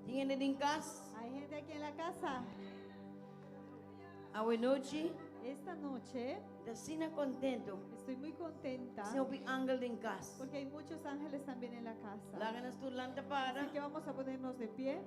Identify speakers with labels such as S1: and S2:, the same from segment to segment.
S1: Tin hende den kas?
S2: Hay gente aquí en la casa.
S1: Awe nochi,
S2: Esta noche
S1: mi ta asina kontentu.
S2: estoy muy contenta
S1: Tin hopi angel den kas.
S2: porque hay muchos ángeles también en la casa.
S1: Laga nos tur lanta para.
S2: Así que vamos a ponernos de pie.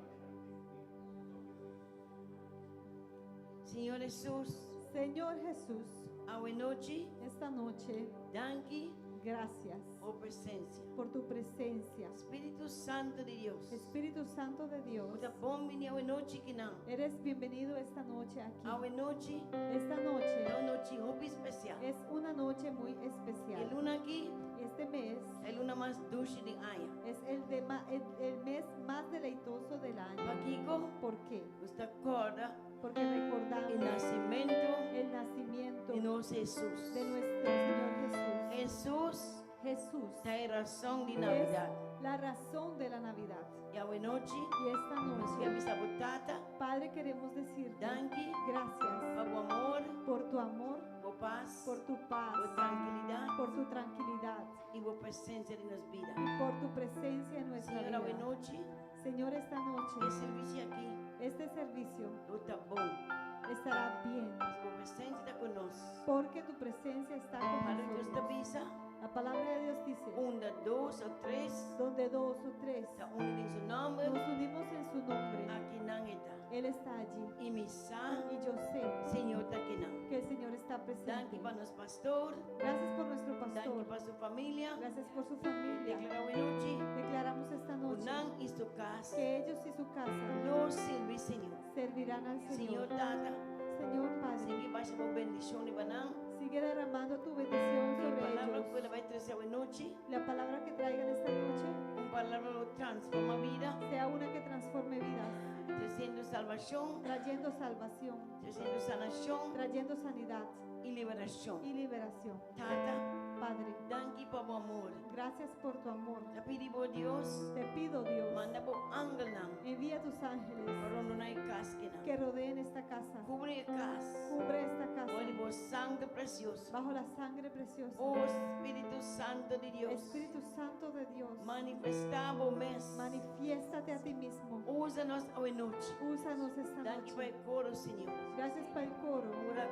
S1: Señor Hesus,
S2: Señor Jesús,
S1: awe nochi,
S2: esta noche,
S1: danki
S2: gracias
S1: pa bo presensia.
S2: por tu presencia.
S1: Spiritu Santu di Dios,
S2: Espíritu Santo de Dios,
S1: bo ta bon bini awe nochi akinan.
S2: eres bienvenido esta noche aquí.
S1: Awe nochi
S2: Esta noche
S1: ta un nochi hopi spesial.
S2: es una noche muy
S1: E
S2: especial.
S1: luna aki
S2: Este mes
S1: ta e luna mas dushi di aña.
S2: es el, de ma- el, el mes más deleitoso del año.
S1: Pakiko?
S2: ¿Por qué?
S1: Nos ta kòrda
S2: Porque
S1: e
S2: recordamos
S1: nasimentu
S2: el nacimiento
S1: di nos Hesus.
S2: de nuestro Señor Jesús.
S1: Hesus
S2: Jesús
S1: ta e rason di
S2: es
S1: Navidat.
S2: la razón de la Navidad.
S1: I awe nochi
S2: Y esta
S1: nos
S2: noche,
S1: ke bisa bo Tata,
S2: Padre, queremos decirte
S1: danki
S2: gracias
S1: pa bo amor,
S2: por tu amor,
S1: bo pas,
S2: por tu paz,
S1: bo trankilidat
S2: por tu tranquilidad
S1: i bo presensia den nos bida.
S2: y por tu presencia en nuestra
S1: Señor, awe
S2: vida.
S1: nochi,
S2: Señor, esta noche,
S1: e servisio aki
S2: este servicio
S1: lo ta bon.
S2: estará bien,
S1: Pasobra bo presensia ta ku nos.
S2: porque tu presencia está con
S1: Palabra di Dios ta
S2: nosotros.
S1: bisa,
S2: La palabra de Dios dice,
S1: unda dos o tres
S2: donde dos o tres
S1: ta uni den su nòmber,
S2: nos unimos en su nombre,
S1: akinan e ta.
S2: Él está allí.
S1: I mi sa,
S2: Y yo sé
S1: Señor ta akinan.
S2: que el Señor está presente.
S1: Danki pa nos pastor,
S2: Gracias por nuestro
S1: danki
S2: pastor.
S1: pa su famia.
S2: Gracias por su familia.
S1: Deklará awe nochi,
S2: Declaramos esta
S1: ku
S2: noche
S1: nan i su kas
S2: que ellos y su casa
S1: lo sirbi Señor.
S2: servirán al
S1: Señor
S2: Señor.
S1: Tata,
S2: Señor Padre,
S1: sigui basha bo bendishon riba nan.
S2: sigue derramando tu bendición
S1: E
S2: sobre
S1: palabra ku
S2: ellos.
S1: el a bai trese awe nochi,
S2: La palabra que traigan esta noche
S1: un palabra lo transforma bida,
S2: sea una que transforme vidas,
S1: tresiendo salvashon,
S2: trayendo salvación,
S1: tresiendo sanashon
S2: trayendo sanidad
S1: i liberashon.
S2: y liberación.
S1: Tata,
S2: Padre,
S1: danki pa bo amor.
S2: gracias por tu amor.
S1: Ta pidi bo Dios,
S2: Te pido, Dios,
S1: manda bo angelnan
S2: envía tus ángeles
S1: pa rondoná e kas akinan.
S2: que rodeen esta casa.
S1: Kubri e kas
S2: Cubre esta
S1: bou
S2: casa
S1: di bo sangre presioso.
S2: bajo la sangre preciosa.
S1: O Spiritu Santu di Dios,
S2: Espíritu Santo de Dios,
S1: manifestá bo mes.
S2: manifiéstate a ti mismo.
S1: Usa nos awe nochi.
S2: Úsanos esta
S1: Danki pa
S2: noche.
S1: e koro, Señor.
S2: Gracias por el coro.
S1: Ora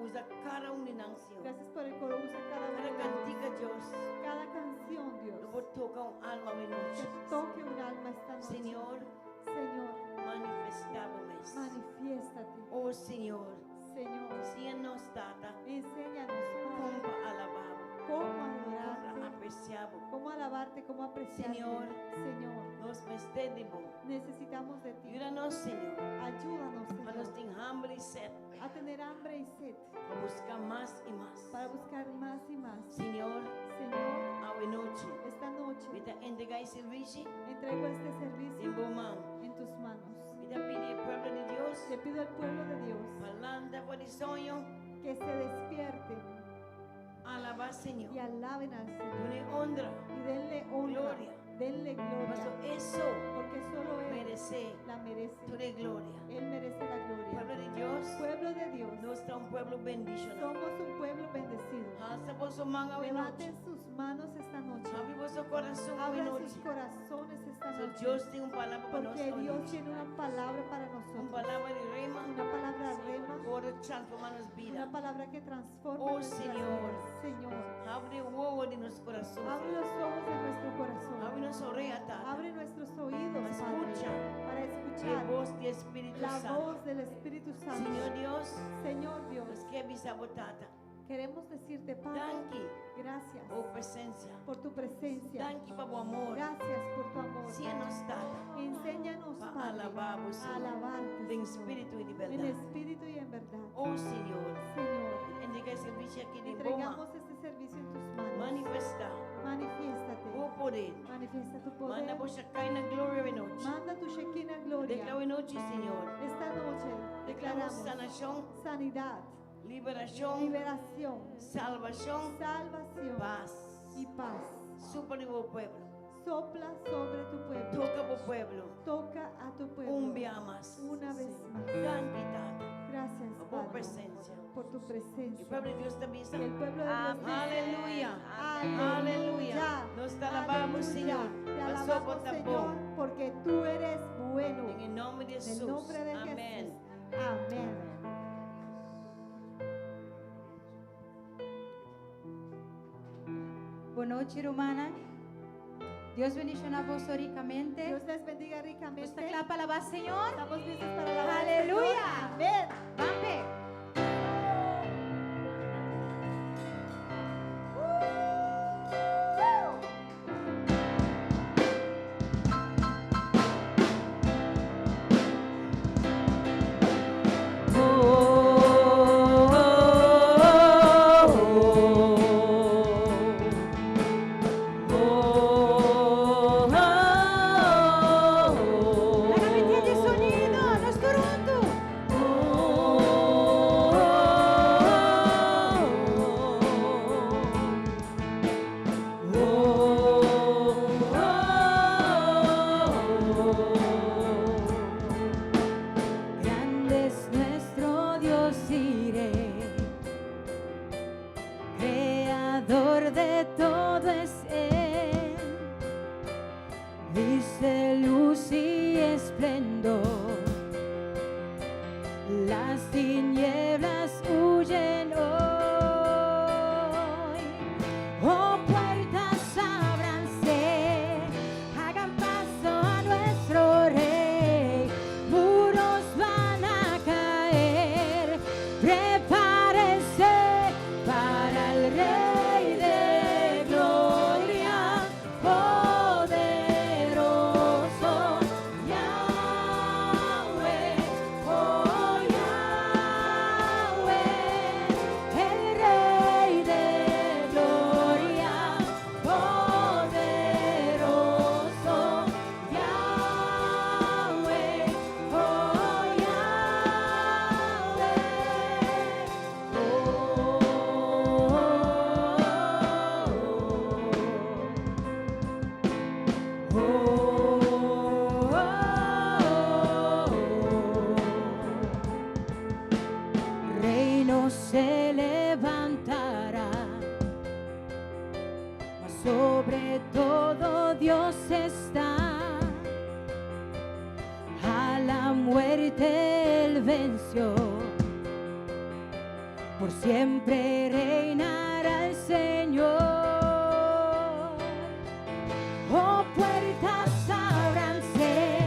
S1: usa kada un di nan, Señor.
S2: Gracias por el coro. Usa cada
S1: Kada
S2: uno de ellos.
S1: kantika, Dios,
S2: Cada canción, Dios.
S1: lo por toka un alma awe nochi.
S2: Que toque un alma esta noche.
S1: Señor,
S2: Señor,
S1: manifestá bo mes.
S2: manifiéstate.
S1: O Señor,
S2: Señor,
S1: siña nos, Tata,
S2: enséñanos, Padre,
S1: kon pa alabá bo,
S2: cómo
S1: kon pa
S2: adorarte,
S1: apresiá bo.
S2: cómo alabarte, cómo apreciarte.
S1: Señor,
S2: Señor,
S1: nos mester di bo.
S2: necesitamos de ti.
S1: Yuda nos, Señor,
S2: Ayúdanos,
S1: pa nos
S2: Señor,
S1: tin hamber i set,
S2: a tener hambre y sed
S1: pa buska mas i mas.
S2: para buscar más y más.
S1: Señor,
S2: Señor,
S1: awe nochi,
S2: esta noche
S1: mi ta entregá e sirbishi
S2: entrego este
S1: den
S2: servicio
S1: bo man.
S2: en tus manos.
S1: Mi ta pidi e pueblo di Dios
S2: Le pido al pueblo de Dios
S1: pa lanta for di soño,
S2: que se despierten
S1: alabá Señor.
S2: y alaben al Señor
S1: Dun'é honra,
S2: y denle honra,
S1: gloria.
S2: denle gloria,
S1: Paso e so
S2: porque solo Él
S1: meresé
S2: la merece.
S1: tur e gloria.
S2: Él merece la gloria.
S1: Pueblo di Dios,
S2: Pueblo de Dios,
S1: nos ta un pueblo bendishoná.
S2: somos un pueblo bendecido.
S1: Alsa boso man awe nochi.
S2: Levanten sus manos esta noche.
S1: Habri boso kurason awe
S2: Abran
S1: nochi.
S2: sus corazones esta
S1: So
S2: noche.
S1: Dios tin un palabra pa nos
S2: Porque
S1: awe
S2: Dios
S1: nochi.
S2: tiene una palabra para
S1: Un
S2: nosotros.
S1: palabra di rema
S2: Una palabra rema.
S1: ku ta transformá nos bida.
S2: Una palabra que transforma
S1: Oh,
S2: nuestras
S1: Señor.
S2: vidas. Señor,
S1: Habri wowo di nos kurason.
S2: abre los ojos de nuestro corazón.
S1: Habri nos orea, Tata.
S2: Abre nuestros oídos,
S1: Pa
S2: Padre,
S1: skucha
S2: para
S1: e
S2: escuchar
S1: bos di Spiritu
S2: la
S1: Santu.
S2: voz del Espíritu Santo.
S1: Señor Dios,
S2: Señor Dios,
S1: nos ke bisa bo Tata.
S2: queremos decirte, Padre,
S1: Danki
S2: gracias
S1: pa bo presensia.
S2: por tu presencia.
S1: Danki pa bo amor.
S2: Gracias por tu amor.
S1: Siña nos, Tata,
S2: Enséñanos,
S1: pa
S2: Padre,
S1: alabá bo,
S2: a
S1: Señor.
S2: alabarte,
S1: Den
S2: Señor,
S1: spiritu i di
S2: en
S1: bèrdat.
S2: espíritu y en verdad.
S1: Oh Señor,
S2: Señor,
S1: entregá e servisio aki den bo man.
S2: entregamos este servicio en tus manos.
S1: Manifestá
S2: Manifiéstate.
S1: bo poder.
S2: Manifiesta tu poder.
S1: Manda bo Shekinah gloria awe nochi.
S2: Manda tu Shekinah gloria.
S1: Deklará awe nochi, Señor.
S2: Esta noche
S1: Deklaramos
S2: declaramos
S1: sanashon,
S2: sanidad,
S1: liberashon,
S2: liberación,
S1: salvashon,
S2: salvación
S1: pas.
S2: y paz.
S1: Supla riba bo pueblo.
S2: Sopla sobre tu pueblo.
S1: Toka bo pueblo.
S2: Toca a tu pueblo.
S1: Un bia mas.
S2: Una vez más.
S1: Danki, Tata.
S2: Gracias,
S1: Pa bo
S2: Padre,
S1: presensia.
S2: por tu
S1: E
S2: presencia.
S1: pueblo di Dios ta bisa.
S2: Y el pueblo de Dios dice,
S1: Aleluya.
S2: Aleluya.
S1: Aleluya. Nos ta alabá,
S2: Aleluya.
S1: Señor.
S2: Te
S1: Paso
S2: alabamos,
S1: bo ta
S2: Señor,
S1: bon.
S2: porque tú eres bueno.
S1: Den nòmber di
S2: En
S1: Hesus.
S2: el nombre de
S1: Amèn.
S2: Jesús. Amén.
S3: Bon nochi, rumannan. Dios bendishoná boso rikamente.
S2: Dios les bendiga
S3: Nos ta
S2: ricamente.
S3: kla pa alabá Señor.
S2: Estamos listos para alabar al Señor.
S3: Aleluya.
S2: Amén.
S3: Ban pe. Laga mi tende sonido, nos tur huntu. Grande es nuestro Dios y Rey, creador de todo es Él, dice luz y esplendor, las tinieblas huyen hoy. Oh, puertas ábranse, hagan paso a nuestro Rey. Muros van a caer, prepárense para el Rey de Gloria, poderoso Yahweh, oh Yahweh, el Rey de Gloria, poderoso Yahweh, oh Yahweh, oh, oh, oh, oh. Reino se levantará, mas sobre todo Dios está. A la muerte él venció, por siempre reinará el Señor. Oh, puertas ábranse,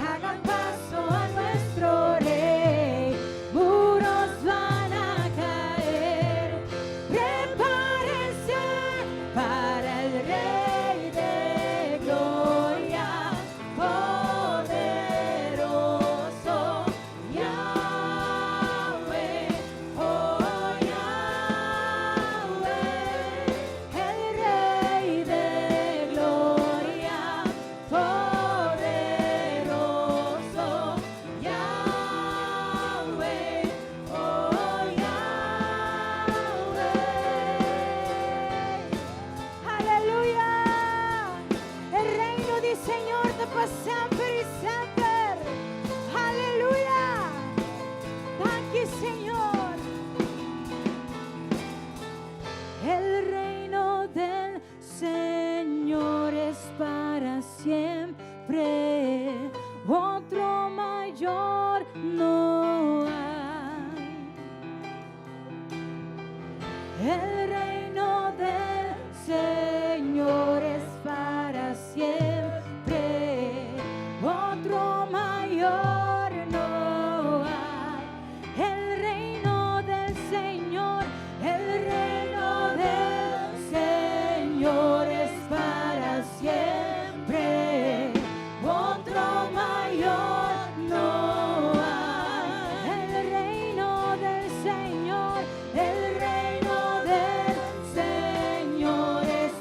S3: hagan paso a nuestro Rey. Muros van a caer, prepárense para el Rey de Gloria, poderoso Yahweh, oh Yahweh, el Rey de Gloria, poderoso Yahweh, oh Yahweh. Aleluya! E reino di Señor ta pa semper i semper. Aleluya! Danki, Señor. El reino del Señor es para siempre. Otro mayor no hay. El reino del Señor es para siempre. Otro mayor no hay. El reino del Señor, el reino del Señor es para siempre. Otro mayor no hay. El reino del Señor, el reino del Señor es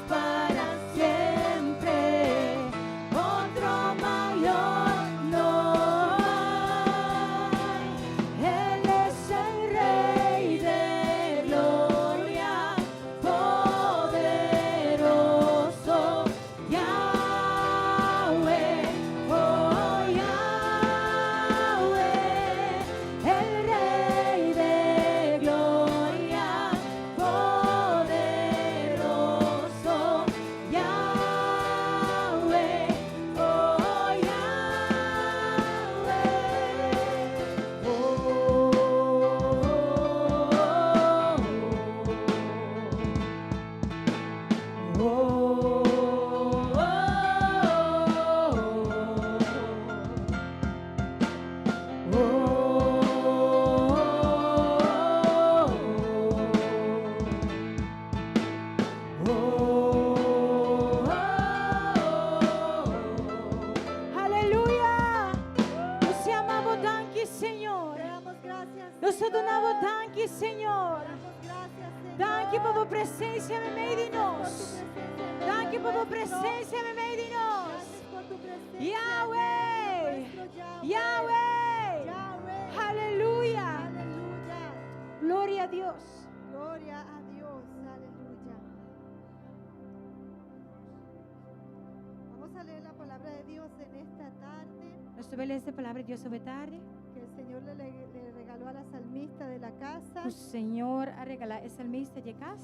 S3: Señor.
S2: Damos gracias, Señor.
S3: Danki pa bo presensia meimei di
S2: Gracias por tu
S3: nos.
S2: presencia en medio
S3: Danki pa bo
S2: nuestro.
S3: presensia meimei di nos.
S2: Gracias por tu presencia en
S3: Yahweh.
S2: medio nuestro, Yahweh.
S3: Yahweh.
S2: Yahweh.
S3: Aleluya.
S2: Aleluya.
S3: Gloria a Dios.
S2: Gloria a Dios. Aleluya. Vamos a leer la palabra de Dios en esta tarde
S3: Nos ta bai lesa e palabra di Dios awe tardi.
S2: Que el Señor le regaló a la salmista de la casa.
S3: Ku Señor a regalá e salmista di kas.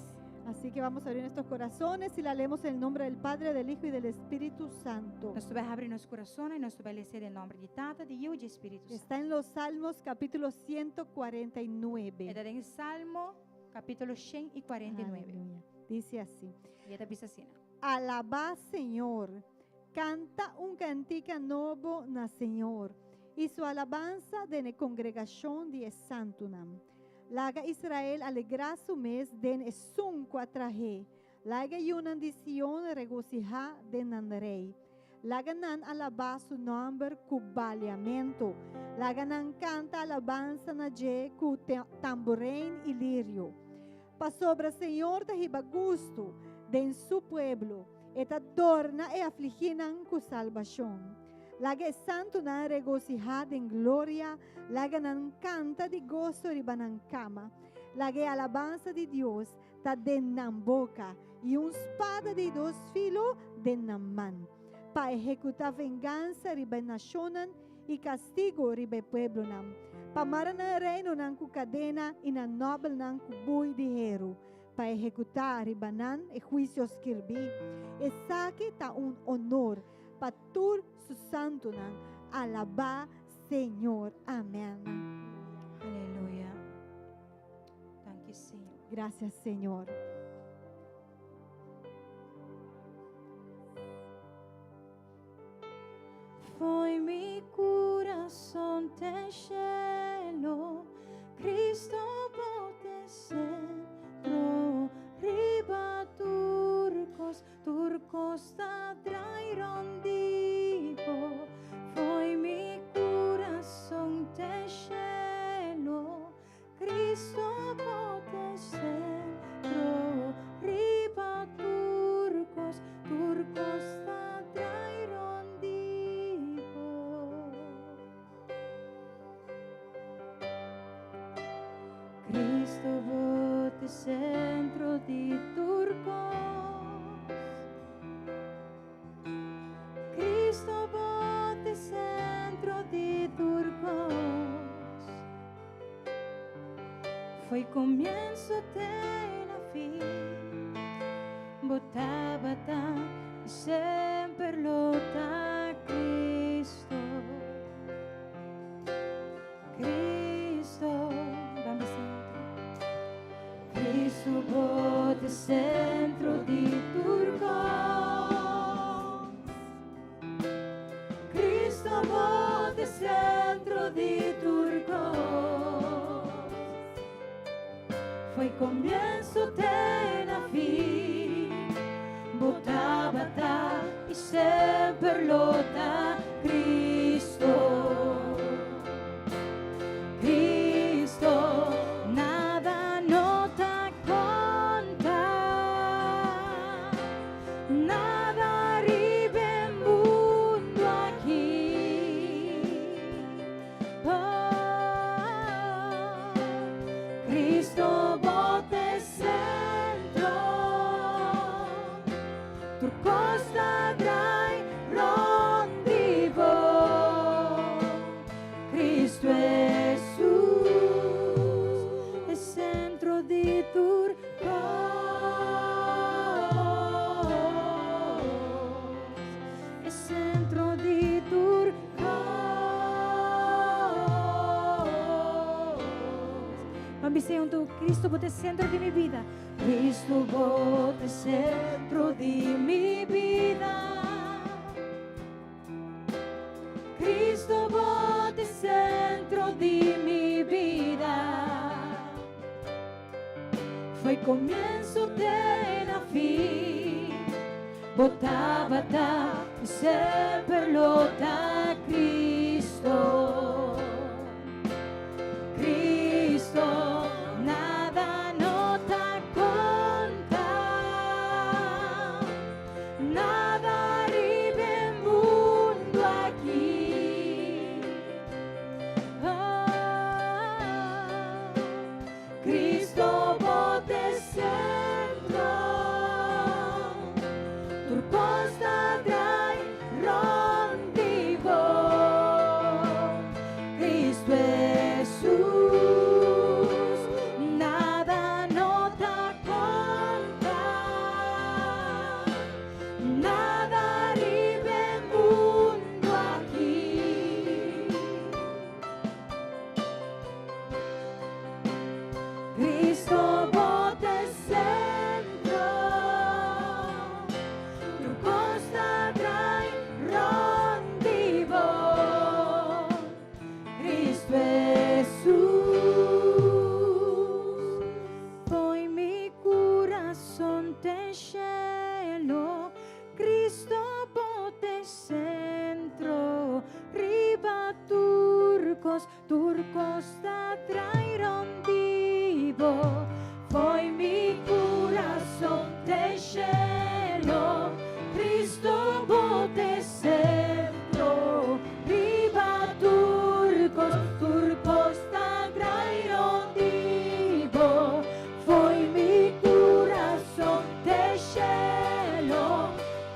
S2: Así que vamos a abrir nuestros corazones y la leemos en el nombre del Padre, del Hijo y del Espíritu Santo.
S3: Nos ta bai habri nos kurason i nos ta bai lesa den nòmber di Tata, di Yu i di Spiritu Santu.
S2: Está en los Salmos capítulo 149.
S3: E ta den Salmo kapítulo 149.
S2: Aleluya. Dice así.
S3: I e ta bisa asina.
S2: Alabá Señor. Kanta un kantika nobo na Señor, i su alabansa den e kongregashon di e santunan. Laga Israel alegrá su mes den esun ku a trah'é, laga e yunan di Sion regosihá den nan Rei. Laga nan alabá su nòmber ku baliamentu, laga nan kanta alabansa na dje ku tamburein i lirio. Pasobra Señor ta hiba gustu den su pueblo, E ta dorna e afligínan ku salbashon. Laga e santunan regosihá den gloria, laga nan kanta di goso riba nan kama. Laga e alabansa di Dios ta den nan boka i un spada di dos filo den nan man, pa ehekutá vengansa riba e nashonnan i kastigu riba e pueblonan, pa mara nan reinonan ku kadena i nan nòbelnan ku bui di heru. Pa ehekutá riba nan e huisio skirbí. Esaki ta un onor pa tur su santunan. Alabá Señor. Amèn.
S3: Aleluya. Danki Señor.
S2: Gracias Señor.
S3: Foi mi kurason te shelu, Kristu bo t'e sentro, riba tur kos, tur kos ta drai rònt di bo. Foi mi kurason te shelu, Kristu bo t'e sentro, riba tur kos, tur kos ta drai rònt di bo. Kristu bo t'e sentro di tur kos. Kristu bo t'e sentro di tur kos. Foi komienso te na fin, bo tabata i semper lo ta Kristu. Kristu, ban bisa otro. Kristu bo t'e sentro di tur kos. Kristu bo t'e sentro di tur kos. Foi komienso te na fin, bo tabata i semper lo ta Kristu. Kristu, nada no ta konta. Nada riba e mundu aki. Oh, Kristu bo t'e sentro. Tur kos ta drai rònt di bo. Kristu Hesus e sentro di tur kos. E sentro di tur kos. Ban bis'é huntu, Kristu bo ta e sentro di mi bida. Kristu bo ta e sentro di mi bida. Kristu bo ta e sentro di mi bida. Foi komienso te na fin, bo tabata i semper lo ta Kristu. Kristu, nada. kos, tur kos ta drai rond di bo. Fo'i mi kurason te shelu, Kristu bo t'e sentro. Riba tur kos, tur kos ta drai rond di bo. Fo'i mi kurason te shelu,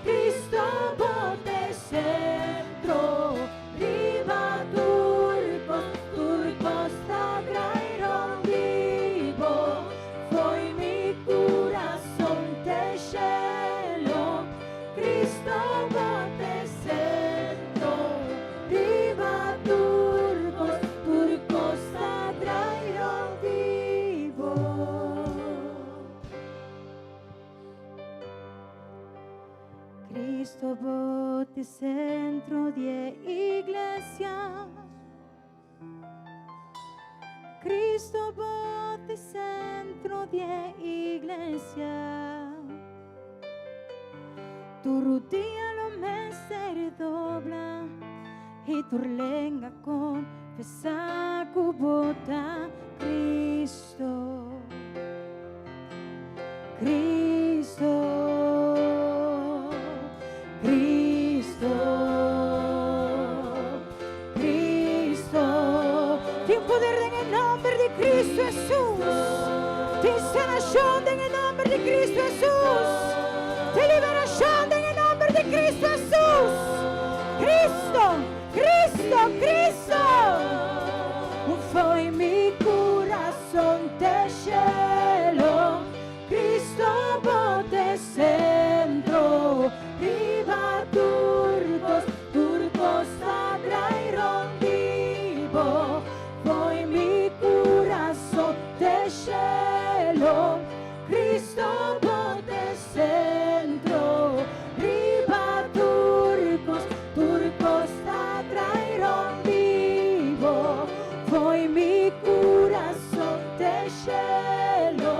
S3: Kristu bo t'e sentro. Riba tur kos, tur kos ta drai rond di bo. Fo'i mi kurason te shelu, Kristu bo t'e sentro. Riba tur kos, tur kos ta drai rond di bo. Kristu bo t'e sentro di iglesia. Kristu bo t'e sentro di iglesia. Tur rudia lo mester dobla i tur lenga konfesá ku bo ta Kristu. Kristu. Kristu. Kristu. Tin poder den nòmber di Kristu Hesus. Tin sanashon den nòmber di Kristu Hesus. Tin liberashon den nòmber di Kristu Hesus. Kristu, Kristu, Kristu. Fo'i mi kurason te shelu. Kristu bo t'e sentro. Riba tur kos, tur kos ta drai rond di bo. Fo'i mi kurason te shelu. Kristu bo t'e sentro. Riba tur kos, tur kos ta drai rond di bo. Fo'i mi kurason te shelu.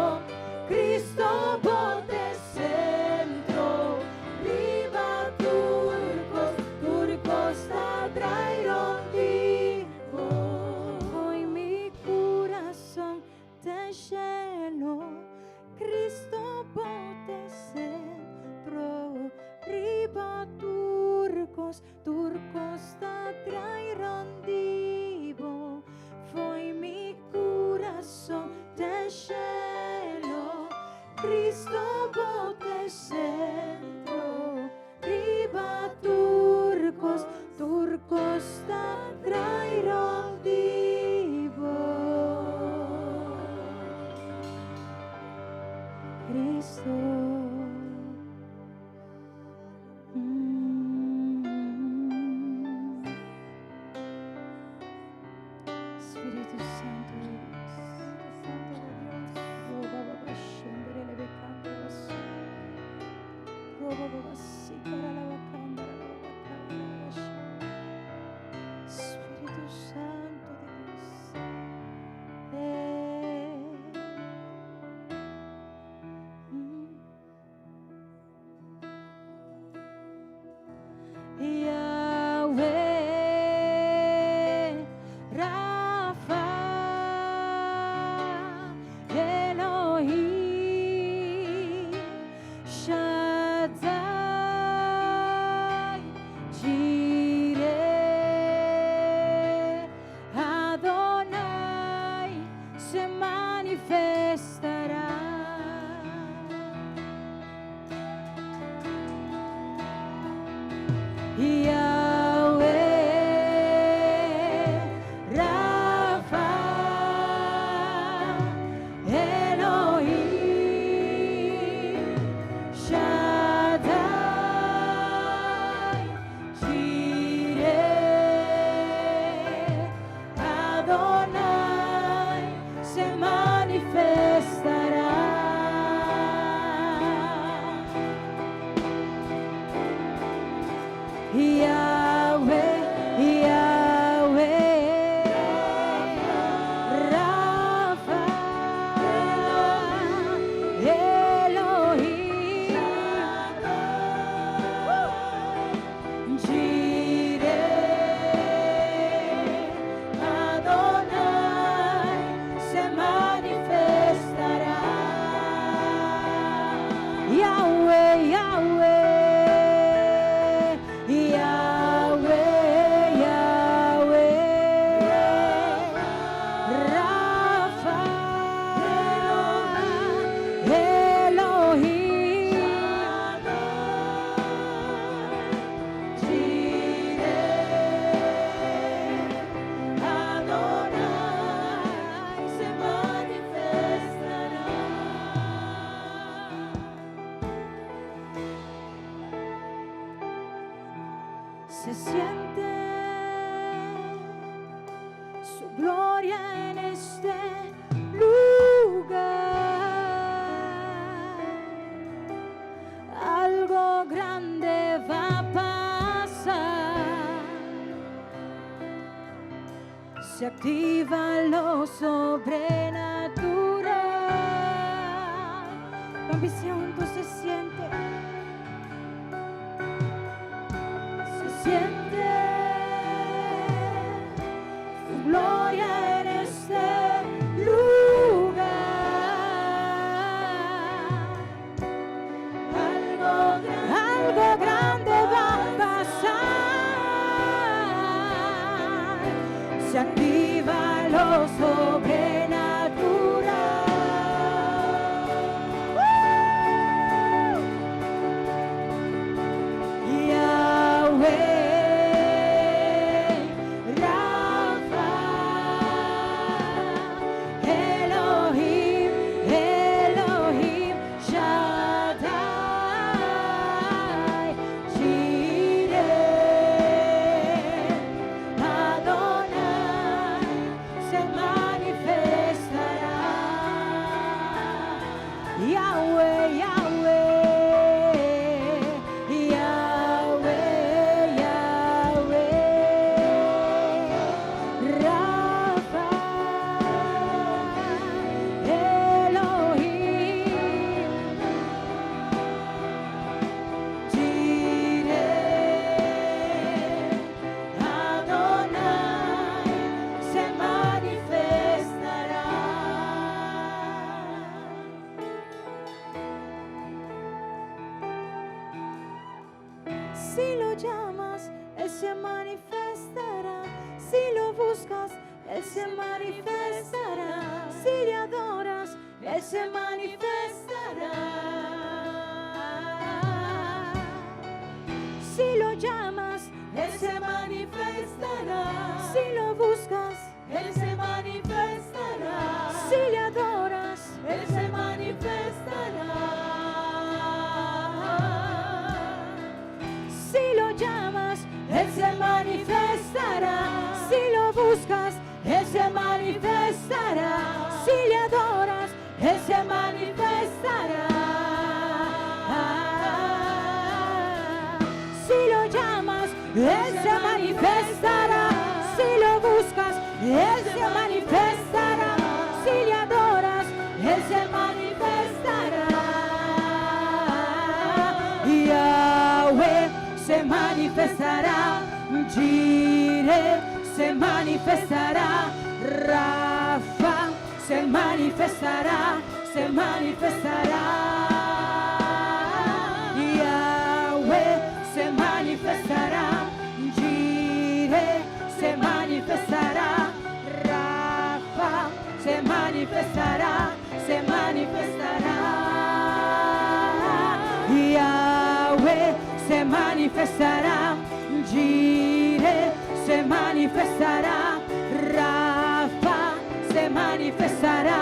S3: Kristu bo t'e sentro. Riba tur kos, tur kos ta drai rond di bo. Fo'i mi kurason te shelu. Kristu bo t'e sentro. Riba tur kos, tur kos ta drai rond di bo. Fo'i mi kurason te shelu. Kristu bo t'e sentro. Riba tur kos, tur kos ta drai rond di bo. Kristu. Spiritu Santu di Dios.
S2: Santu di Dios.
S3: Roba baba shendere lebe kandra basu. Roba baba sikara la bakandra la bakandra basha. Spiritu Santu di Dios. Eh. Se siente su gloria en este lugar. Algo grande va a pasar. Se activa lo sobrenatural. La ambición se siente. Se siente su gloria en este lugar. Algo grande va a pasar. Se activa lo sobrenatural. ¡Woo! Yahweh Rafa, Elohim, Elohim Shaddai, Jireh, Adonai se manifestará. Yahweh, Yahweh, Yahweh, Yahweh, Rafa, Elohim, Jireh, Adonai se manifestará. Si lo llamas, Él se manifestará. Si lo buscas, Él se manifestará. Si le adoras, Él se manifestará. Si lo llamas, Él se manifestará. Si lo buscas,
S1: Él se manifestará.
S3: Si le adoras,
S1: Él se manifestará.
S3: Si lo llamas, Él se manifestará. Si lo buscas, Él se manifestará. Si le adoras, Él se manifestará. Si lo llamas, Él se manifestará. Si lo buscas, Él se manifestará. Si le adoras, Él se manifestará. Yahweh se manifestará, Jireh se manifestará, Rafa se manifestará, se manifestará. Yahweh se manifestará, Jireh se manifestará, Rafa se manifestará, se manifestará. Yahweh se manifestará, Jireh se manifestará, Rafa se manifestará,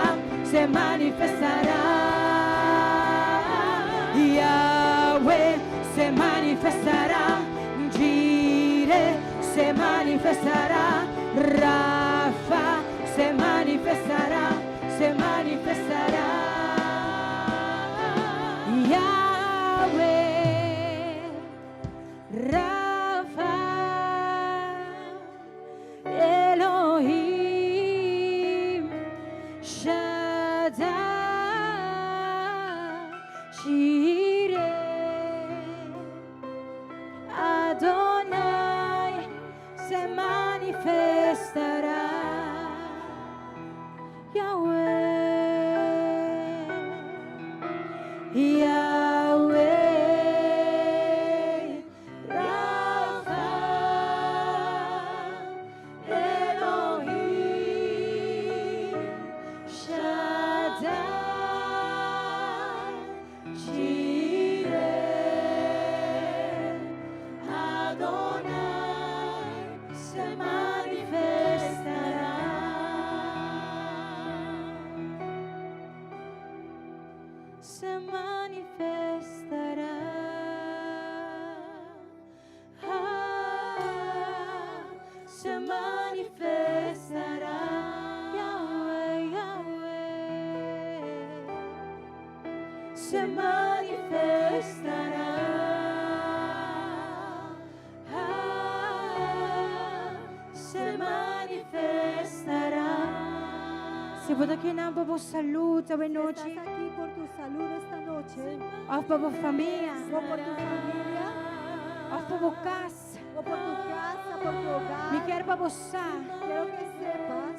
S3: se manifestará. Yahweh se manifestará, Jireh se manifestará, Rafa se manifestará, se manifestará. Yahweh Rafa, Elohim Shaddai, Jireh, Adonai se manifestará. Yahweh, Yahweh Rafa, Elohim Shaddai, Jireh, Adonai se manifestará. Se manifestará. Ah. Se manifestará. Ah, se manifestará. Si bo ta akinan pa bo salú
S2: Si
S3: awe nochi,
S2: estás aquí por tu salud esta noche,
S3: òf pa bo famia,
S2: o por tu familia,
S3: òf pa bo kas,
S2: o por tu casa, por tu hogar,
S3: mi ke pa bo sa
S2: quiero que sepas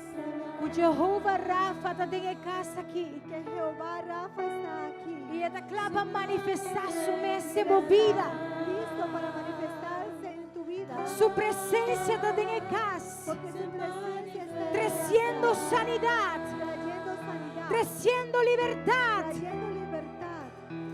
S3: ku Jehova Rafa ta den e kas aki.
S2: Que Jehová Rafa está aquí.
S3: I e ta kla pa manifestá su mes den bo bida.
S2: Listo para manifestarse en tu vida.
S3: Su presensia ta den e kas.
S2: Porque su presencia está en
S3: Tresiendo sanidat,
S2: trayendo sanidad,
S3: tresiendo libertat,
S2: trayendo libertad,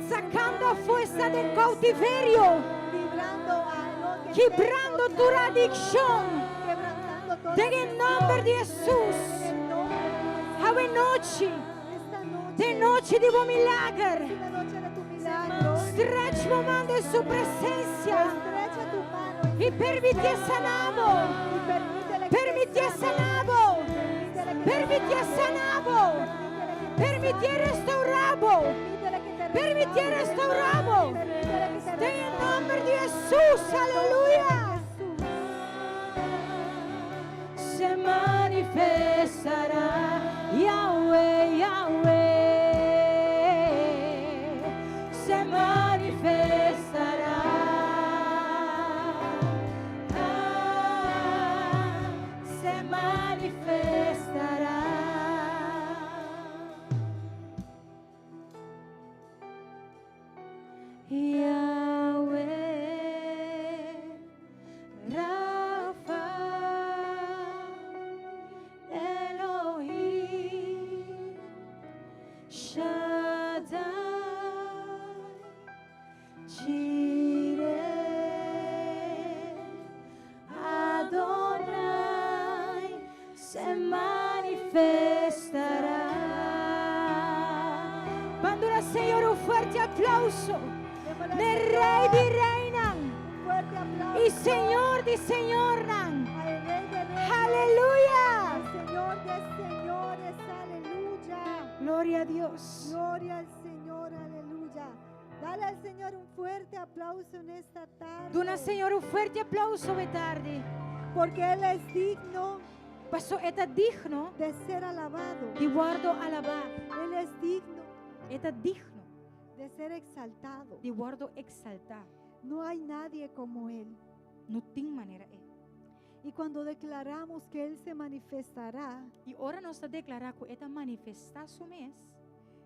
S3: sakando forsa di koutiverio,
S2: librando a lo que está en
S3: kibrando tur adikshon.
S2: Quebrantando toda
S3: Den
S2: adicción.
S3: nòmber di Hesus.
S2: En el nombre de Jesús.
S3: Awe nochi,
S2: Esta noche
S3: ta nochi di bo milager.
S2: Es la noche de tu milagro.
S3: Stretch bo man den su presensia
S2: Estrecha tu mano en
S3: i
S2: su
S3: permití
S2: presencia.
S3: sana bo.
S2: Y permítele que te
S3: Permití
S2: sane.
S3: sana bo.
S2: Permítele que te
S3: Permití
S2: sane.
S3: sana bo.
S2: Permítele que te
S3: Permití
S2: restaure.
S3: restourá bo.
S2: Permítele que te
S3: Permití
S2: restaure.
S3: restourá bo.
S2: Permítele que te
S3: Den
S2: restaure.
S3: nòmber di Hesus,
S2: En el nombre de
S3: aleluya.
S2: Jesús.
S3: Se manifestará Yahweh, Yahweh se manifestará. Ah, se manifestará. Yahweh Rafa Elohim Shaddai Jireh Adonai se manifestará. Ban duna Señor un fuerte aplouso.
S2: Démosle al
S3: De
S2: Señor
S3: Rei di Reinan
S2: un fuerte aplauso.
S3: i Señor di Señornan.
S2: Al Rey de Reyes.
S3: Aleluya.
S2: Al Señor de Señores. Aleluya.
S3: Gloria a Dios.
S2: Gloria al Señor. Aleluya. Dale al Señor un fuerte aplauso en esta tarde.
S3: Duna Señor un fuerte aplouso awe tardi.
S2: Porque Él es digno
S3: Paso e ta digno
S2: de ser alabado.
S3: di wòrdu alabá.
S2: Él es digno
S3: E ta digno
S2: de ser exaltado.
S3: di wòrdu eksaltá.
S2: No hay nadie como Él.
S3: No tin manera e.
S2: Y cuando declaramos que Él se manifestará,
S3: I ora nos ta deklará ku e ta manifestá su mes,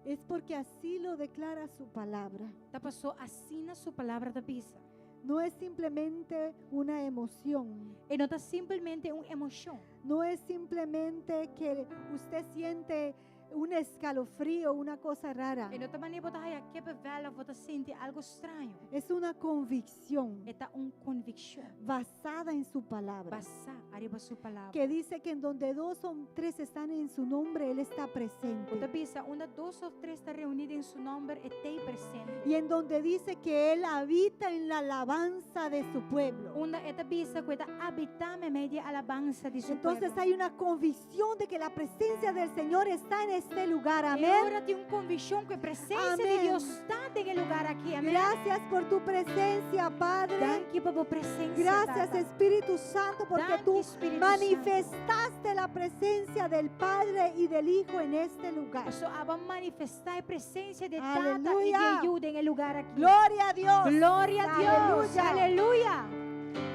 S2: es porque así lo declara su palabra.
S3: Ta paso asina su palabra ta bisa.
S2: No es simplemente una emoción.
S3: E no ta simplemente un emoshon.
S2: No es simplemente que usted siente un escalofrío, una cosa rara.
S3: E no ta manera bo ta haya kippenvel òf bo ta sinti algu straño.
S2: Es una convicción
S3: E ta un konvikshon.
S2: Basada en su palabra.
S3: Basá ariba su palabra.
S2: Que dice que en donde dos o tres están en su nombre, Él está presente.
S3: Ku ta bisa, unda dos òf tres ta reuní den su nòmber, e t'ei presente.
S2: Y en donde dice que Él habita en la alabanza de su pueblo.
S3: Unda e ta bisa ku e ta habitá meimei di alabansa di su
S2: Entonces
S3: pueblo.
S2: hay una convicción de que la presencia del Señor está en este lugar.
S3: I
S2: Amén.
S3: ora tin un konvikshon ku e presensia di
S2: Amèn.
S3: Dios ta den e lugá aki. Amèn.
S2: Gracias por tu presencia, Padre.
S3: Danki pa bo presensia.
S2: Gracias,
S3: Tata.
S2: Espíritu Santo, porque
S3: Danki,
S2: tú
S3: Spiritu Santu.
S2: manifestaste la presencia del Padre y del Hijo en este lugar.
S3: Paso abo a manifestá e presensia di Tata i
S2: Aleluya.
S3: di Yu den e lugá aki.
S2: Gloria a Dios.
S3: Gloria a Dios.
S2: Aleluya.
S3: Aleluya.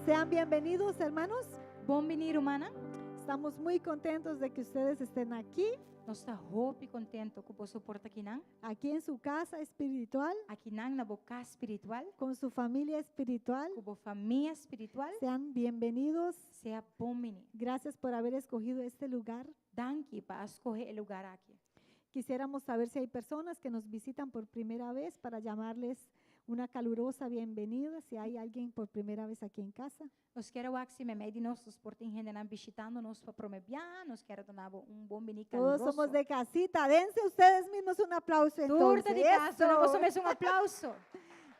S2: Sean bienvenidos, hermanos.
S3: Bon biní, rumannan.
S2: Estamos muy contentos de que ustedes estén aquí,
S3: Nos ta hopi kontentu ku boso por ta akinan.
S2: Aquí en su casa espiritual,
S3: Akinan na bo kas spiritual,
S2: con su familia espiritual.
S3: ku bo famia spiritual.
S2: Sean bienvenidos.
S3: Sea bon biní.
S2: Gracias por haber escogido este lugar.
S3: Danki pa skohe e lugá aki.
S2: Quisiéramos saber si hay personas que nos visitan por primera vez para llamarles una calurosa bienvenida, si hay alguien por primera vez aquí en casa.
S3: Nos ke wak si meimei di nos por tin hendenan bishitando nos pa promé bia, nos ke duna un bon biní
S2: Todos
S3: kaluroso.
S2: somos de casita. Dense ustedes mismos un aplauso
S3: Tur ta
S2: entonces.
S3: di kas,
S2: Eso.
S3: duna boso mes un aplouso.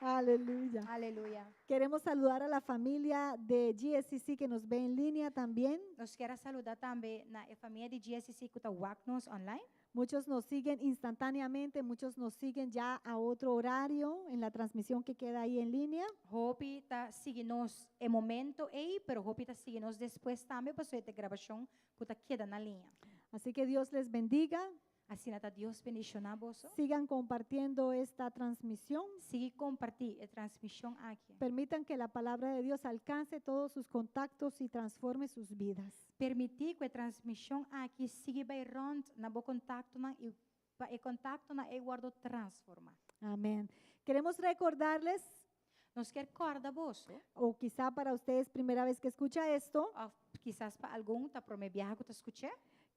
S2: Aleluya.
S3: Aleluya.
S2: Queremos saludar a la familia de GSCC que nos ve en línea también.
S3: Nos ke saludá tambe na e famia di GSCC ku ta wak nos online.
S2: Muchos nos siguen instantáneamente, muchos nos siguen ya a otro horario en la transmisión que queda ahí en línea.
S3: Hopi ta sigui nos e momento ei, pero hopi ta sigui nos despues tambe paso e grabashon ku ta keda na liña.
S2: Así que Dios les bendiga.
S3: Asina ta, Dios bendishoná boso.
S2: Sigan compartiendo esta transmisión.
S3: Sigui kompartí e transmishon aki.
S2: Permitan que la palabra de Dios alcance todos sus contactos y transforme sus vidas.
S3: Permití ku e transmishon aki sigui bai rònt na bo kontaktonan i pa e kontaktonan ei wòrdu transformá.
S2: Amén. Queremos recordarles,
S3: Nos ke kòrda boso,
S2: o quizá para ustedes primera vez que escucha esto,
S3: òf kisas pa algun ta promé biaha ku ta skucha,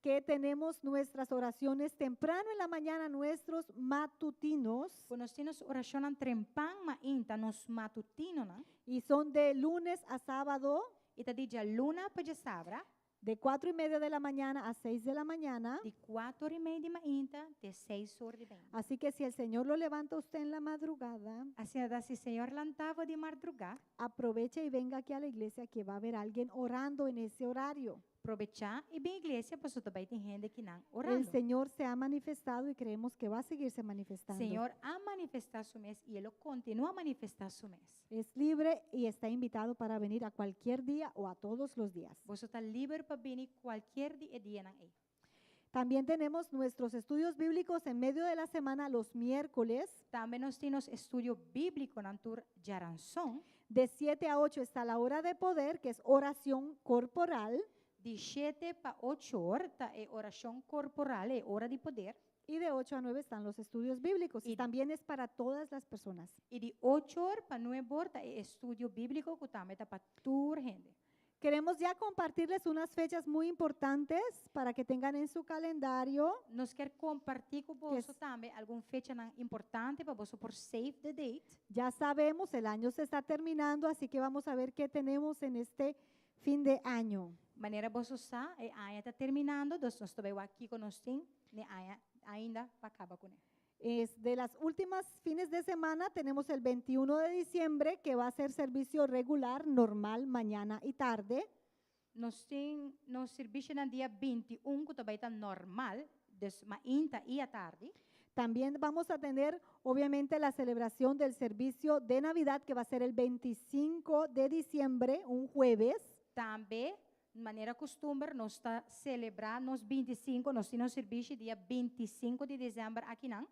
S2: que tenemos nuestras oraciones temprano en la mañana, nuestros matutinos,
S3: ku nos tin orashon trempan mainta, nos matutinonan,
S2: y son de lunes a sábado,
S3: i ta di djaluna pa djasabra,
S2: de 4:30 de la mañana a 6 de la mañana.
S3: Di 4:30 di mainta te 6 or di mainta.
S2: Así que si el Señor lo levanta a usted en la madrugada,
S3: Asina ta, si Señor lanta bo di mardugá,
S2: aproveche y venga aquí a la iglesia, que va a haber alguien orando en ese horario.
S3: Probechá i bin iglesia, pasobra ta bai tin hende akinan
S2: El
S3: orando.
S2: Señor se ha manifestado y creemos que va a seguirse manifestando.
S3: Señor a manifestá su mes i E lo kontinuá manifestá su mes.
S2: Es libre y está invitado para venir a cualquier día o a todos los días.
S3: Boso ta liber pa bini kualke di e dianan ei.
S2: También tenemos nuestros estudios bíblicos en medio de la semana los miércoles.
S3: Tambe nos tin estudio bíblikonan tur djaranson.
S2: De 7 a 8 está la hora de poder, que es oración corporal.
S3: Di 7 pa 8 or, ta e orashon korporal, e ora di poder.
S2: Y de 8 a 9 están los estudios bíblicos. Y también es para todas las personas.
S3: I di 8 or pa 9 or, ta e estudio bíbliko, ku tambe ta pa tur hende.
S2: Queremos ya compartirles unas fechas muy importantes para que tengan en su calendario.
S3: Nos ke kompartí ku boso tambe algun fecha importante pa boso por save the date.
S2: Ya sabemos, el año se está terminando, así que vamos a ver qué tenemos en este fin de año.
S3: Manera boso sa, e aña ta terminando, dus nos ta bai wak kiko nos tin, e aña ainda pa kaba kuné.
S2: Es de las últimas fines de semana, tenemos el 21 de diciembre, que va a ser servicio regular, normal, mañana y tarde.
S3: Nos tin nos servisio na dia 21, ku tambe ta normal, dus mainta i atardi.
S2: También vamos a tener, obviamente, la celebración del servicio de Navidad, que va a ser el 25 de diciembre, un jueves.
S3: Tambe, manera kustumber, nos ta selebrá nos 25, nos tin servisio dia 25 di desèmber akinan.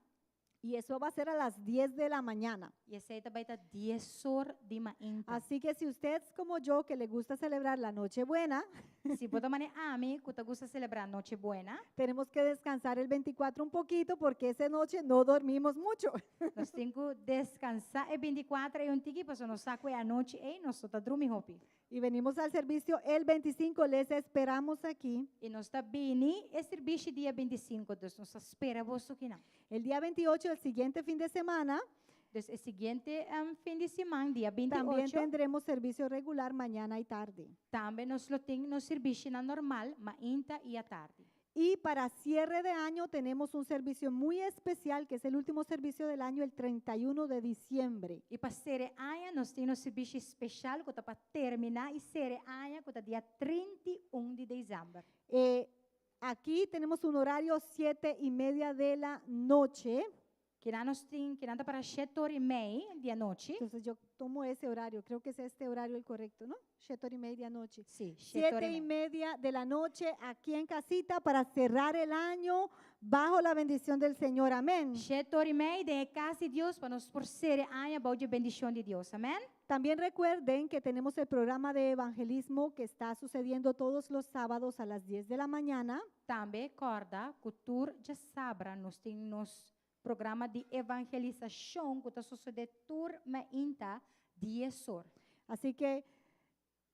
S2: Y eso va a ser a las 10 de la mañana.
S3: I esei tambe ta 10 or di mainta.
S2: Así que si usted es como yo, que le gusta celebrar la Nochebuena,
S3: Si bo ta manera ami, ku ta gusta selebrá Nochebuena,
S2: tenemos que descansar el 24 un poquito porque esa noche no dormimos mucho.
S3: Nos tin ku deskansá e 24 ei un tiki, pasobra nos sa ku e anochi ei, nos no ta drumi hopi.
S2: Y venimos al servicio el 25, les esperamos aquí.
S3: I nos ta bini e servisio dia 25, dus nos ta spera boso akinan.
S2: El día 28, el siguiente fin de semana,
S3: Dus e siguiente fin di siman, dia
S2: también
S3: 28,
S2: tendremos servicio regular mañana y tarde.
S3: Tambe nos lo tin nos servisio normal, mainta i atardi.
S2: Y para cierre de año tenemos un servicio muy especial, que es el último servicio del año, el 31 de diciembre.
S3: I pa sera aña, nos tin un servisio spesial ku ta pa terminá i sera aña, ku ta dia 31 di desèmber.
S2: Aquí tenemos un horario 7:30 de la noche.
S3: Akinan nos tin, akinan ta pa 7:30 di anochi.
S2: Entonces yo tomo ese horario, creo que es este horario el correcto, ¿no? 7:30 noche.
S3: Sí, 7
S2: 7 y media de la noche aquí en casita para cerrar el año bajo la bendición del Señor. Amén.
S3: 7:30 den kas di Dios pa nos por sera aña bou di bendishon di Dios. Amèn.
S2: También recuerden que tenemos el programa de evangelismo que está sucediendo todos los sábados a las 10 de la mañana.
S3: Tambe kòrda ku tur djasabra nos tin nos programa di evangelisashon ku ta susedé tur mainta 10 or.
S2: Así que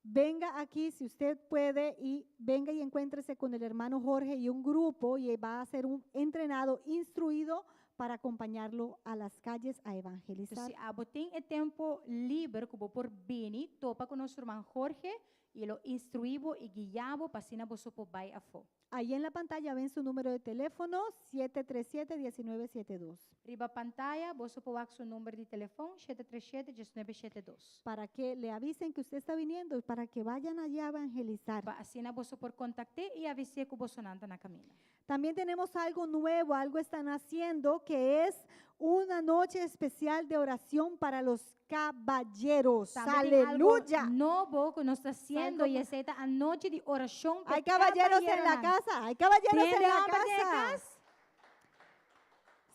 S2: venga aquí si usted puede y venga y encuéntrese con el hermano Jorge y un grupo y va a ser un entrenado, instruido para acompañarlo a las calles a evangelizar.
S3: Si abo tin e tempu liber ku bo por bini, topa ku nos ruman Jorge. I lo instruí bo i guia bo pa asina boso por bai afó.
S2: Ahí en la pantalla ven su número de teléfono 737-1972.
S3: Riba pantaya, boso por wak su number di telefòn, 737 1972.
S2: Para que le avisen que usted está viniendo y para que vayan allá a evangelizar.
S3: Pa asina boso por kontakt'é i avis'é ku bosonan ta na kaminda.
S2: También tenemos algo nuevo, algo están haciendo que es una noche especial de oración para los caballeros.
S3: Tambe tin algu
S2: Aleluya.
S3: nobo ku nos ta hasiendo
S2: Algo
S3: i esei ta anochi di orashon pa
S2: Hay caballeros en la
S3: kabayeronan.
S2: Casa, hay caballeros
S3: Tin
S2: en la
S3: hòmber den e
S2: casa.
S3: kas?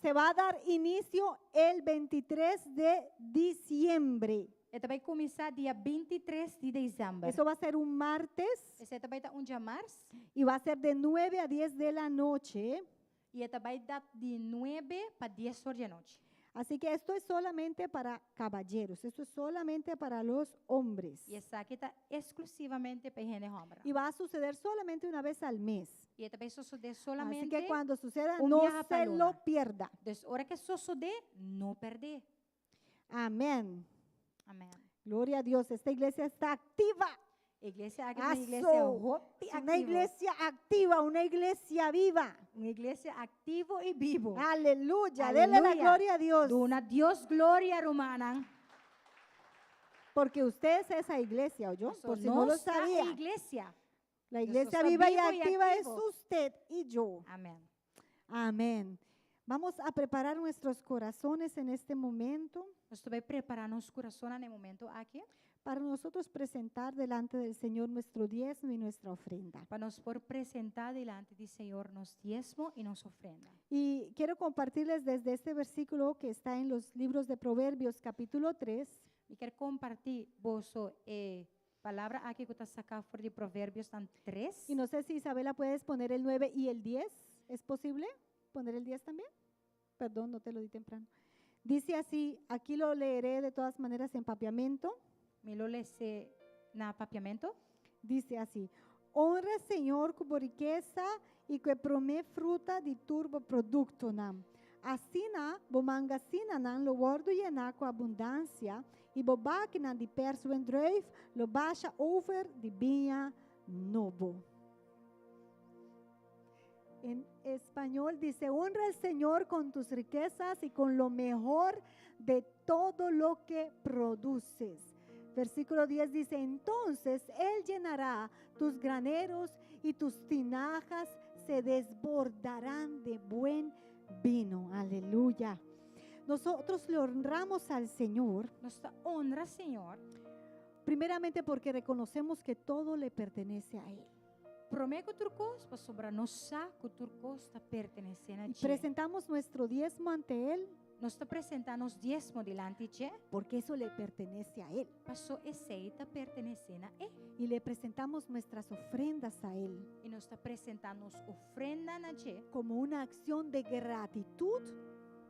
S2: Se va a dar inicio el 23 de diciembre.
S3: E ta bai kuminsá dia 23 di desèmber.
S2: Eso va a ser un martes
S3: Esei ta bai ta un djamars
S2: y va a ser de 9 a 10 de la noche.
S3: I e ta bai ta di 9 pa 10 or di anochi.
S2: Así que esto es solamente para caballeros, esto es solamente para los hombres.
S3: I esaki ta eksklusivamente pa hende hòmber.
S2: Y va a suceder solamente una vez al mes.
S3: I e ta bai sosodé
S2: Así
S3: solamente
S2: que cuando suceda,
S3: un
S2: no
S3: biaha pa
S2: se
S3: luna.
S2: lo pierda.
S3: Dus ora ku sosodé, no pèrdè.
S2: Amén.
S3: Amèn.
S2: Gloria a Dios. Esta iglesia está activa.
S3: Iglesia aki ta un iglesia
S2: Aso.
S3: hopi
S2: Es una
S3: aktivo.
S2: Iglesia activa, una iglesia viva.
S3: Un iglesia aktivo i bibu.
S2: Aleluya. Dele la
S3: Aleluya.
S2: Gloria a Dios.
S3: Duna Dios gloria, rumannan.
S2: Porque usted es esa iglesia, ¿oyó?
S3: Pasó
S2: Por si no lo
S3: nos ta
S2: sabía.
S3: Iglesia.
S2: La
S3: Dios
S2: iglesia
S3: está
S2: viva y
S3: vivo y
S2: activa es
S3: activo.
S2: Usted y yo.
S3: Amèn.
S2: Amén. Vamos a preparar nuestros corazones en este momento
S3: Nos ta bai prepará nos kurason na e momento aki
S2: para nosotros presentar delante del Señor nuestro diezmo y nuestra ofrenda.
S3: Pa nos por presentá dilanti di Señor nos diesmo i nos ofrenda.
S2: Y quiero compartirles desde este versículo que está en los libros de Proverbios, capítulo 3,
S3: Mi ke kompartí boso e palabra aki ku ta saká for di Proverbionan 3.
S2: Y no sé si, Isabela, puedes poner el 9 y el 10. ¿Es posible poner el 10 también? Perdón, no te lo di temprano. Dice así, aquí lo leeré de todas maneras en papiamento.
S3: Mi lo les'é na papiamento.
S2: Dice así: Honra Señor ku rikesa i ku promé fruta di tur bo produktonan. Asina, bo mangasinanan lo wòrdu yená ku abundansia i bo bakinan di pèrs wendrùif lo basha over di biña nobo. En español dice: Honra al Señor con tus riquezas y con lo mejor de todo lo que produces. Versículo 10 dice: Entonces Él llenará tus graneros y tus tinajas se desbordarán de buen vino. Aleluya. Nosotros le honramos al Señor,
S3: Nos ta honra Señor.
S2: Primeramente porque reconocemos que todo le pertenece a Él.
S3: Promé ku tur kos, pasobra nos sa ku tur kos ta pertenesé na
S2: Y
S3: dje.
S2: presentamos nuestro diezmo ante Él
S3: Nos ta presentá nos diesmo dilanti dje,
S2: porque eso le pertenece a Él.
S3: Pasó esei ta pertenesé na E.
S2: Y le presentamos nuestras ofrendas a Él
S3: I nos ta presentá nos ofrenda na dje
S2: como una acción de gratitud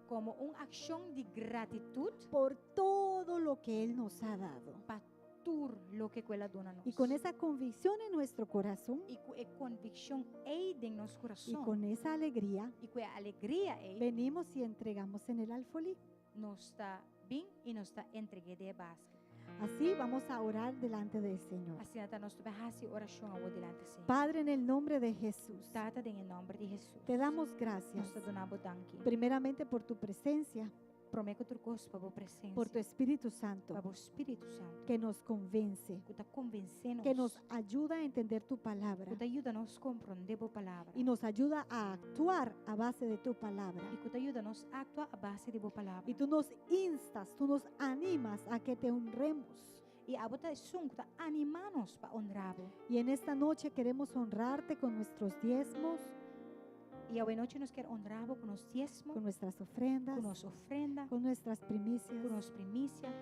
S3: komo un akshon di gratitut
S2: por todo lo que Él nos ha dado.
S3: Pa tur loke ku El a duna nos.
S2: Y con esa convicción en nuestro corazón
S3: I ku e konvikshon ei den nos
S2: y
S3: kurason.
S2: Con esa alegría,
S3: I ku e alegria ei,
S2: venimos y entregamos en el alfolí.
S3: Nos ta bin i nos ta entreg'é den e basket.
S2: Así vamos a orar delante del Señor.
S3: Asina anto nos ta bai hasi orashon awor dilanti Señor.
S2: Padre, en el nombre de Jesús,
S3: Tata, den nòmber di Hesus.
S2: Te damos gracias.
S3: Nos ta duna bo danki.
S2: Primeramente por tu presencia,
S3: Promé ku tur kos pa bo presensia.
S2: Por tu Espíritu Santo,
S3: Pa bo Spiritu Santu.
S2: Que nos convence,
S3: Ku ta konvensé nos.
S2: Que nos ayuda a entender tu palabra
S3: Ku ta yuda nos komprondé bo palabra.
S2: Y nos ayuda a actuar a base de tu palabra.
S3: I ku ta yuda nos aktua a base di bo palabra.
S2: Y tú nos instas, tú nos animas a que te honremos.
S3: I abo ta esun ku ta animá nos pa honra bo.
S2: Y en esta noche queremos honrarte con nuestros diezmos,
S3: I awe nochi nos ke honra bo ku nos diesmo,
S2: con nuestras ofrendas,
S3: ku nos ofrenda,
S2: con nuestras primicias,
S3: ku nos primisia,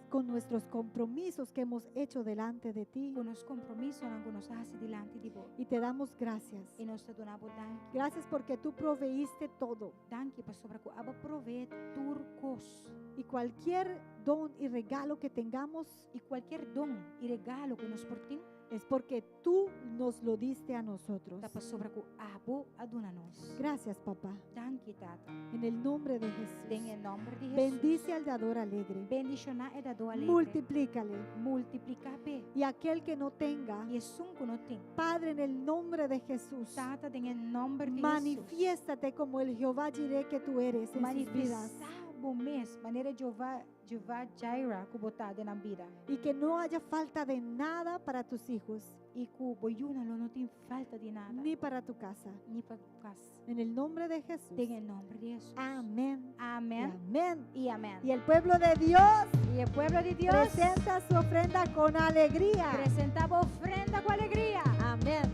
S2: con nuestros compromisos que hemos hecho delante de ti.
S3: Ku nos kompromisonan ku nos a hasi dilanti di bo.
S2: Y te damos gracias.
S3: I nos ta duna bo danki.
S2: Gracias porque tú proveíste todo.
S3: Danki pasobra ku abo a proveé tur kos.
S2: Y cualquier don y regalo que tengamos,
S3: I kualke don i regalo ku nos por tin,
S2: Es porque tú nos lo diste a nosotros.
S3: Ta pasobra ku abo a duna nos.
S2: Gracias, papá.
S3: Danki, Tata.
S2: En el nombre de
S3: Den
S2: Jesús.
S3: e nòmber di Hesus.
S2: Bendice al dador alegre.
S3: Bendishoná e dadó alegre.
S2: Multiplícale.
S3: Multipliká p'e.
S2: Y aquel que no tenga,
S3: I esun ku no tin.
S2: Padre, en el nombre de Jesús,
S3: Tata, den e nòmber di Hesus.
S2: manifiéstate como el Jehová Jireh que tú eres en sus vidas.
S3: Manifestá bo mes, manera Jehová, Jehová Jireh ku bo ta den nan bida.
S2: Y que no haya falta de nada para tus hijos,
S3: I ku bo yunan lo no tin falta di nada.
S2: ni para tu casa.
S3: Ni pa kas.
S2: En el nombre de Jesús.
S3: Den e nòmber di Hesus.
S2: Amén. Y
S3: Amèn.
S2: amén.
S3: I amèn.
S2: Y el pueblo de Dios
S3: I e pueblo di Dios
S2: presenta su ofrenda con alegría.
S3: presentá bo ofrenda ku alegria.
S2: Amén.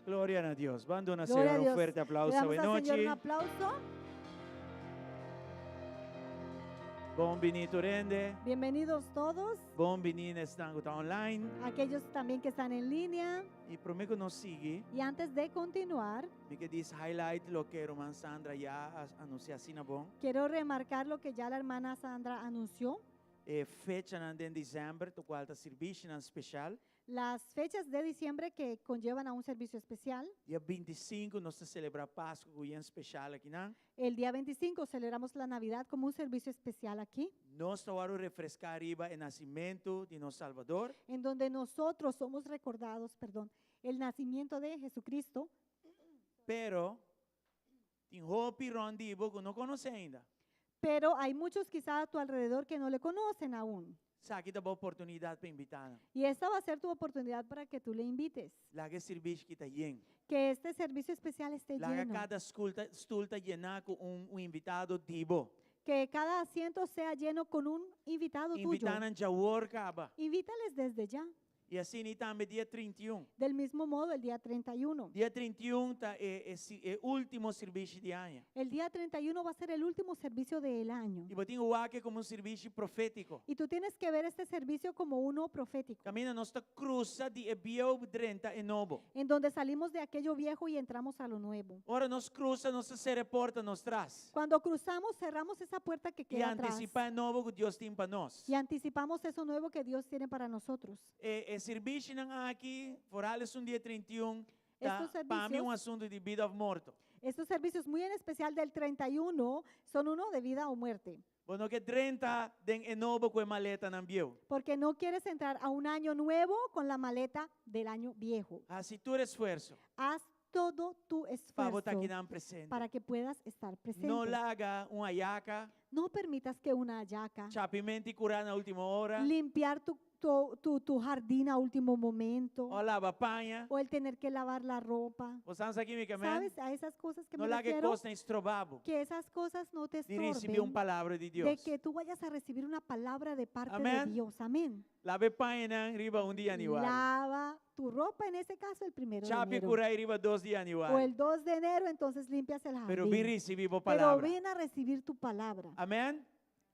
S4: Gloria a Dios. Ban duna
S2: Gloria a
S4: Señor un
S2: Dios.
S4: fuerte
S2: Le
S4: aplauso.
S2: damos
S4: Buenas
S2: al Señor un
S4: noches.
S2: aplauso.
S4: Bon bini tur hende.
S2: Bienvenidos todos,
S4: Bon bini esnan ku ta online.
S2: aquellos también que están en línea.
S4: I promé ku nos sigui,
S2: Y antes de continuar,
S4: mi ke djis highlight loke ruman Sandra ya a anunsiá asina bon.
S2: quiero remarcar lo que ya la hermana Sandra anunció.
S4: E fechanan di desèmber, kual ta servisionan spesial.
S2: Las fechas de diciembre que conllevan a un servicio especial.
S4: Dia 25 nos ta selebrá Pasku ku un spesial akinan.
S2: El día 25 celebramos la Navidad como un servicio especial aquí,
S4: Nos ta refreská riba e nasementu di nos Salbador.
S2: En donde nosotros somos recordados, perdón, el nacimiento de Jesucristo.
S4: Pero tin hopi rònt di bo ku no konos'é ainda.
S2: Pero hay muchos quizá a tu alrededor que no le conocen aún.
S4: Esaki ta bo oportunidat pa invitá.
S2: Y esta va a ser tu oportunidad para que tú le invites.
S4: Laga e servisio aki ta yen.
S2: Que este servicio especial esté
S4: Laga
S2: lleno.
S4: kada stul ta yená ku un invitado di bo.
S2: Que cada asiento sea lleno con un invitado tuyo.
S4: Invitá nan djawor kaba.
S2: Invítales desde ya.
S4: I asina tambe dia 31.
S2: Del mismo modo, el día 31.
S4: Dia 31 ta e último servisio di aña.
S2: El día 31 va a ser el último servicio del año.
S4: I bo tin ku wak e komo un servisio profétiko.
S2: Y tú tienes que ver este servicio como uno profético,
S4: Kaminda nos ta krusa di e bieu drenta e nobo.
S2: En donde salimos de aquello viejo y entramos a lo nuevo.
S4: Ora nos krusa, nos ta sera e porta nos tras.
S2: Cuando cruzamos, cerramos esa puerta que
S4: I
S2: queda atrás
S4: antisipá e nobo ku Dios tin pa nos.
S2: y anticipamos eso nuevo que Dios tiene para nosotros.
S4: E servisionan aki, vooral esun dia 31, ta
S2: Estos
S4: pa mi un
S2: servicios,
S4: asuntu di bida òf morto.
S2: Estos servicios muy en especial del 31 son uno de vida o muerte.
S4: Bo no ke drenta den e nobo ku e maletanan bieu.
S2: Porque no quieres entrar a un año nuevo con la maleta del año viejo.
S4: Hasi tur esfuerso
S2: Haz todo tu
S4: pa bo ta
S2: esfuerzo
S4: akinan presente.
S2: Para que puedas estar presente.
S4: No laga un hayaca,
S2: No permitas que una hayaca,
S4: chapiment'i kurá na último ora,
S2: limpiar tu jardín a último momento,
S4: òf laba paña.
S2: O el tener que lavar la ropa.
S4: Bo sa kiko mi ke men?
S2: ¿Sabes a esas cosas que
S4: No
S2: me
S4: laga
S2: refiero?
S4: kosnan stroba bo
S2: Que esas cosas no te
S4: di risibí un
S2: estorben
S4: palabra di
S2: de
S4: Dios.
S2: que tú vayas a recibir una palabra de parte de
S4: Amén.
S2: Dios. Amén.
S4: Laba e pañanan riba 1 di yanüari.
S2: Lava tu ropa, en ese caso el 1 de
S4: Chapi
S2: enero.
S4: kurá riba 2 di
S2: O
S4: yanüari.
S2: el 2 de enero, entonces limpias el
S4: Pero bin
S2: jardín.
S4: risibí bo
S2: Pero
S4: palabra.
S2: ven a recibir tu palabra.
S4: Amèn.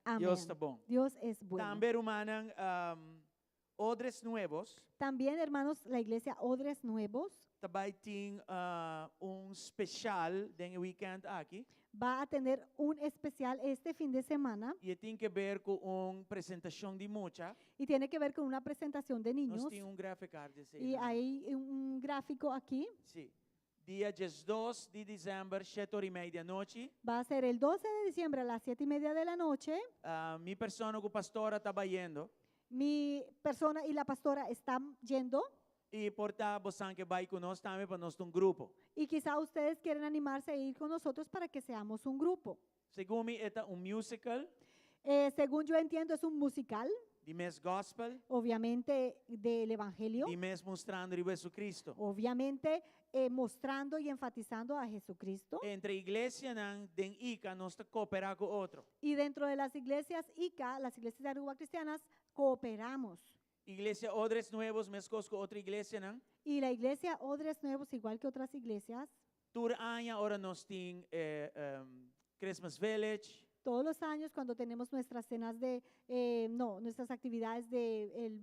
S2: Amén.
S4: Dios ta bon.
S2: Dios es bueno.
S4: Tambe rumannan Odres Nuevos
S2: También, hermanos, la iglesia Odres Nuevos
S4: ta bai tin un spesial den weekend aki.
S2: Va a tener un especial este fin de semana
S4: I tin ke ber ku un presentashon di mucha.
S2: Y tiene que ver con una presentación de
S4: Nos
S2: niños.
S4: tin un graphic card
S2: Y hay un gráfico aquí.
S4: Si. Dia 12 di desèmber, 7 or i mei di anochi.
S2: Va a ser el 12 de diciembre a las 7:30 de la noche.
S4: Mi persona ku pastora ta bayendo.
S2: Mi persona y la pastora están yendo.
S4: I por ta boso ke bai ku nos tambe pa nos ta un grupo.
S2: Y quizá ustedes quieren animarse a ir con nosotros para que seamos un grupo.
S4: Segun mi, e ta un musical
S2: Según yo entiendo, es un musical,
S4: di mes gospel,
S2: obviamente del Evangelio,
S4: di mes mustrando riba Jesucristo.
S2: Obviamente mostrando y enfatizando a Jesucristo.
S4: Entre iglesianan den ICA nos ta kooperá ku otro.
S2: Y dentro de las iglesias ICA, las iglesias de Aruba cristianas, cooperamos.
S4: Iglesia Odres Nuevos, meskos ku otro iglesianan.
S2: Y la iglesia Odres Nuevos, igual que otras iglesias,
S4: Tur aña ora nos tin Christmas Village.
S2: Todos los años cuando tenemos nuestras cenas de, no, nuestras actividades de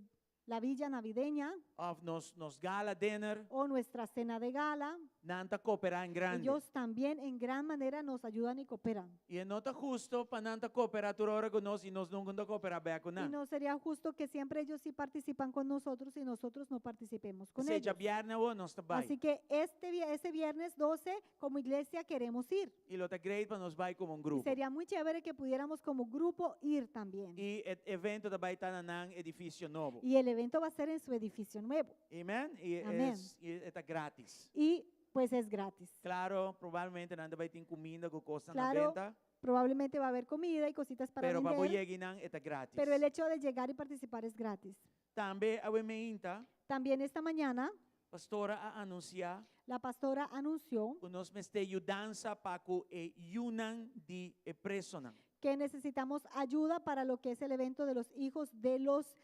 S2: la villa navideña
S4: Òf nos gala dinner.
S2: O nuestra cena de gala,
S4: Nan ta kooperá en grande.
S2: Ellos también en gran manera nos ayudan y cooperan.
S4: I no ta hustu pa nan ta kooperá tur ora ku nos i nos nunka ta kooperá bèk ku
S2: Y
S4: nan.
S2: No sería justo que siempre ellos sí participan con nosotros y nosotros no participemos con
S4: Sea
S2: ellos.
S4: Djabièrnè nos ta bai.
S2: Así que ese viernes 12, como iglesia, queremos ir.
S4: I lo ta great pa nos bai komo un
S2: Y
S4: grupo.
S2: sería muy chévere que pudiéramos como grupo ir también.
S4: I e evento ta bai ta na nan edifisio nobo.
S2: Y el evento va a ser en su edificio nuevo.
S4: Amen. I
S2: Amén.
S4: E ta gratis.
S2: Y pues es gratis.
S4: Klaro, probablemente nan bai tin kuminda ku kos na
S2: Claro,
S4: benta.
S2: probablemente va a haber comida y cositas para
S4: Pero pa
S2: vender.
S4: yega einan e ta gratis.
S2: Pero el hecho de llegar y participar es gratis.
S4: Tambe awe mainta,
S2: También esta mañana,
S4: pastora a anunsiá
S2: la pastora anunció
S4: ku nos mester yudansa pa ku e yunan di e presonan.
S2: Que necesitamos ayuda para lo que es el evento de los hijos de los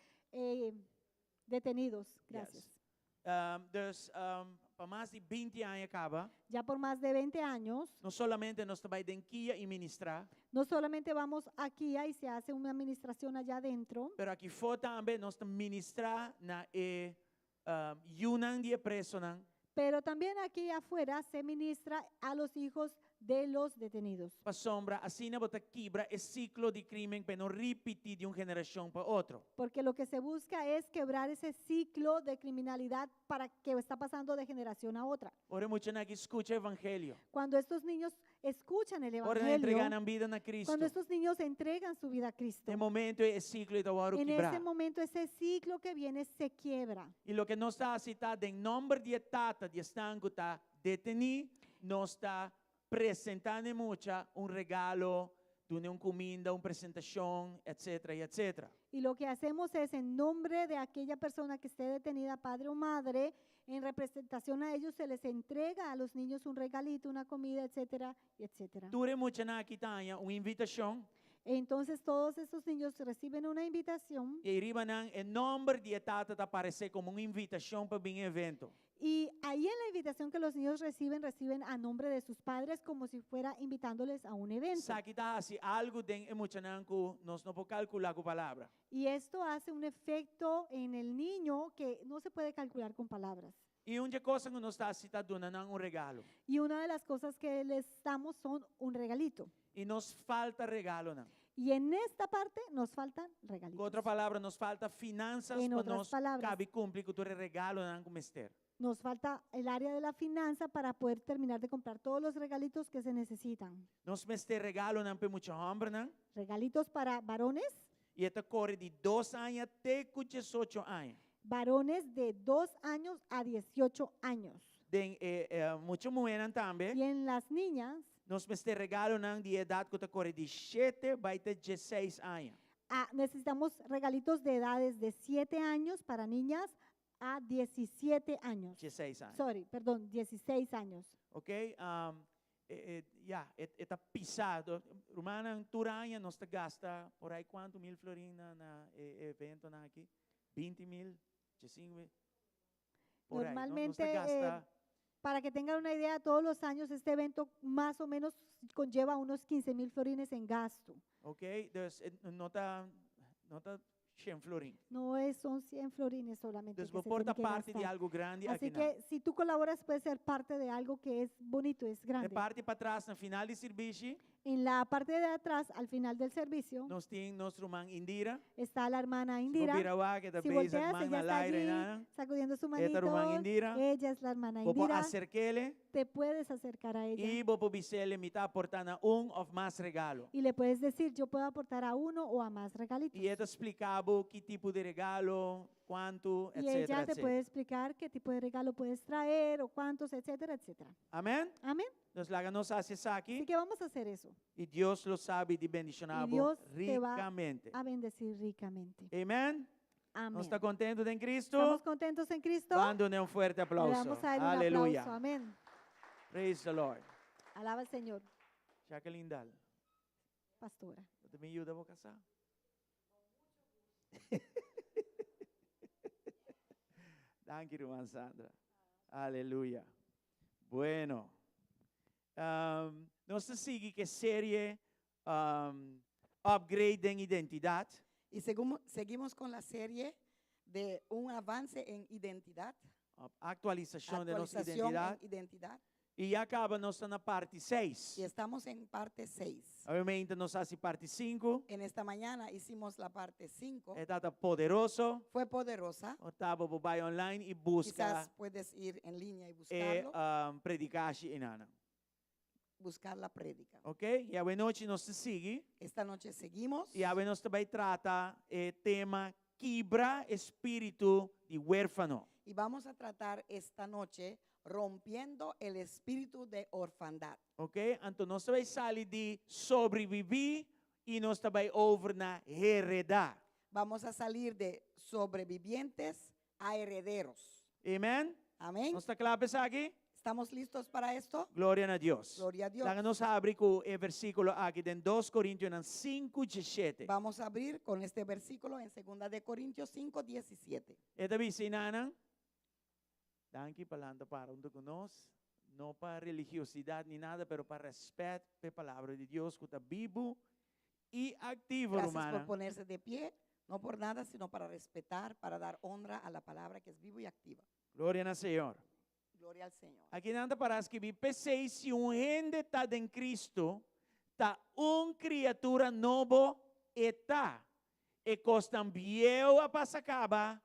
S2: detenidos. Gracias.
S4: Yes. Dus pa mas di 20 aña kaba,
S2: Ya por más de 20 años,
S4: no solamente nos ta bai den KIA i ministrá,
S2: no solamente vamos aquí y se hace una administración allá adentro,
S4: pero aki afó tambe nos ta ministrá na e yunan di e presonan.
S2: Pero también aquí afuera se ministra a los hijos de los detenidos.
S4: Pasobra, asina bo ta kibra e siklo di krímen pa no ripití di un generashon pa otro.
S2: Porque lo que se busca es quebrar ese ciclo de criminalidad para que está pasando de generación a otra.
S4: Ora e muchanan aki skucha evangelio.
S2: Cuando estos niños escuchan el
S4: Ora
S2: evangelio,
S4: entregá nan bida na Kristu.
S2: Cuando estos niños entregan su vida a Cristo,
S4: E momento e siklo ta wòrdu
S2: en
S4: kibrá.
S2: Ese momento ese ciclo que viene se quiebra.
S4: I loke nos ta hasi ta den nòmber di tata di esnan ku ta detení, nos ta presentá e mucha un regalo, duna un kuminda, un presentashon, etc. Etc.
S2: Y lo que hacemos es, en nombre de aquella persona que esté detenida, padre o madre, en representación a ellos se les entrega a los niños un regalito, una comida, etcétera, y etcétera.
S4: Tur e muchanan aki ta haña un invitashon.
S2: Entonces todos esos niños reciben una invitación.
S4: I riba nan e nòmber di tata ta aparesé komo un invitashon pa bin evento.
S2: Y ahí en la invitación que los niños reciben, reciben a nombre de sus padres como si fuera invitándoles a un evento.
S4: Esaki ta hasi algu den e muchanan ku nos no por kalkulá ku palabra.
S2: Y esto hace un efecto en el niño que no se puede calcular con palabras.
S4: I un kos ku nos ta hasi ta duna nan un regalo.
S2: Y una de las cosas que les damos son un regalito.
S4: I nos falta regalonan.
S2: Y en esta parte nos faltan regalitos.
S4: Ku otro palabra, nos falta finanzas
S2: En
S4: pa
S2: otras
S4: nos
S2: palabras,
S4: kaba kumpli ku tur e regalonan ku mester.
S2: Nos falta el área de la finanza para poder terminar de comprar todos los regalitos que se necesitan.
S4: Nos mester regalonan pa mucha hòmbernan.
S2: Regalitos para varones.
S4: I e ta kore di 2 aña te 18 aña.
S2: Varones de 2 años a 18 años.
S4: Den mucha muhénan tambe.
S2: Y en las niñas,
S4: Nos mester regalonan di edat ku ta kore di 7 bai te 16 aña.
S2: Ah, necesitamos regalitos de edades de 7 años para niñas a 17 años.
S4: 16 aña.
S2: Sorry, perdón, 16 años.
S4: Ok? Ya, ta pisá. Rumannan, tur aña nos ta gasta por ei kuantu mil florin na evento na aki? 20 mil, 15 mil. Por ei, no? Nos
S2: Normalmente,
S4: ta gasta
S2: para que tengan una idea, todos los años este evento más o menos conlleva unos 15 mil florines en gasto.
S4: Ok? Dus no ta 100 florin.
S2: No es, son 100 florines solamente
S4: Dus
S2: que se
S4: por
S2: tienen que
S4: parte di
S2: gastar.
S4: algu grandi
S2: Así
S4: aki. No.
S2: que si tú colaboras, puedes ser parte de algo que es bonito, es
S4: E
S2: grande.
S4: parti patras, na final di servisio,
S2: En la parte de atrás, al final del servicio,
S4: nos tin nos ruman Indira.
S2: Está la hermana
S4: Si
S2: Indira.
S4: bo bira ku ta
S2: Si
S4: bezig
S2: volteas,
S4: man
S2: ella
S4: na
S2: está
S4: aire,
S2: allí
S4: nada.
S2: sacudiendo su
S4: E ta ruman
S2: manito.
S4: Indira.
S2: Ella es la hermana
S4: Bo por
S2: Indira.
S4: aserk'é
S2: Te puedes acercar a ella.
S4: i bo por bis'é mi ta aportá na un òf mas regalo.
S2: Y le puedes decir: "Yo puedo aportar a uno o a más regalitos".
S4: I e ta splika bo ki tipo di regalo, kuantu,
S2: Y ella
S4: etc.
S2: te
S4: etc.
S2: puede explicar qué tipo de regalo puedes traer o cuántos, etcétera, etcétera.
S4: Amèn?
S2: Amén.
S4: Nos laga nos hasi
S2: Así
S4: esaki
S2: que vamos a hacer eso,
S4: i Dios lo sabi di bendishoná
S2: Y
S4: bo
S2: Dios te va
S4: rikamente.
S2: a bendecir ricamente.
S4: Amèn?
S2: Amén.
S4: Nos ta kontentu den Kristu?
S2: ¿Estamos contentos en Cristo?
S4: Ban dun'é un fuerte
S2: Le
S4: aplauso.
S2: damos a él un
S4: Aleluya.
S2: aplauso. Amén.
S4: Praise the Lord.
S2: Alaba al Señor,
S4: Jacqueline Dal,
S2: pastora.
S4: bo ta yuda bo kasá? Danki, ruman Sandra. Aleluya. Bueno. Nos ta sigui ku e serie Upgrade den Identidat.
S5: Y seguimos con la serie de un avance en identidad.
S4: Aktualisashon di nos
S5: Actualización
S4: identidat.
S5: en identidad.
S4: I ya kaba nos ta na parti 6.
S5: Y estamos en parte 6.
S4: Obviamente nos a hasi parti 5.
S5: En esta mañana hicimos la parte 5.
S4: E tabata poderoso.
S5: Fue poderosa.
S4: Por ta bo por bai online i buska
S5: Quizás puedes ir en línea y
S4: e
S5: buscarlo.
S4: predikashi einan.
S5: Buscar la prédica.
S4: Ok? I awe nochi nos ta sigui.
S5: Esta noche seguimos.
S4: I awe nos ta bai trata e tema Kibra espíritu di huérfano.
S5: Y vamos a tratar esta noche rompiendo el espíritu de orfandad.
S4: Ok? Anto nos ta bai sali di sobreviví i nos ta bai over na heredá.
S5: Vamos a salir de sobrevivientes a herederos.
S4: Amen?
S5: Amén.
S4: Nos ta kla pa esaki?
S5: ¿Estamos listos para esto?
S4: Gloria na Dios.
S5: Gloria a Dios.
S4: Laga nos habri ku e versíkulo aki den 2 Korintionan 5, 17.
S5: Vamos a abrir con este versículo en 2 de Corintios 5, 17.
S4: E ta bisa einan, Danki pa lanta para huntu ku nos, no pa religiosidat ni nada, pero pa rèspèt pa e palabra di Dios ku ta bibu i aktivo,
S5: Gracias por
S4: rumannan.
S5: ponerse de pie, no por nada, sino para respetar, para dar honra a la palabra que es vivo y activa.
S4: Gloria na Señor.
S5: Gloria al Señor.
S4: Akinan ta pará skibí, P'esei si un hende ta den Cristo, ta un kriatura nobo e ta. E kosnan bieu a pasa kaba,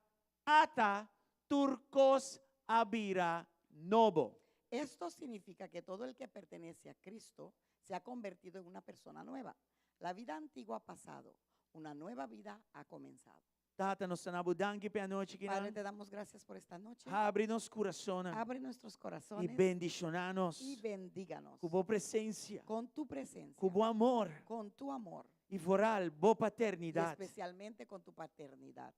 S4: ata tur kos a bira nobo.
S5: Esto significa que todo el que pertenece a Cristo se ha convertido en una persona nueva. La vida antigua ha pasado, una nueva vida ha comenzado.
S4: Tata, nos ta duna bo danki p'e anochi
S5: Padre,
S4: kinan.
S5: te damos gracias por esta noche.
S4: Habri nos kurasonnan
S5: Abre nuestros
S4: i
S5: corazones
S4: bendishoná nos
S5: y bendíganos
S4: ku bo presensia,
S5: con tu presencia,
S4: ku bo amor
S5: con tu amor
S4: i vooral bo
S5: y
S4: paternidat.
S5: especialmente con tu paternidad.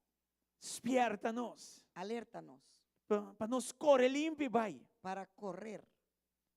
S4: Spierta nos
S5: Alértanos
S4: pa pa nos kore limpi bai
S5: para correr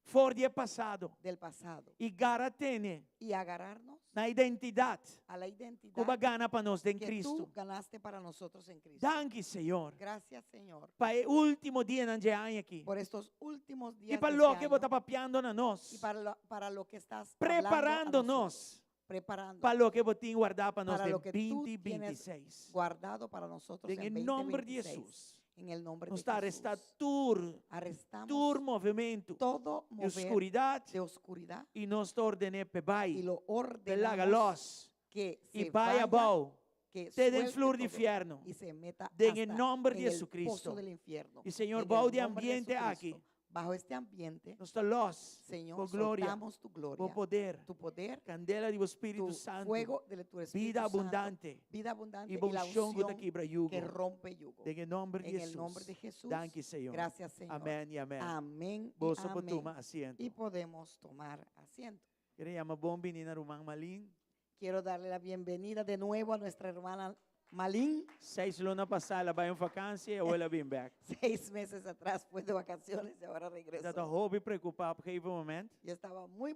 S4: for di e pasado
S5: del pasado
S4: i gara tene
S5: y agarrarnos
S4: na identidat
S5: a la
S4: ku
S5: identidad
S4: bo a gana pa nos den
S5: que
S4: Cristo.
S5: tú ganaste para nosotros en Cristo.
S4: Danki, Señor,
S5: Gracias, Señor,
S4: pa e último dianan dje aña aki
S5: por estos últimos
S4: i
S5: días
S4: pa
S5: de este
S4: loke bo
S5: año
S4: ta papiando na
S5: y
S4: nos,
S5: para lo, para lo que estás hablando a
S4: preparando
S5: nosotros,
S4: nos
S5: preparando
S4: pa loke bo tin guardá pa nos
S5: para
S4: den
S5: lo que tú
S4: binti
S5: tienes
S4: bintiseis.
S5: guardado para nosotros
S4: Den
S5: en
S4: e nomber di
S5: 2026.
S4: Hesus.
S5: En el nombre
S4: Nos
S5: de
S4: ta arestá
S5: Jesús.
S4: tur,
S5: Arrestamos
S4: tur movementu
S5: todo
S4: di
S5: mover
S4: oskuridat
S5: de oscuridad
S4: i nos ta ordené p'e
S5: y
S4: bai,
S5: lo
S4: p'e laga
S5: ordenamos
S4: los
S5: que
S4: i
S5: se
S4: bai
S5: vaya,
S4: abou,
S5: que
S4: te den
S5: suelte
S4: flur di
S5: todo
S4: fièrnu.
S5: y se meta
S4: Den e
S5: hasta
S4: nomber di
S5: en el
S4: Jesucristo.
S5: pozo del infierno.
S4: I Señor,
S5: En
S4: bou
S5: el
S4: di
S5: nombre de
S4: ambiente
S5: Jesucristo.
S4: aki,
S5: Bajo este ambiente,
S4: nos ta los
S5: Señor,
S4: bo gloria,
S5: soltamos tu gloria,
S4: bo poder,
S5: tu poder,
S4: kandela di bo Spiritu
S5: tu
S4: Santu,
S5: fuego de tu Espíritu
S4: bida
S5: Santo,
S4: abundante
S5: vida abundante
S4: i
S5: y
S4: bo
S5: la
S4: unshon ku ta
S5: unción
S4: kibra yugo.
S5: que rompe yugo.
S4: Den e nomber di
S5: En el nombre
S4: Hesus.
S5: de Jesús.
S4: Danki, Señor.
S5: Gracias, Señor.
S4: Amén i amén.
S5: Amén y
S4: Boso por
S5: amén.
S4: tuma asiento.
S5: Y podemos tomar asiento.
S4: Kere yama bon bini na ruman Malin.
S5: Quiero darle la bienvenida de nuevo a nuestra hermana Malín.
S4: Seis luna pasá el a bai un vakantie i awor el a bin bèk.
S5: Seis meses atrás fue de vacaciones y ahora
S4: Mi
S5: regresó.
S4: tabata hopi preokupá op gegeven moment.
S5: Yo estaba muy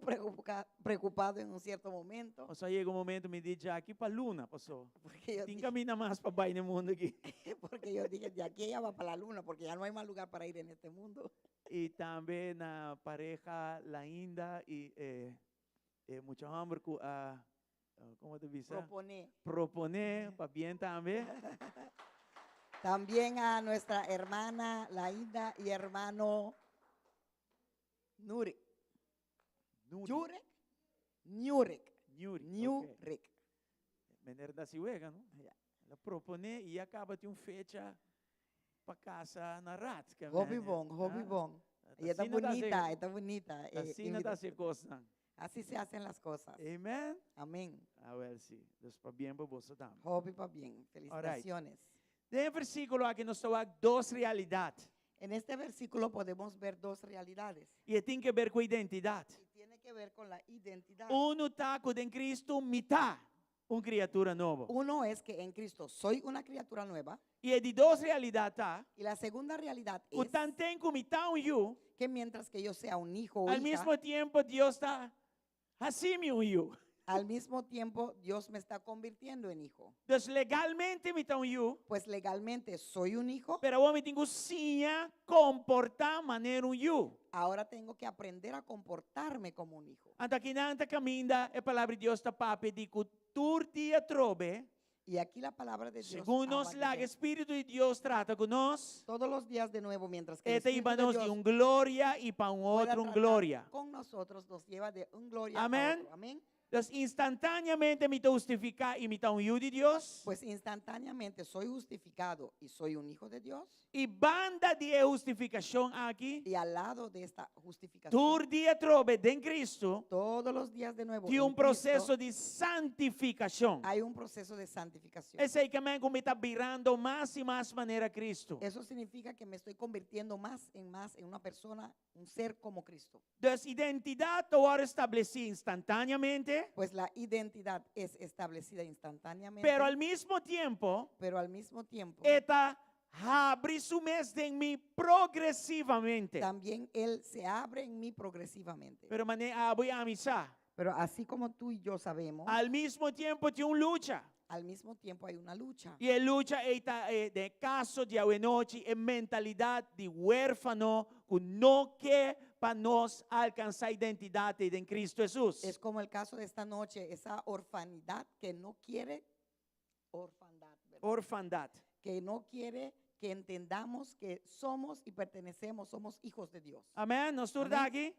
S5: preocupado en un cierto momento.
S4: Paso a yega un momento mi di djaki pa luna paso.
S5: Porque yo
S4: Tin
S5: dije,
S4: kaminda mas pa bai n'e mundu aki.
S5: porque yo dije, de aquí ella va para la luna, porque ya no hay más lugar para ir en este mundo.
S4: I tambe na pareha Lainda i e e mucha hòmber ku a komo ta bisa?
S5: Proponé.
S4: Proponé, pabien tambe.
S5: También a nuestra hermana Lainda y hermano Nuri.
S4: Nuri.
S5: Jurek? Nurek.
S4: Nuri.
S5: Nurek.
S4: Meneer da si wega, no?
S5: Ja.
S4: El a proponé i a kaba tin un fecha pa kasa na rat.
S5: Hopi bon, hopi bon. Y está
S4: Asina ta
S5: bonita,
S4: hace
S5: está bonita.
S4: Asina ta hace kosnan.
S5: Así se hacen las cosas.
S4: Amen.
S5: Amén.
S4: Awel si. Dus pabien pa boso tambe.
S5: Hopi pabien. Felicitaciones.
S4: Den e versíkulo aki nos ta wak dos realidat.
S5: En este versículo podemos ver dos realidades.
S4: I e tin ke ber ku identidat.
S5: Y tiene que ver con la identidad.
S4: Unu ta ku den Kristu mi ta un kriatura nobo.
S5: Uno es que en Cristo soy una criatura nueva.
S4: I e di dos realidat ta
S5: Y la segunda realidad
S4: ku
S5: es
S4: tanten ku mi ta un yu,
S5: que mientras que yo sea un hijo o
S4: al
S5: hija,
S4: mismo tiempo Dios ta hasi mi un yu.
S5: al mismo tiempo Dios me está convirtiendo en hijo.
S4: Dus legalmente mi ta un yu,
S5: Pues legalmente soy un hijo,
S4: pero awor mi tin ku siña komportá manera un yu.
S5: ahora tengo que aprender a comportarme como un hijo.
S4: Anto akinan ta kaminda e Palabra di Dios ta papia di ku tur dia atrobe,
S5: Y aquí la palabra de Dios
S4: segun nos
S5: habla
S4: laga
S5: de
S4: e Spiritu di Dios trata ku nos,
S5: todos los días de nuevo, mientras que el
S4: e ta hiba
S5: Espíritu de
S4: nos di
S5: Dios
S4: un gloria i pa un
S5: pueda
S4: otro un
S5: tratar
S4: gloria.
S5: con nosotros, nos lleva de un gloria a
S4: Amén.
S5: otro. Amén.
S4: Dus instantáneamente mi ta hustifiká i mi ta un yu di Dios.
S5: Pues instantáneamente soy justificado y soy un hijo de Dios.
S4: I banda di e hustifikashon aki,
S5: Y al lado de esta justificación,
S4: tur dia atrobe den Cristo,
S5: todos los días de nuevo,
S4: tin
S5: en
S4: un
S5: Cristo,
S4: proseso di santifikashon.
S5: hay un proceso de santificación.
S4: Esei ke men ku mi ta birando mas i mas manera Cristo.
S5: Eso significa que me estoy convirtiendo más en más en una persona, un ser como Cristo.
S4: Dus identidat ta wòrdu establesí instantáneamente,
S5: Pues la identidad es establecida instantáneamente,
S4: pero al mismo tiempo
S5: pero al mismo tiempo
S4: e ta habri su mes den mi progresivamente.
S5: también Él se abre en mí progresivamente.
S4: Pero manera abo i ami sa,
S5: Pero así como tú y yo sabemos,
S4: al mismo tiempo tin un lucha.
S5: al mismo tiempo hay una lucha.
S4: I e lucha ei ta e, den e kaso di awenochi e mentalidat di huérfano ku no ke pa nos alkansá identidat ei den Kristu Hesus.
S5: Es como el caso de esta noche, esa orfanidad que no quiere, orfandad, ¿verdad?
S4: Orfandat.
S5: Que no quiere que entendamos que somos y pertenecemos, somos hijos de Dios.
S4: Amèn? Nos tur ta
S5: Amèn.
S4: aki?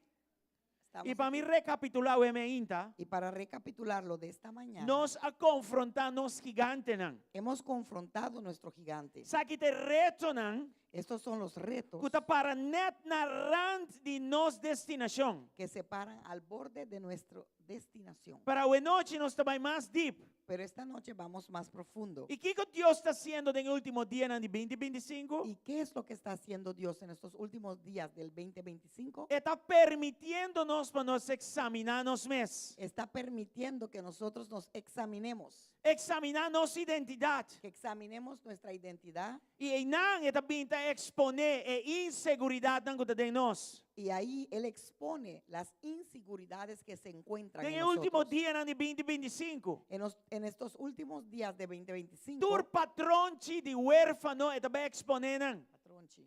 S5: Estamos
S4: I pa mi
S5: aquí.
S4: rekapitulá awe meinta,
S5: Y para recapitular lo de esta mañana,
S4: nos a konfrontá nos gigantenan.
S5: hemos confrontado nuestro gigante.
S4: Esaki ta e retonan
S5: Estos son los retos
S4: ku ta para nèt na rant di nos destinashon.
S5: que se paran al borde de nuestra destinación.
S4: Pero awe nochi nos ta bai mas dip.
S5: Pero esta noche vamos más profundo.
S4: I kiko Dios ta hasiendo den e último dianan di binti binti sinku?
S5: ¿Y qué es lo que está haciendo Dios en estos últimos días del 2025?
S4: E ta permitiendo nos pa nos eksaminá nos mes.
S5: Está permitiendo que nosotros nos examinemos,
S4: Eksaminá nos identidat.
S5: que examinemos nuestra identidad
S4: I einan e ta bin ta eksponé e inseguridatnan ku ta den nos.
S5: y ahí Él expone las inseguridades que se encuentran
S4: Den
S5: en
S4: e último
S5: nosotros.
S4: dianan di binti binti sinku.
S5: En, en estos últimos días de 2025,
S4: Tur patronchi di huérfano e ta bai eksponé nan.
S5: Patronchi,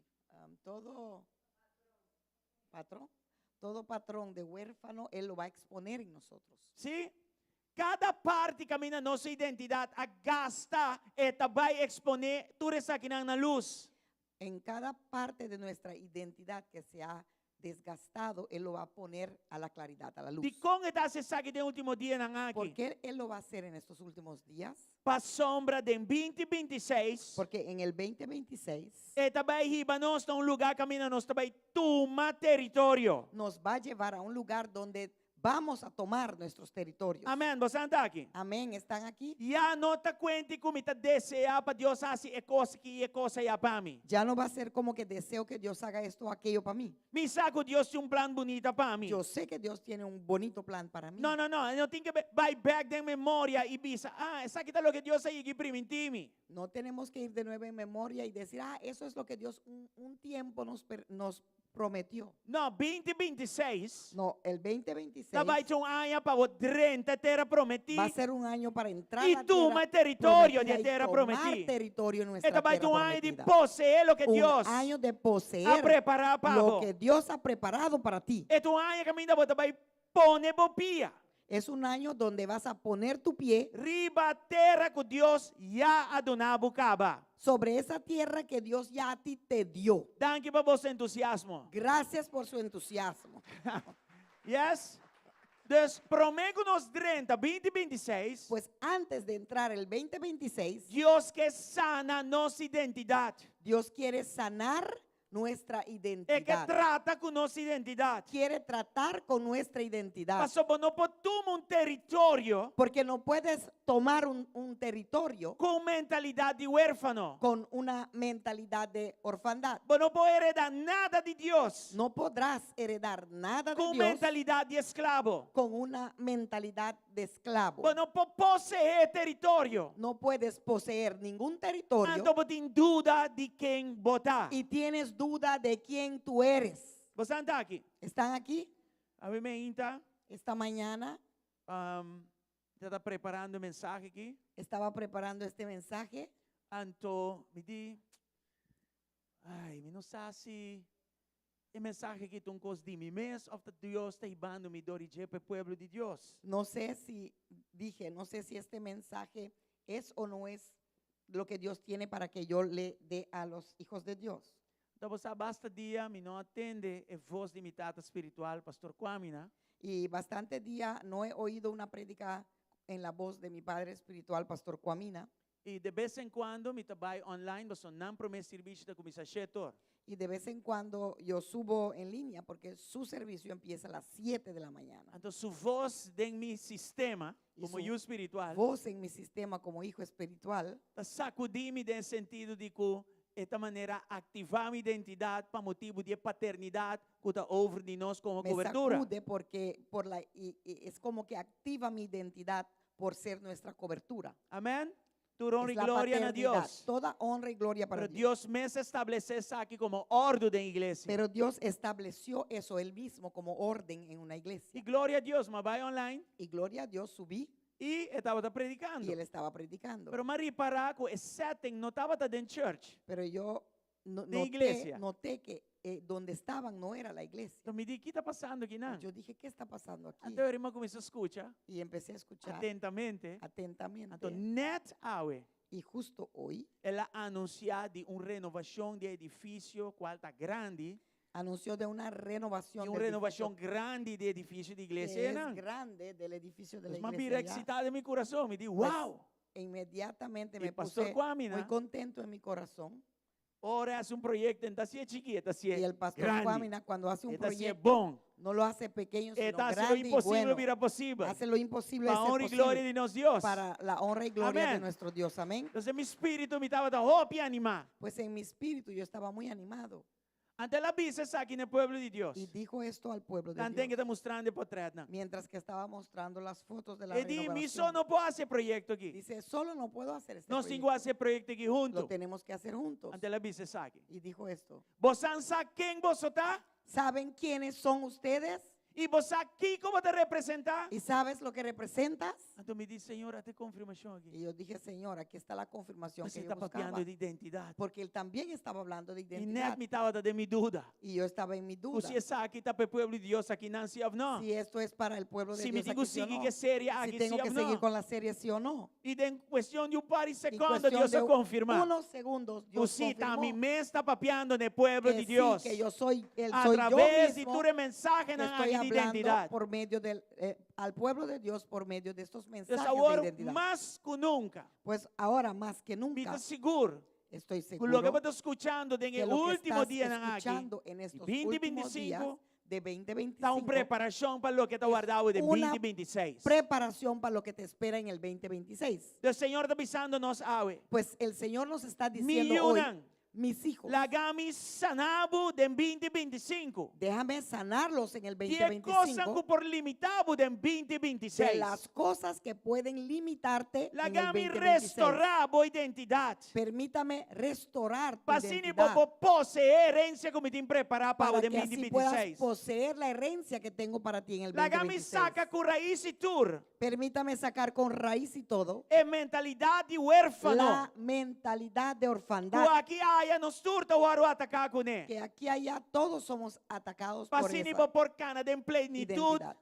S5: todo patrón, todo patrón de huérfano, Él lo va a exponer en nosotros.
S4: Sí? Kada parti kaminda nos identidat a gasta, e ta bai eksponé tur esakinan na lus.
S5: En cada parte de nuestra identidad que se ha desgastado, Él lo va a poner a la claridad, a la luz.
S4: Dikon e ta hasi esaki den último dianan aki?
S5: ¿Por qué Él lo va a hacer en estos últimos días?
S4: Pasobra den binti binti seis,
S5: Porque en el 2026
S4: e ta bai hiba nos na un lugá kaminda nos ta bai tuma teritorio.
S5: nos va a llevar a un lugar donde vamos a tomar nuestros territorios.
S4: Amèn. Boso ta aki?
S5: Amén. ¿Están aquí?
S4: Ya no ta kuenta ku mi ta deseá pa Dios hasi e kos aki i e kos aya pa mi.
S5: Ya no va a ser como que deseo que Dios haga esto o aquello para mí.
S4: Mi sa ku Dios tin un plan bunita pa mi.
S5: Yo sé que Dios tiene un bonito plan para mí.
S4: No, no, no. No tin ku bai bèk den memoria i bisa, ah, esaki ta loke Dios a yega i primintí mi.
S5: No tenemos que ir de nuevo en memoria y decir, ah, eso es lo que Dios un tiempo nos prometió.
S4: No, binti binti seis.
S5: No, el 2026
S4: Ta bai ta un aña pa bo drenta tera prometí.
S5: va a ser un año para entrar
S4: I
S5: a la
S4: tuma
S5: tierra
S4: teritorio di
S5: prometida y
S4: tera
S5: tomar
S4: prometí.
S5: territorio en nuestra
S4: E ta bai
S5: tierra
S4: ta un aña di
S5: prometida.
S4: poseé loke
S5: Un
S4: Dios
S5: año de poseer
S4: a prepará pa
S5: lo
S4: bo.
S5: que Dios ha preparado para ti.
S4: E ta un aña kaminda bo ta bai pone bo pia.
S5: Es un año donde vas a poner tu pie
S4: Riba tera ku Dios ya a duna bo kaba.
S5: sobre esa tierra que Dios ya a ti te dio.
S4: Danki pa boso entusiasmo.
S5: Gracias por su entusiasmo.
S4: Yes? Dus promé ku nos drenta binti binti seis,
S5: Pues antes de entrar el 2026,
S4: Dios ke sana nos identidat.
S5: Dios quiere sanar Nuestra
S4: E ke
S5: identidad.
S4: trata ku nos identidat.
S5: Quiere tratar con nuestra identidad.
S4: Paso bo no por tuma un teritorio
S5: Porque no puedes tomar un, un territorio
S4: ku un mentalidat di huérfano.
S5: con una mentalidad de orfandad.
S4: Bo no por heredá nada di Dios
S5: No podrás heredar nada de
S4: ku un
S5: Dios
S4: mentalidat di esklabo.
S5: con una mentalidad de esclavo.
S4: Bo no por poseé teritorio.
S5: No puedes poseer ningún territorio
S4: Anto bo tin duda di ken bo ta.
S5: y tienes duda de quién tú eres.
S4: Boso ta aki?
S5: ¿Están aquí?
S4: Awe mainta,
S5: Esta mañana
S4: um, tabata preparando e mensahe aki.
S5: estaba preparando este mensaje.
S4: Anto, mi di, ai, mi no sa si e mensahe aki ta un kos di mi mes òf ta Dios ta hibando mi dor di dje pa e pueblo di Dios.
S5: No sé si, dije, no sé si este mensaje es o no es lo que Dios tiene para que yo le dé a los hijos de Dios.
S4: Anto sa basta dia mi no a tende e voz di mi tata spiritual, Pastor Kwamina.
S5: Y bastante día no he oído una prédica en la voz de mi padre espiritual, Pastor Kwamina.
S4: I de bes en kuando mi ta bai online, paso nan promé servisio ta kuminsá 7 or.
S5: Y de vez en cuando yo subo en línea porque su servicio empieza a las 7 de la mañana.
S4: Anto su voz den mi sistema,
S5: I
S4: komo
S5: su
S4: yu spiritual,
S5: voz en mi sistema como hijo espiritual
S4: ta sakudí mi den sentido di ku e ta manera aktivá mi identidat pa motibu di paternidat ku ta over di nos komo
S5: me
S4: kobertura.
S5: Sacude porque por la, y es como que activa mi identidad por ser nuestra cobertura.
S4: Amèn? Tur honra
S5: Es
S4: i
S5: la
S4: gloria na
S5: paternidad.
S4: Dios.
S5: Toda honra y gloria para
S4: Pero
S5: Dios.
S4: Dios mes a establesé esaki komo orden den iglesia.
S5: Pero Dios estableció eso él mismo como orden en una iglesia.
S4: I gloria na Dios, m'a bai online
S5: Y gloria a Dios, subí
S4: i e tabata predikando.
S5: y él estaba predicando.
S4: Pero m'a ripará ku e setting no tabata den church.
S5: Pero yo no,
S4: De
S5: noté,
S4: iglesia.
S5: noté que donde estaban no era la iglesia.
S4: Anto mi di, kiko ta pasando akinan?
S5: Yo dije, ¿qué está pasando aquí?
S4: Anto mi a kuminsá skucha
S5: Y empecé a escuchar
S4: atentamente.
S5: atentamente.
S4: Anto nèt awe,
S5: Y justo hoy
S4: el a anunsiá di un renovashon di edifisio, kual ta grandi,
S5: anunció de una renovación
S4: di un
S5: del
S4: renovashon
S5: edificio
S4: grandi di edifisio di
S5: que
S4: iglesia.
S5: es
S4: No?
S5: grande del edificio de la
S4: M'a
S5: iglesia
S4: bira
S5: allá.
S4: eksitá den mi kurason, mi di,
S5: Pues,
S4: wow!
S5: inmediatamente
S4: I
S5: me
S4: pastor
S5: puse
S4: Kwamina,
S5: muy contento en mi corazón.
S4: Ora e hasi un proyekto, e n' ta hasié chikí, e ta hasié
S5: Y el pastor
S4: grandi.
S5: Kwamina, cuando hace un
S4: E ta hasié
S5: proyecto,
S4: bon.
S5: no lo hace pequeño, sino
S4: E ta hasiendo
S5: grande y
S4: imposibel
S5: bueno.
S4: bira posibel.
S5: Hace lo imposible
S4: Pa
S5: ser
S4: honra i gloria
S5: posible
S4: di nos Dios.
S5: para la honra y gloria de
S4: Amèn.
S5: nuestro Dios. Amén.
S4: Anto, mi spiritu mi tabata hopi animá.
S5: Pues en mi espíritu yo estaba muy animado.
S4: Anto el a bisa esaki na pueblo di Dios.
S5: Y dijo esto al pueblo de
S4: Tanten ku
S5: Dios.
S4: ta mustrando e portrètnan.
S5: Mientras que estaba mostrando las fotos de la
S4: E di, mi so
S5: renovación.
S4: no por hasi e proyekto aki.
S5: Dice, solo no puedo hacer este
S4: Nos tin ku
S5: proyecto.
S4: hasi e proyekto aki
S5: Lo
S4: huntu.
S5: tenemos que hacer juntos.
S4: Anto el a bisa esaki.
S5: Y dijo esto.
S4: Boso sa ken boso ta?
S5: ¿Saben quiénes son ustedes?
S4: I bo sa kiko bo ta representá?
S5: ¿Y sabes lo que representas?
S4: Anto mi di, Señor, at'e konfirmashon aki.
S5: Y yo dije, Señor, aquí está la confirmación
S4: Você
S5: que yo
S4: está
S5: buscaba.
S4: papiando di identidat.
S5: Porque él también estaba hablando de
S4: I net
S5: identidad.
S4: mi tabata den mi duda.
S5: Y yo estaba en mi duda.
S4: Si esaki ta pa e pueblo di Dios akinan sí òf no.
S5: Si esto es para el pueblo de
S4: Si mi
S5: Dios
S4: tin ku
S5: aquí, sí o
S4: sigui
S5: no.
S4: ku e serie
S5: Si
S4: aki
S5: tengo
S4: sí
S5: que
S4: òf
S5: seguir
S4: no.
S5: con la serie, sí o no.
S4: I den kuestion di un par di
S5: En
S4: segundu,
S5: cuestión
S4: Dios
S5: de
S4: a konfirmá.
S5: unos segundos, Dios
S4: Sí, ta mi
S5: confirmó
S4: mes ta papiando na pueblo
S5: que
S4: di
S5: sí,
S4: Dios.
S5: que yo soy, el,
S4: A
S5: soy yo
S4: traves di
S5: mismo
S4: tur mensahe
S5: que
S4: na
S5: estoy
S4: de
S5: hablando
S4: identidat.
S5: por medio del, al pueblo de Dios por medio de estos
S4: Anto
S5: mensajes de
S4: awor,
S5: identidad.
S4: mas ku nunka,
S5: Pues ahora más que
S4: mi
S5: nunca
S4: ta sigur
S5: estoy
S4: ku
S5: seguro
S4: loke bo ta skuchando den
S5: que lo que
S4: último
S5: estás
S4: dianan aki,
S5: escuchando en estos últimos días
S4: 2025,
S5: de
S4: ta un
S5: 2025
S4: preparashon pa loke ta wardá den
S5: una
S4: 2026.
S5: preparación para lo que te espera en el 2026.
S4: E Señor ta bisando nos awe.
S5: Pues el Señor nos está
S4: Mi
S5: diciendo hoy,
S4: yunan,
S5: mis hijos,
S4: laga mi sana bo den 2025.
S5: déjame sanarlos en el
S4: Di e kosnan
S5: 2025
S4: ku por limitá bo den
S5: de
S4: 2026.
S5: las cosas que pueden limitarte en el
S4: Laga mi
S5: 2026.
S4: restourá bo identidat.
S5: Permítame restaurar tu
S4: Pa asina
S5: identidad
S4: bo poseé e herensia ku mi tin prepará pa
S5: para
S4: den
S5: que así puedas
S4: 2026.
S5: poseer la herencia que tengo para ti en el
S4: Laga mi
S5: 2026.
S4: saka ku rais i tur.
S5: Permítame sacar con raíz y todo
S4: E mentalidat di huérfano.
S5: la mentalidad de
S4: Ku
S5: orfandad
S4: aki aya nos tur ta wòrdu ataká kuné.
S5: Que aquí allá todos somos atacados por
S4: Pa asina
S5: esa
S4: bo por kana den plenitut
S5: identidad.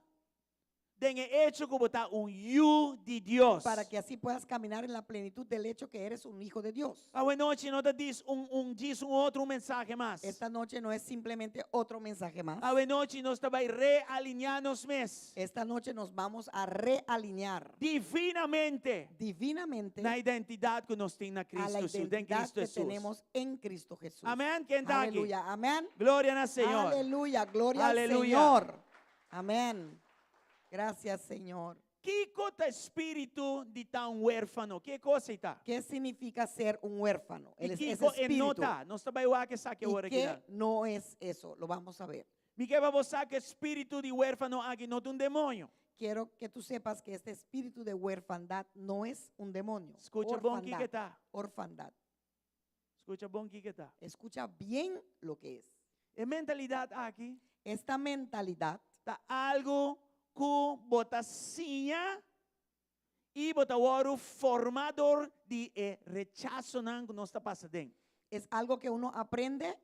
S4: Den e echo ku bo ta un yu di Dios.
S5: Para que así puedas caminar en la plenitud del hecho que eres un hijo de Dios.
S4: Awe nochi no ta djis un un djis un otro un mensahe mas.
S5: Esta noche no es simplemente otro mensaje más.
S4: Awe nochi nos ta bai realineá nos mes.
S5: Esta noche nos vamos a realinear.
S4: Divinamente.
S5: Divinamente.
S4: Na identidat ku nos tin na
S5: A la
S4: Cristo Jesús, den
S5: identidad
S4: Cristo
S5: que
S4: Jesús.
S5: tenemos en Cristo Jesús.
S4: Amén. Ken ta aki?
S5: Aleluya. Amén.
S4: Gloria na Señor.
S5: Aleluya. Gloria al
S4: Aleluya.
S5: Señor. Amén. Gracias, Señor.
S4: Kiko ta spiritu di ta un huérfano? Ki kos e ta?
S5: ¿Qué significa ser un huérfano?
S4: I
S5: El, ese
S4: kiko e no
S5: espíritu.
S4: ta? Nos ta bai wak esaki
S5: ¿Y
S4: awor aki
S5: qué
S4: nan.
S5: no es eso? Lo vamos a ver.
S4: Mi ke pa bo sa ku e spiritu di huérfano aki no ta un demoño.
S5: Quiero que tú sepas que este espíritu de huerfandad no es un demonio.
S4: Skucha bon
S5: Orfandad.
S4: kiko e ta.
S5: Orfandad.
S4: Skucha bon kiko e ta.
S5: Escucha bien lo que es.
S4: E mentalidat aki
S5: Esta mentalidad
S4: ta algu ku bo ta siña i bo ta wòrdu formá dor di e rechasonan ku nos ta pasa den.
S5: Es algo que uno aprende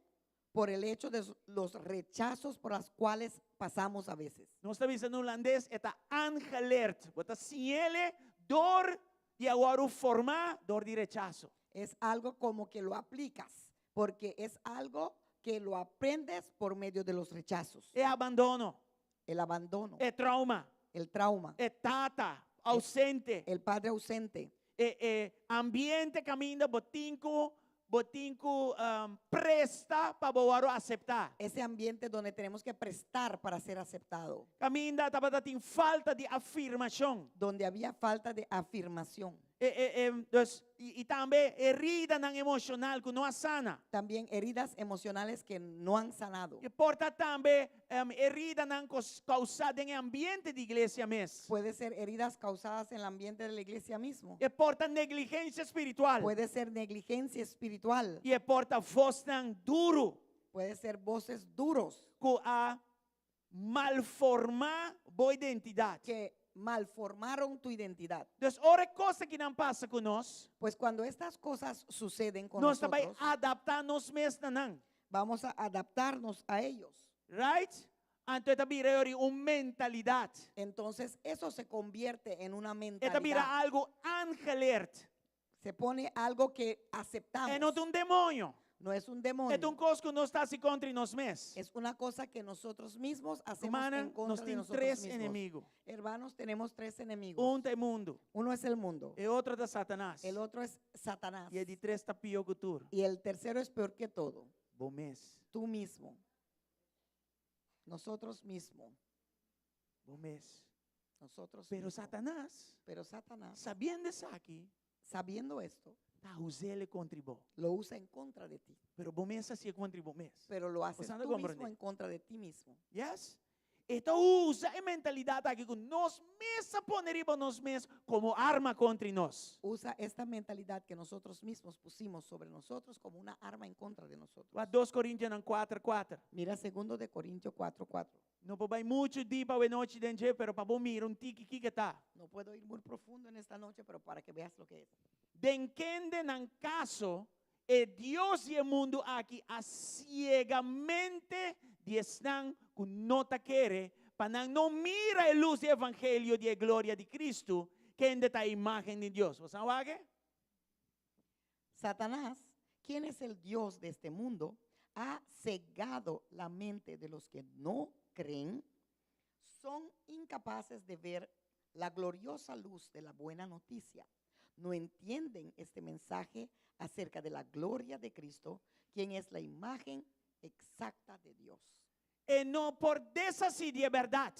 S5: por el hecho de los rechazos por las cuales pasamos a veces.
S4: Nos ta bisa na hulandes e ta aangeleerd. Bo ta siñ'ele dor di a wòrdu formá dor di rechaso.
S5: Es algo como que lo aplicas, porque es algo que lo aprendes por medio de los rechazos.
S4: E abandono.
S5: El abandono.
S4: E trauma.
S5: El trauma.
S4: E tata ausente.
S5: El padre ausente.
S4: E e ambiente kaminda bo tin ku bo tin ku presta pa bo wòrdu aseptá.
S5: Ese ambiente donde tenemos que prestar para ser aceptado.
S4: Kaminda tabata tin falta di afirmashon.
S5: Donde había falta de afirmación.
S4: E, e, e, dus, i, i tambe heridanan emoshonal ku no a sana.
S5: También heridas emocionales que no han sanado.
S4: E por ta tambe em, heridanan kos, kousá den e ambiente di iglesia mes.
S5: Puede ser heridas causadas en el ambiente de la iglesia mismo.
S4: E por ta negligensia spiritual.
S5: Puede ser negligencia espiritual.
S4: I e por ta vosnan duru.
S5: Puede ser voces duros.
S4: Ku a malformá bo identidat.
S5: Que malformaron tu identidad.
S4: Dus ora e kos akinan pasa ku nos,
S5: Pues cuando estas cosas suceden con
S4: nos ta bai
S5: nosotros,
S4: adaptá nos mes na nan.
S5: vamos a adaptarnos a ellos.
S4: Right? Anto e ta bira e ori un mentalidat.
S5: Entonces eso se convierte en una
S4: E ta
S5: mentalidad.
S4: bira algu aangeleerd.
S5: Se pone algo que aceptamos.
S4: E no ta un demoño.
S5: No es un demonio.
S4: E ta un kos ku nos ta hasi kontra nos mes.
S5: Es una cosa que nosotros mismos hacemos
S4: Rumannan,
S5: en contra
S4: nos
S5: de
S4: tin
S5: nosotros
S4: tres
S5: mismos.
S4: enemigu.
S5: Hermanos, tenemos tres enemigos.
S4: Un ta e mundu.
S5: Uno es el mundo.
S4: E otro ta Satanas.
S5: El otro es Satanás.
S4: I e di tres ta pió ku tur.
S5: Y el tercero es peor que todo.
S4: Bo mes.
S5: Tú mismo. Nosotros mismos.
S4: Bo mes.
S5: Nosotros
S4: Pero
S5: mismos.
S4: Satanas,
S5: Pero Satanás,
S4: sabiendo esaki,
S5: sabiendo esto,
S4: ta us'é kontra bo.
S5: lo usa en contra de ti.
S4: Pero bo mes ta hasié kontra bo mes.
S5: Pero lo haces
S4: Bo ta
S5: tú mismo
S4: komprondé.
S5: en contra de ti mismo.
S4: Yes? E ta usa e mentalidat aki ku nos mes a pone riba nos mes komo arma kontra nos.
S5: Usa esta mentalidad que nosotros mismos pusimos sobre nosotros como una arma en contra de nosotros.
S4: Wak 2 Korintionan 4, 4.
S5: Mira segundo de Corintios 4, 4.
S4: No por bai muchu dip awe nochi den dje, pero pa bo mira un tiki kiko ta.
S5: No puedo ir muy profundo en esta noche, pero para que veas lo que es.
S4: Den kende nan kaso e dios di e mundu aki a siega mente di esnan ku no ta kere, pa nan no mira e lus di evangelio di e gloria di Cristo, kende ta e imagen di Dios. Bo sa wak e?
S5: Satanás, quien es el dios de este mundo, ha cegado la mente de los que no creen, son incapaces de ver la gloriosa luz de la buena noticia. No entienden este mensaje acerca de la gloria de Cristo, quien es la imagen exacta de Dios.
S4: E no por deshasí di e bèrdat.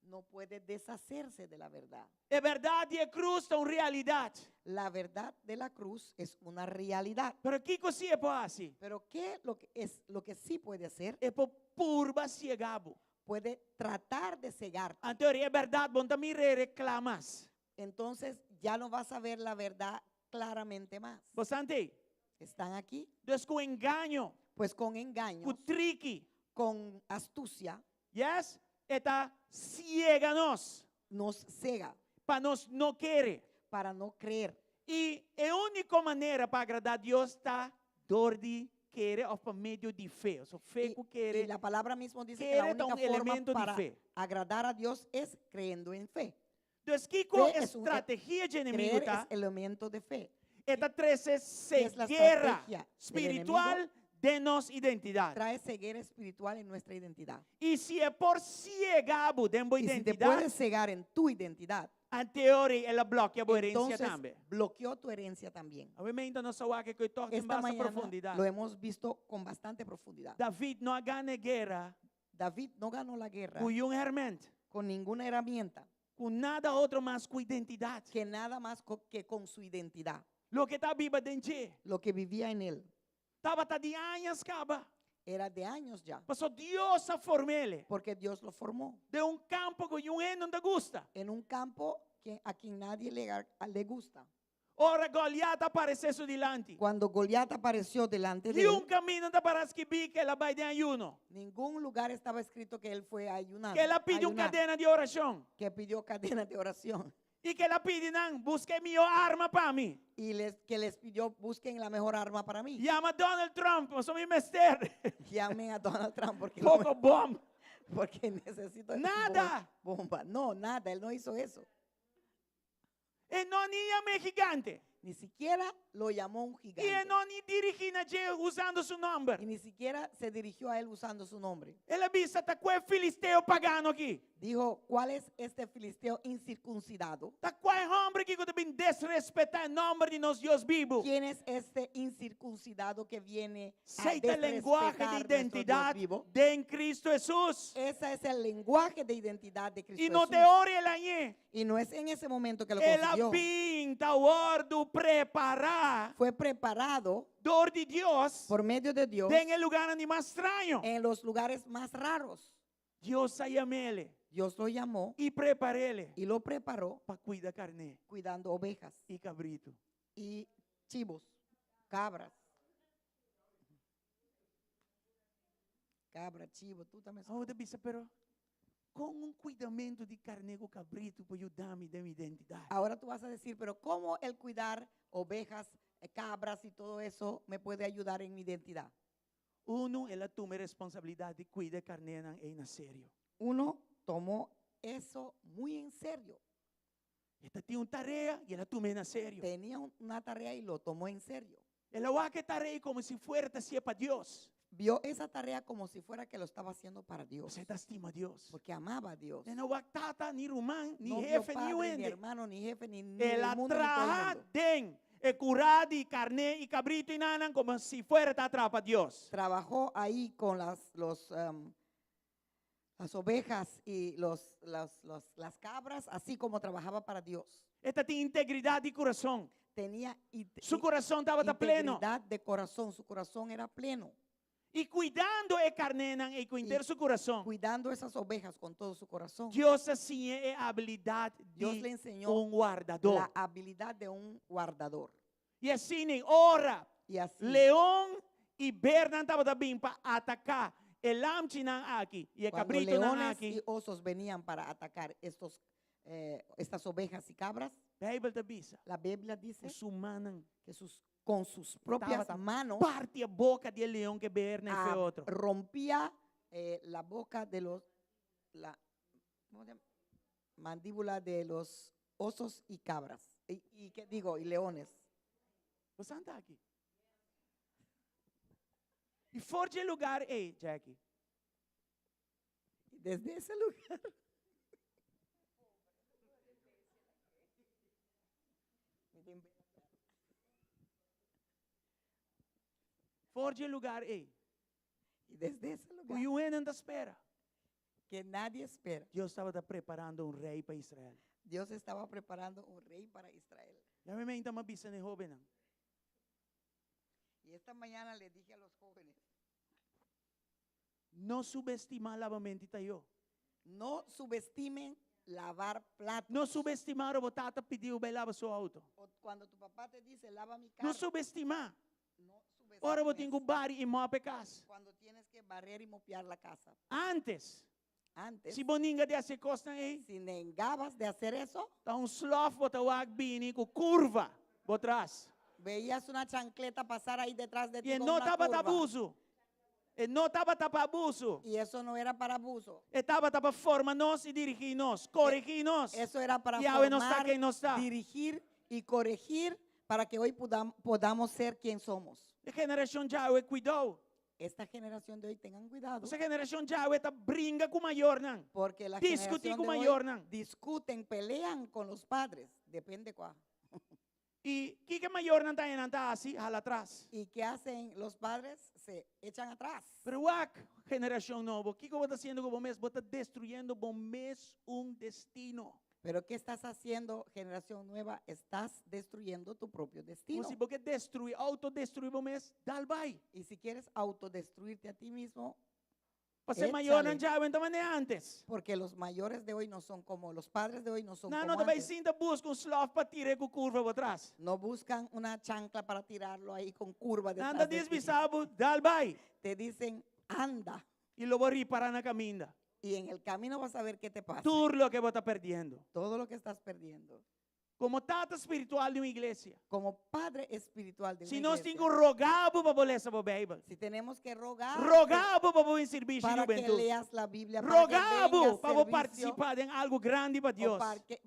S5: No puede deshacerse de la verdad.
S4: E bèrdat di e krus ta un realidat.
S5: La verdad de la cruz es una realidad.
S4: Pero kiko si e por hasi?
S5: Pero ¿qué lo que es lo que sí puede hacer?
S4: E por purba siega bo.
S5: Puede tratar de cegarte.
S4: Anto e bèrdat bo no ta mir'é kla mas.
S5: Entonces ya no vas a ver la verdad claramente más.
S4: Bo santi?
S5: ¿Están aquí?
S4: Dus ku engaño.
S5: Pues con engaños.
S4: Ku triki.
S5: Con astucia.
S4: Yes? E ta siega nos.
S5: Nos cega.
S4: Pa nos no kere.
S5: Para no creer.
S4: I e úniko manera pa agradá Dios ta dor di. kere òf pa medio di fe. So fe
S5: Y,
S4: ku
S5: y
S4: kere,
S5: la palabra mismo dice que la
S4: kere ta
S5: única
S4: un
S5: forma
S4: elemento di
S5: para
S4: fe.
S5: agradar a Dios es creyendo en fe.
S4: Dus kiko
S5: Fe
S4: e
S5: es un-
S4: strategia dje enemigu
S5: Creer
S4: ta?
S5: es elemento de fe.
S4: E ta trese
S5: es la
S4: ceguera
S5: estrategia del
S4: spiritual den nos identidat.
S5: Trae ceguera espiritual en nuestra identidad.
S4: I si e por siega bo den bo
S5: Y si te
S4: identidat,
S5: puedes cegar en tu identidad,
S4: anto el a blòkia bo herensia
S5: entonces
S4: tambe.
S5: bloqueó tu herencia también.
S4: Awe mainta nos a wak e kos tòg den
S5: Esta
S4: basta
S5: mañana
S4: profundidat.
S5: lo hemos visto con bastante profundidad.
S4: David no a gana e guera
S5: David no ganó la guerra
S4: ku niun hèrmènt,
S5: con ninguna herramienta,
S4: ku nada otro mas ku identidat.
S5: que nada más que con su identidad,
S4: Loke ta biba den dje.
S5: lo que vivía en él.
S4: Tabata di añas kaba.
S5: Era de años ya,
S4: Paso Dios a form'é.
S5: porque Dios lo formó
S4: Den un kampo ku niun hende no ta gusta.
S5: en un campo que, a quien nadie le gusta.
S4: Ora Goliat a aparesé su dilanti.
S5: Cuando Goliat apareció delante de
S4: Niun
S5: él,
S4: kaminda no ta pará skibí ku el a bai den ayuno.
S5: ningún lugar estaba escrito que él fue a ayunar.
S4: Ku el a pidi un
S5: ayunar,
S4: kadena di orashon.
S5: que pidió cadena de oración.
S4: I ku el a pidi nan, buska e mihó arma pa mi.
S5: Y que les pidió, busquen la mejor arma para mí.
S4: Yama Donald Trump, paso mi mester.
S5: Llamen a Donald Trump porque,
S4: Poko bòm.
S5: porque necesito
S4: Nada.
S5: bomba. No, nada, él no hizo eso.
S4: E no ni yam'é gigante.
S5: Ni siquiera lo llamó un
S4: I e
S5: gigante.
S4: no ni dirigí na dje usando su nòmber.
S5: Y ni siquiera se dirigió a él usando su nombre.
S4: El a bisa ta kua e filisteo pagano aki.
S5: Dijo, ¿cuál es este filisteo incircuncidado?
S4: Ta kua e hòmber aki ku ta bin desrespetá e nòmber di nos Dios bibu.
S5: ¿Quién es este incircuncidado que viene a
S4: Esei ta lenguahe di
S5: desrespetar nuestro Dios
S4: identidat
S5: vivo?
S4: den Kristu Hesus.
S5: Ese es el lenguaje de identidad de Cristo
S4: I no
S5: Jesús.
S4: ta ora el a hañ'é.
S5: Y no es en ese momento que lo
S4: El a
S5: consiguió.
S4: bin ta wòrdu prepará
S5: Fue preparado
S4: dor di Dios
S5: por medio de Dios
S4: den e lugánan di mas straño.
S5: en los lugares más raros.
S4: Dios a yam'é
S5: Dios lo llamó
S4: i prepar'é
S5: y lo preparó
S4: pa kuida karné
S5: cuidando ovejas
S4: i kabritu.
S5: y chivos, cabras. Cabra, chivo, tú también.
S4: Oh, bisa, pero kon un kuidamentu di karné ku kabritu por yuda mi den mi identidat.
S5: Ahora tú vas a decir, pero ¿cómo el cuidar ovejas, cabras y todo eso me puede ayudar en mi identidad?
S4: Uno, el a tuma e responsabilidat di kuida karnénan ei na serio.
S5: Uno tomó eso muy en serio.
S4: E tabatin un tarea i el a tum'é na serio.
S5: Tenía una tarea y lo tomó en serio.
S4: El a wak e tarea komo si fuera ta hasié pa Dios.
S5: Vio esa tarea como si fuera que lo estaba haciendo para Dios.
S4: E ta stima Dios.
S5: Porque amaba a Dios.
S4: E no a wak tata, ni ruman, ni
S5: No vio
S4: hefe, ni
S5: padre, ni
S4: hende.
S5: hermano, ni jefe, ni
S4: El
S5: el mundo, ni todo el
S4: a traha
S5: mundo.
S4: den e kurá di karné i kabritu einan komo si fuera ta traha pa Dios.
S5: Trabajó ahí con las ovejas y las cabras, así como trabajaba para Dios.
S4: E tabatin integridat di kurason.
S5: Tenía
S4: Su kurason tabata pleno.
S5: integridad de corazón, su corazón era pleno.
S4: I kuidando e karnénan ei ku henter su kurason.
S5: Cuidando esas ovejas con todo su corazón.
S4: Dios a siñ'é e abilidat
S5: Dios
S4: di
S5: le enseñó
S4: un wardadó.
S5: la habilidad de un guardador.
S4: I asina, ora,
S5: Y así,
S4: leon i bernan tabata bin pa ataká e lamchinan aki i e
S5: cuando
S4: kabritunan
S5: leones
S4: aki.
S5: y osos venían para atacar estas ovejas y cabras,
S4: Beibel ta bisa.
S5: la Biblia dice
S4: Ku su mannan
S5: que con sus propias
S4: Tabata
S5: manos
S4: parti e boka di leon ku ber i otro.
S5: rompía la boca de los, la, ¿cómo se llama? Mandíbula de los osos y cabras. Y qué digo, y leones.
S4: Bo ta aki. I for di e lugá ei, Jackie.
S5: Desde ese lugar.
S4: For di e lugá ei.
S5: Y desde ese lugar
S4: Ku niun hende no ta spera.
S5: que nadie espera.
S4: Dios tabata preparando un rei pa Israel.
S5: Dios estaba preparando un rey para Israel.
S4: Awe mainta m'a bisa na e hóbennan.
S5: Y esta mañana le dije a los jóvenes,
S4: No subestimá labamentu di tayó.
S5: no subestimen lavar platos.
S4: No subestimá ora bo tata pidi bo laba su outo.
S5: O cuando tu papá te dice, lava mi
S4: No
S5: carro.
S4: subestimá.
S5: No
S4: Ora
S5: subestimes
S4: bo tin ku bari i mòp e kas.
S5: Cuando tienes que barrer y mopear la casa.
S4: Antes,
S5: Antes,
S4: si bo ninga di hasi e kosnan ei,
S5: si negabas de hacer eso,
S4: ta un slòf bo ta wak bini ku kurva, bo tras.
S5: Veías una chancleta pasar ahí detrás de ti
S4: I e
S5: con
S4: no
S5: una
S4: tabata
S5: curva.
S4: abuso. E no tabata pa abuso.
S5: Y eso no era para abuso.
S4: E tabata pa forma nos i dirigí nos, koregí nos.
S5: Eso era para
S4: I awe nos ta
S5: formar,
S4: ken nos ta.
S5: dirigir y corregir para que hoy podamos ser quien somos.
S4: E generashon djawe, kuidou.
S5: Esta generación de hoy, tengan cuidado.
S4: E generashon djawe ta bringa ku mayornan.
S5: Porque la
S4: Diskutí
S5: generación
S4: ku
S5: de hoy
S4: mayornan.
S5: discuten, pelean con los padres. Depende cuál.
S4: I kiko mayornan ta nan ta hasi, hala atras.
S5: ¿Y qué hacen los padres? Se echan atrás.
S4: Pero wak, generashon nobo, kiko bo ta hasiendo ku bo mes? Bo ta destruyendo bo mes un destino.
S5: Pero ¿qué estás haciendo, generación nueva? Estás destruyendo tu propio destino.
S4: Si bo ke destruí, autodestruí bo mes, dal bai.
S5: Y si quieres autodestruirte a ti mismo,
S4: Pasobra mayornan
S5: Échale.
S4: djawe no ta manera antes.
S5: Porque los mayores de hoy no son como, los padres de hoy no son
S4: Nan no
S5: como
S4: ta bai
S5: antes.
S4: sinta buska un slòf pa tir'é ku kurva bo tras.
S5: No buscan una chancla para tirarlo ahí con curva
S4: Nan ta
S5: detrás de ti.
S4: djis bisa bo, dal bai.
S5: Te dicen, anda.
S4: I lo bo ripará na kaminda.
S5: Y en el camino vas a ver qué te pasa.
S4: Tur loke bo ta perdiendo.
S5: Todo lo que estás perdiendo.
S4: Komo tata spiritual di un iglesia.
S5: Como padre espiritual de
S4: Si
S5: una
S4: nos tin
S5: iglesia.
S4: ku roga bo pa bo lesa bo Beibel.
S5: Si tenemos que rogar
S4: Roga bo pa bo bin sirbishi di
S5: para que
S4: hubentud.
S5: leas la Biblia, para que
S4: Roga bo
S5: vengas
S4: pa bo
S5: servicio,
S4: partisipá den algu grandi pa
S5: o
S4: Dios.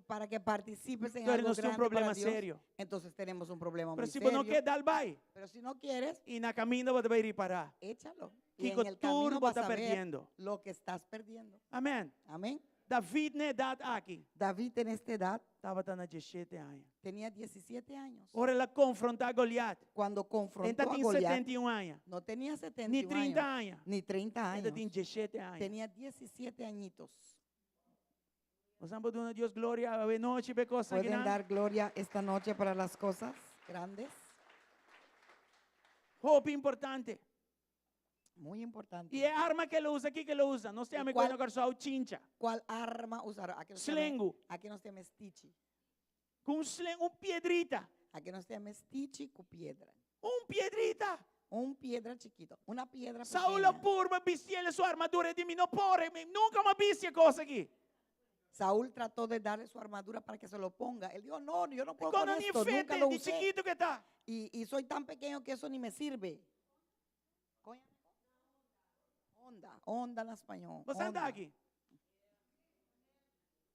S5: para que participes en
S4: Entonces
S5: algo
S4: nos tin un
S5: grande para
S4: problema
S5: Dios,
S4: serio.
S5: Entonces tenemos un problema
S4: Pero
S5: muy
S4: si bo no
S5: serio.
S4: ke dal bai.
S5: Pero si no quieres,
S4: I na kaminda bo ta bai ripará.
S5: échalo. Y
S4: Kiko
S5: en el
S4: tur
S5: camino
S4: bo
S5: vas
S4: ta
S5: a ver
S4: perdiendo.
S5: lo que estás perdiendo.
S4: Amén.
S5: Amén.
S4: David na edat aki.
S5: David en esta edad
S4: Tabata na diesshete aña.
S5: tenía 17 años.
S4: Ora el a konfrontá Goliat.
S5: Cuando confrontó
S4: E n'
S5: a
S4: tin
S5: Goliat,
S4: 71 aña.
S5: no tenía
S4: Ni
S5: 71
S4: 30
S5: años,
S4: aña.
S5: ni 30
S4: E tin
S5: años.
S4: 17 aña.
S5: Tenía 17 añitos.
S4: Nos por duna Dios gloria anochi pa e kos
S5: Pueden dar gloria esta noche para las cosas grandes.
S4: Hopi importante.
S5: Muy importante.
S4: I e arma ku el a usa, kiko el a usa? Nos ta yama
S5: Kual-
S4: na Kòrsou chincha.
S5: ¿Cuál arma usaron? Aki nos ta yama,
S4: Slengu.
S5: aki nos ta yama stichi.
S4: Ku un slengu, un piedrita.
S5: Aki nos ta yama stichi ku piedra.
S4: Un piedrita.
S5: Un piedra chiquito, una piedra
S4: Saul
S5: pequeña.
S4: purba bistié su armadura di mi no por, mi nunka m'a bisti e kos aki.
S5: Saúl trató de darle su armadura para que se lo ponga. Él dijo, no, yo no puedo con
S4: Kono ni
S5: esto, nunca
S4: fete
S5: lo
S4: di
S5: usé.
S4: chikitu ku e ta.
S5: Y soy tan pequeño que eso ni me sirve. Coño. Onda, onda en español.
S4: Bo
S5: onda.
S4: ta aki.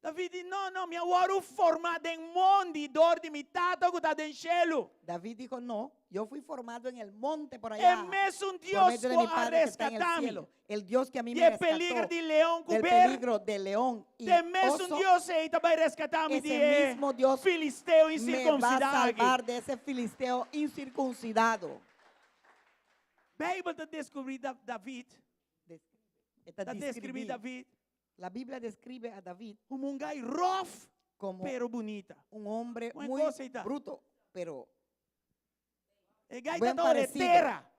S4: David di, no, no, mi a wòrdu formá den mondi dor di mi tata ku ta den shelu.
S5: David dijo, no, yo fui formado en el monte por allá.
S4: E mesun
S5: por
S4: Dios
S5: medio de
S4: ku
S5: mi
S4: a
S5: padre que está en el
S4: reskatá mi.
S5: cielo. El Dios que a mí
S4: Di
S5: me
S4: e peliger
S5: rescató
S4: di leon
S5: del
S4: ku ber.
S5: peligro de león y
S4: E mesun
S5: oso,
S4: Dios ei ta bai reskatá mi
S5: ese
S4: di e
S5: mismo Dios
S4: filisteo
S5: me va a
S4: insirkunsidá aki.
S5: salvar de ese filisteo incircuncidado.
S4: Beibel ta deskribí David.
S5: Está
S4: Ta deskribí
S5: describir.
S4: David
S5: La Biblia describe a David
S4: komo un gai ròf,
S5: como
S4: pero bunita.
S5: un hombre
S4: Buen
S5: muy
S4: cosita.
S5: bruto, pero
S4: E gai
S5: Buen
S4: ta hole
S5: parecido.
S4: tera.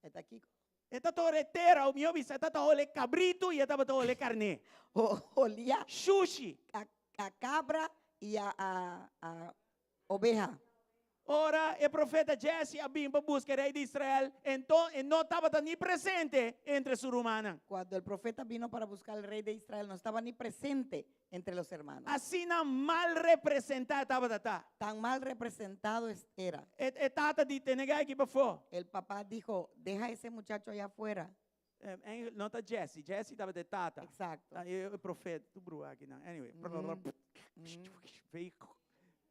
S5: Está aquí.
S4: E ta hole tera, o mihó bisa, e ta hole kabritu i e tabata hole karné.
S5: Olía
S4: Shushi.
S5: a cabra y a oveja.
S4: Ora e profeta Jesse a bin pa buska rei di Israel, anto e no tabata ni presente entre su rumannan.
S5: Cuando el profeta vino para buscar al rey de Israel, no estaba ni presente entre los hermanos.
S4: Asina mal representá e tabata ta.
S5: Tan mal representado era.
S4: E, e tata di tene e gai aki pafó.
S5: El papá dijo, deja ese muchacho allá afuera.
S4: Eh, no ta Jesse, Jesse tabata e tata.
S5: Exacto.
S4: Ah, e, e profeta, tur brua aki no. Anyway.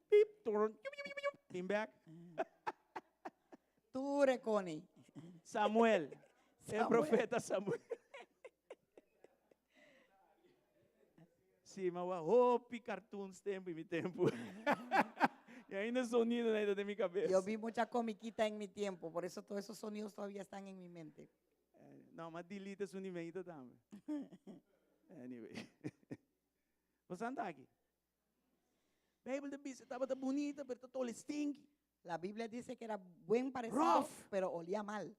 S4: Pip, turun, bin back.
S5: Ture, Connie.
S4: Samuel. E
S5: Samuel.
S4: profeta Samuel. Si, m'a wak hopi cartoons tempu den mi tempu. I ainda sonido ainda den mi kabes.
S5: Yo vi mucha comiquita en mi tiempo, por eso todos esos sonidos todavía están en mi mente.
S4: Eh, no, m'a delete sonido tambe. Anyway. Bo ta aki. Beibel ta bisa tabata bunita, pero tabata stinky.
S5: La Biblia dice que era buen parecido,
S4: Rough.
S5: pero olía mal.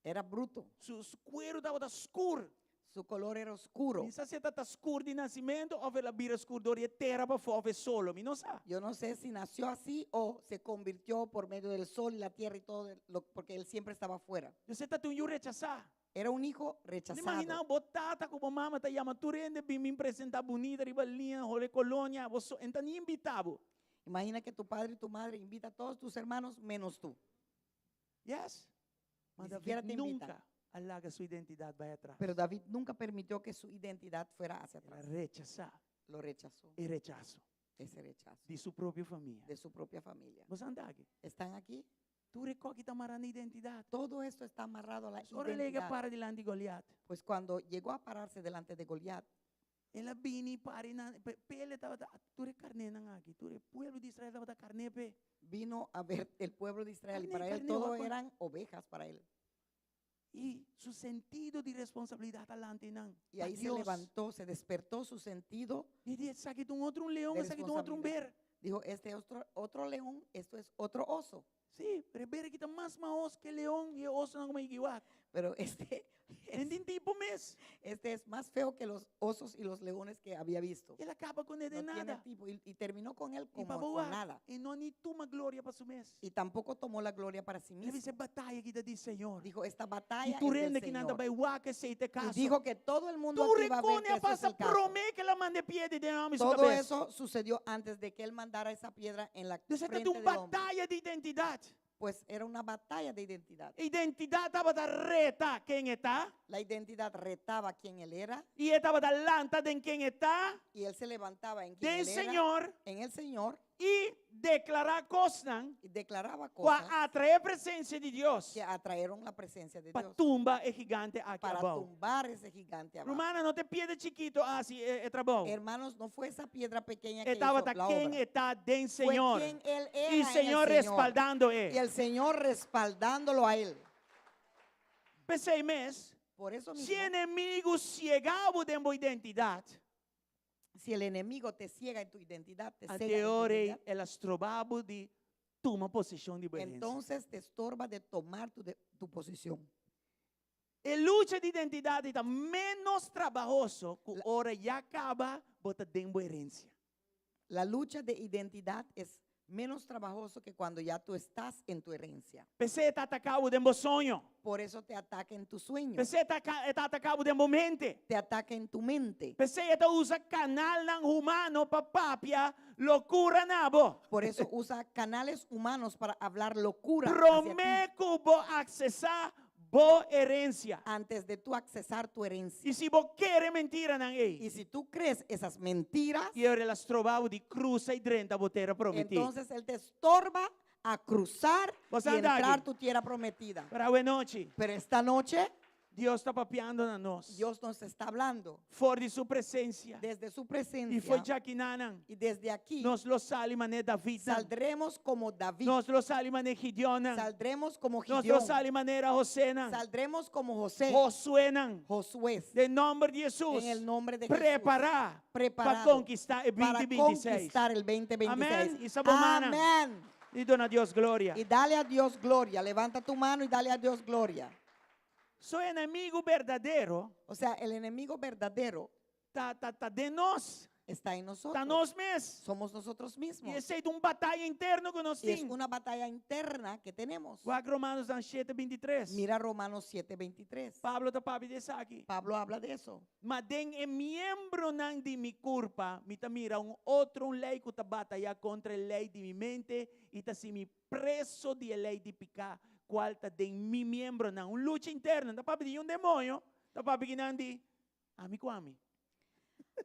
S5: Era bruto.
S4: Su, su kueru tabata skur.
S5: Su color era oscuro.
S4: Mi n' sa si e tabata skur di nasementu òf el a bira skur dor di tera pafó òf e solo. Mi no sa.
S5: Yo no sé si nació así o se convirtió por medio del sol y la tierra y todo, porque él siempre estaba afuera.
S4: E tabata un yu rechasá.
S5: Era un hijo rechazado.
S4: Imaginá bo tata ku bo mama ta yama tur hende bin bin presentá bunita riba liña, hole kolonia, bo so, e n' ta ni invitá bo.
S5: Imagina que tu padre y tu madre invita a todos tus hermanos menos tú.
S4: Yes. Ma
S5: Ni siquiera
S4: David
S5: te invitan.
S4: nunka a laga su identidat bai atras.
S5: Pero David nunca permitió que su identidad fuera hacia
S4: El a
S5: atrás.
S4: rechasá
S5: Lo rechazó,
S4: e rechaso
S5: ese rechazo
S4: di su propio famia.
S5: de su propia familia.
S4: Boso ta aki.
S5: ¿Están aquí?
S4: Tur e kos aki ta mará na identidat.
S5: Todo esto está amarrado a la
S4: Ora el a
S5: identidad.
S4: para dilanti Goliat.
S5: Pues cuando llegó a pararse delante de Goliat,
S4: El a bini para na p'e tabata tur e karnénan aki, tur e pueblo di Israel tabata karné p'e.
S5: Vino a ver el pueblo de Israel y
S4: Carne,
S5: para él
S4: carne,
S5: todo
S4: guapo.
S5: eran ovejas para él.
S4: I su sentido di responsabilidat a lanta einan.
S5: Y ahí se
S4: Dios.
S5: levantó, se despertó su sentido.
S4: E di, esaki ta un otro un leon,
S5: De
S4: esaki ta un otro un
S5: responsabilidad.
S4: ber.
S5: Dijo, este otro león, esto es otro oso.
S4: Sí, pero ber aki ta mas mahos ku leon i osonan ku mi a wak.
S5: Pero este
S4: No tin tipo mes.
S5: este es más feo que los osos y los leones que había visto.
S4: El a kaba kuné
S5: No tiene
S4: nada.
S5: tipo. Y terminó con él
S4: I
S5: como
S4: pa
S5: con
S4: boa,
S5: nada.
S4: E no ni tuma gloria pa su mes.
S5: Y tampoco tomó la gloria para sí
S4: El a
S5: mismo.
S4: bisa, e bataya aki ta di Señor.
S5: Dijo, esta
S4: I
S5: batalla es
S4: tur
S5: del
S4: hende akinan
S5: Señor.
S4: bai wak esei ta
S5: Y
S4: kaso.
S5: dijo que todo el mundo
S4: Tur
S5: aquí va a ver
S4: kos
S5: que
S4: a
S5: eso es
S4: pasa
S5: el caso.
S4: promé ku el a manda e piedra den hòmber su
S5: Todo
S4: kabes.
S5: eso sucedió antes de que él mandara esa piedra en la
S4: Entonces,
S5: frente
S4: ta un
S5: del hombre.
S4: bataya di identidat.
S5: Pues era una batalla de identidad.
S4: Identidat tabata reta ken e ta.
S5: La identidad retaba quién él era
S4: I e tabata lanta den ken e ta.
S5: y él se levantaba en quien
S4: Den
S5: él era,
S4: Señor.
S5: en el Señor,
S4: I deklará kosnan
S5: y declaraba cosas
S4: pa atraé presensia di Dios.
S5: que atrajeron la presencia de
S4: Pa
S5: Dios
S4: tumba e gigante aki
S5: para
S4: abou.
S5: tumbar ese gigante abajo.
S4: Rumannan, no ta e piedra chikitu a hasi e, e trabou.
S5: Hermanos, no fue esa piedra pequeña que
S4: E tabata
S5: hizo la
S4: ken
S5: obra.
S4: e ta den
S5: Fue
S4: Señor.
S5: quien él era
S4: I
S5: en el
S4: Señor
S5: Señor.
S4: respaldando
S5: Y
S4: e.
S5: el Señor respaldándolo a él.
S4: P'esei mes,
S5: Por eso
S4: si
S5: mismo,
S4: enemigu siega bo den bo identidat,
S5: si el enemigo te ciega en tu identidad, te
S4: a
S5: cega en tu
S4: teore
S5: identidad,
S4: el a stroba bo di tuma poseshon di bo herensia.
S5: entonces te estorba de tomar tu posición.
S4: E lucha di identidat ta ménos trabahoso ku ora ya kaba bo ta den bo herensia.
S5: La lucha de identidad es menos trabajoso que cuando ya tú estás en tu herencia.
S4: P'esei e ta ataká bo den bo soño.
S5: Por eso te ataca en tu sueño,
S4: P'esei e ta ataká bo den bo mente.
S5: te ataca en tu mente.
S4: P'esei e ta usa kanalnan humano pa papia lokura na bo.
S5: Por eso usa canales humanos para hablar locura hacia ti
S4: Promé ku bo aksesá bo herensia.
S5: Antes de tú accesar tu herencia.
S4: I si bo kere mentiranan ei.
S5: Y si tú crees esas mentiras,
S4: E ora el a stroba bo di krusa i drenta bo tera prometí.
S5: Entonces él te estorba a cruzar
S4: Vos
S5: y
S4: anda
S5: entrar
S4: aquí.
S5: tu tierra prometida.
S4: Pero awe nochi,
S5: Pero esta noche
S4: Dios ta papiando na nos.
S5: Dios nos está hablando
S4: For di su presensia.
S5: Desde su
S4: I
S5: presencia.
S4: for di akinan.
S5: Y desde aquí
S4: Nos lo sali manera David.
S5: Saldremos como David.
S4: Nos lo sali manera Gideon.
S5: Saldremos como
S4: Nos lo
S5: Gideón.
S4: sali manera José.
S5: Saldremos como José.
S4: Josué.
S5: Josué.
S4: Den nòmber di Hesus.
S5: En el nombre de Jesús.
S4: Prepará pa
S5: Preparado
S4: konkistá e
S5: para
S4: 2026.
S5: Conquistar el 2026.
S4: Amèn. Hisa bo man.
S5: Amén.
S4: I duna Dios gloria.
S5: Y dale a Dios gloria. Levanta tu mano y dale a Dios gloria.
S4: So enemigu berdadero
S5: O sea, el enemigo verdadero
S4: ta ta ta den nos.
S5: Está en nosotros.
S4: Ta nos mes.
S5: Somos nosotros mismos.
S4: I esei ta un bataya interno ku nos
S5: Y es
S4: tin.
S5: Una batalla interna que tenemos.
S4: Wak Romanos 7:23.
S5: Mira Romanos 7:23.
S4: Pablo ta papia di esaki.
S5: Pablo habla de eso.
S4: Ma den e miembronan di mi kurpa, mi ta mira un otro un lei ku ta bataya kontra e lei di mi mente i ta hasi mi preso di e lei di piká, kual ta den mi miembronan. Un lucha interno, ta papia di un demoño, ta papia kinan di ami ku ami.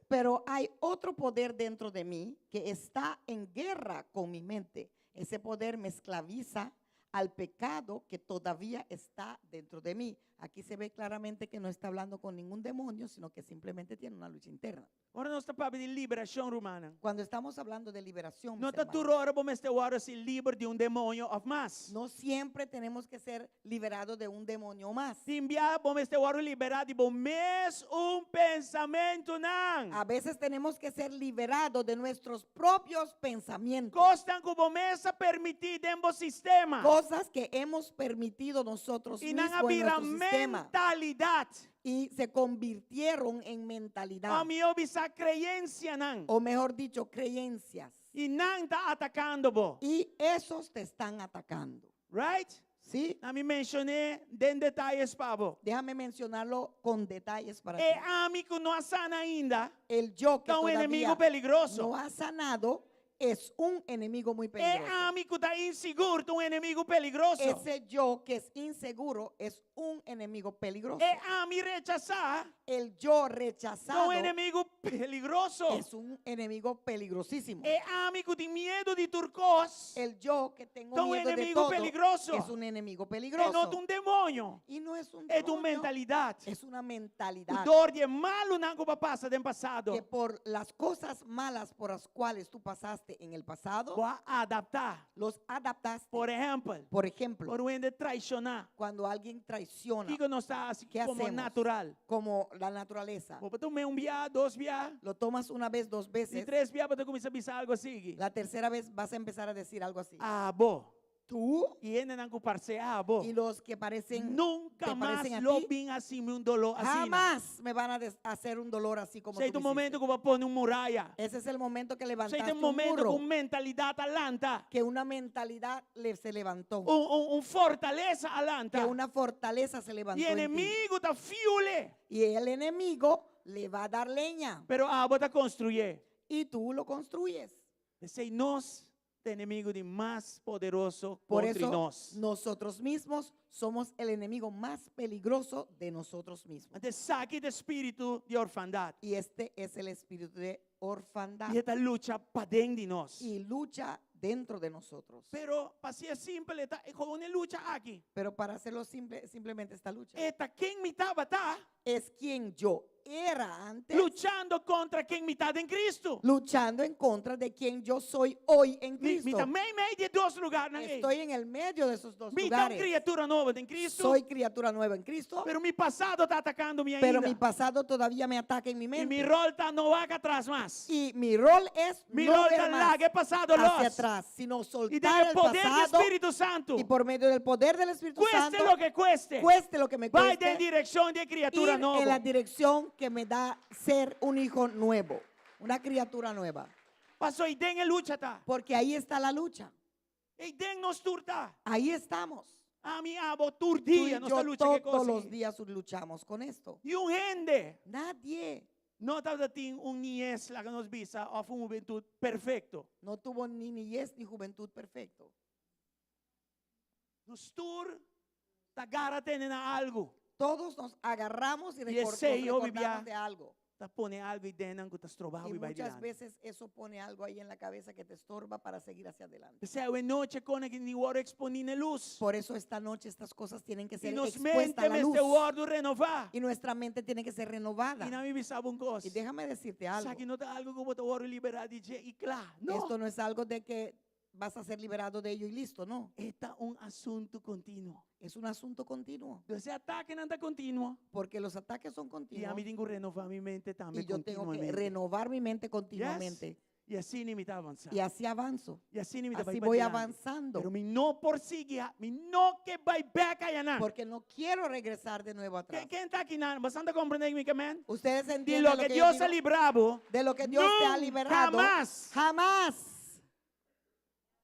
S5: Pero hay otro poder dentro de mí que está en guerra con mi mente. Ese poder me esclaviza al pecado que todavía está dentro de mí. Aquí se ve claramente que no está hablando con ningún demonio, sino que simplemente tiene una lucha interna.
S4: Ora nos ta papia di liberashon, rumannan.
S5: Cuando estamos hablando de liberación,
S4: No
S5: mis
S4: ta
S5: hermanos,
S4: tur ora bo mester wòrdu hasí liber di un demoño òf mas.
S5: No siempre tenemos que ser liberados de un demonio más.
S4: Tin bia bo mester wòrdu liberá di bo mes un pensamentunan.
S5: A veces tenemos que ser liberados de nuestros propios pensamientos.
S4: Kosnan ku bo mes a permití den bo sistema.
S5: Cosas que hemos permitido nosotros
S4: I nan
S5: mismos en
S4: a bira
S5: nuestro sistema.
S4: mentalidat.
S5: Y se convirtieron en mentalidad.
S4: Òf mihó bisá kreensianan.
S5: O mejor dicho, creencias.
S4: I nan ta atakando bo.
S5: Y esos te están atacando.
S4: Right?
S5: ¿Sí?
S4: Laga mi menshon'é den detaye pa bo.
S5: Déjame mencionarlo con detalles para
S4: E
S5: ti.
S4: ami ku no a sana ainda.
S5: El yo que
S4: Ta un
S5: todavía
S4: enemigu peligroso.
S5: No ha sanado. Es un enemigo muy
S4: E
S5: peligroso.
S4: ami ku ta insigur ta un enemigu peligroso.
S5: Ese yo que es inseguro es un enemigo peligroso.
S4: E ami rechasá
S5: El yo
S4: ta
S5: rechazado
S4: un enemigu peligroso.
S5: es un enemigo peligrosísimo.
S4: E ami ku tin miedu di tur kos
S5: El yo que tengo
S4: ta un
S5: miedo de
S4: enemigu
S5: todo
S4: peligroso.
S5: es un enemigo
S4: E no
S5: peligroso.
S4: ta un demoño.
S5: Y no es un
S4: E ta un
S5: demonio,
S4: mentalidat.
S5: es una
S4: Ku
S5: mentalidad
S4: dor di e malunan ku bo a pasa den pasado.
S5: que por las cosas malas por las cuales tú pasaste en el pasado,
S4: Bo a adaptá.
S5: los adaptaste.
S4: Por ehèmpel,
S5: Por ejemplo,
S4: ora un hende traishoná.
S5: cuando alguien traiciona,
S4: Kiko nos ta hasi
S5: ¿qué
S4: komo
S5: hacemos?
S4: natural?
S5: Como la naturaleza.
S4: Bo por tum'é un bia, dos bia,
S5: Lo tomas una vez, dos
S4: di
S5: veces.
S4: tres bia bo ta kuminsá bisa algu así.
S5: La tercera vez vas a empezar a decir algo así.
S4: Abo.
S5: Tú
S4: I hendenan ku parse abo.
S5: y los que parecen,
S4: Nunka
S5: te
S4: mas
S5: parecen a
S4: lo
S5: ti,
S4: bin hasi mi un doló asina.
S5: jamás me van a des- hacer un dolor así como
S4: Esei
S5: tú
S4: ta un
S5: me
S4: momento
S5: hiciste.
S4: ku bo a pone un muraya.
S5: Ese es el momento que
S4: Esei ta
S5: levantaste
S4: un
S5: un
S4: momento
S5: muro,
S4: ku un mentalidat a lanta.
S5: que una mentalidad le, se levantó,
S4: Un, un, un fortalesa a lanta.
S5: que una fortaleza se levantó
S4: I
S5: en ti.
S4: enemigu ta fuel e.
S5: Y el enemigo le va a dar leña
S4: Pero abo ta konstruyé.
S5: y tú lo construyes.
S4: P'esei nos ta enemigu di mas poderoso
S5: Por
S4: kontra
S5: eso
S4: nos.
S5: nosotros mismos somos el enemigo más peligroso de nosotros mismos.
S4: Anto esaki ta e spiritu di orfandat.
S5: Y este es el espíritu de orfandad
S4: I e ta lucha paden di nos.
S5: y lucha dentro de nosotros.
S4: Pero pa hasié simpel, e ta ku e lucha aki.
S5: Pero para hacerlo simple, simplemente esta lucha
S4: E ta ken mi tabata
S5: es quien yo era antes,
S4: luchando kontra ken mi ta den Kristu.
S5: luchando en contra de quien yo soy hoy en
S4: Mi, mi
S5: Cristo.
S4: ta mei mei di e dos lugánan ei.
S5: Estoy en el medio de esos dos
S4: Mi ta un
S5: lugares.
S4: kriatura nobo den Kristu.
S5: Soy criatura nueva en Cristo,
S4: Pero mi pasado ta atakando mi
S5: pero
S4: ainda.
S5: mi pasado todavía me ataca en mi
S4: I mi
S5: mente.
S4: ròl ta no wak atras mas.
S5: Y mi rol es
S4: Mi
S5: no
S4: rol
S5: ver
S4: ta
S5: más
S4: laga e pasado
S5: hacia
S4: los.
S5: atrás, sino
S4: I
S5: soltar
S4: den
S5: el
S4: poder di
S5: pasado
S4: Spiritu Santu.
S5: y por medio del poder del Espíritu
S4: Kueste
S5: Santo,
S4: loke kueste.
S5: cueste lo que me
S4: Bai den
S5: cueste,
S4: direkshon di kriatura
S5: ir
S4: nobo.
S5: en la dirección que me da ser un hijo nuevo, una criatura nueva.
S4: Paso eiden e lucha ta.
S5: Porque ahí está la lucha.
S4: Eiden nos tur ta.
S5: Ahí estamos.
S4: Ami abo tur
S5: Tú y
S4: dia nos ta
S5: yo
S4: lucha ku e
S5: todos
S4: kos
S5: los
S4: aki.
S5: días luchamos con esto.
S4: Niun hende
S5: Nadie
S4: no tabatin un niñes laga nos bisa òf un hubentut perfekto.
S5: no tuvo ni niñez ni juventud perfecto.
S4: Nos tur ta gara tene na algu.
S5: Todos nos agarramos y
S4: Y
S5: recor- nos
S4: ese yo
S5: recordamos
S4: vivía
S5: de algo.
S4: Ta pone algu ei den ku ta stroba
S5: Y
S4: bo bai
S5: muchas
S4: dilanti.
S5: veces eso pone algo ahí en la cabeza que te estorba para seguir hacia adelante.
S4: P'esei awe nochi kosnan aki tin wòrdu eksponé na lus.
S5: Por eso esta noche estas cosas tienen que
S4: I
S5: ser
S4: nos
S5: expuestas
S4: mente
S5: a la
S4: mester
S5: luz.
S4: wòrdu renová.
S5: Y nuestra mente tiene que ser renovada.
S4: I laga mi bisa bo un kos.
S5: Y déjame decirte algo.
S4: Esaki no ta algu ku bo ta wòrdu liberá di dje i kla. No.
S5: Esto no es algo de que vas a ser liberado de ello y listo, no.
S4: E ta un asuntu kontinuo.
S5: Es un asunto continuo.
S4: Entonces, atakenan ta kontinuo.
S5: Porque los ataques son
S4: I
S5: continuos.
S4: ami tin ku renová mi mente tambe
S5: Y yo tengo que
S4: kontinuamente.
S5: renovar mi mente continuamente.
S4: Yes. I asina mi ta avansá.
S5: Y así avanzo.
S4: I asina mi ta
S5: Así
S4: bai
S5: voy
S4: pa dilanti.
S5: avanzando.
S4: Pero mi no por sigui, mi no ke bai bèk ayanan.
S5: Porque no quiero regresar de nuevo atrás.
S4: Ken ta akinan? Boso ta komprondé mi ke men?
S5: Ustedes
S4: Di
S5: entienden
S4: lo
S5: lo
S4: ke
S5: que yo
S4: Dios a
S5: digo?
S4: libra bo.
S5: De lo que Dios te ha
S4: Nunca
S5: liberado.
S4: mas.
S5: Jamás.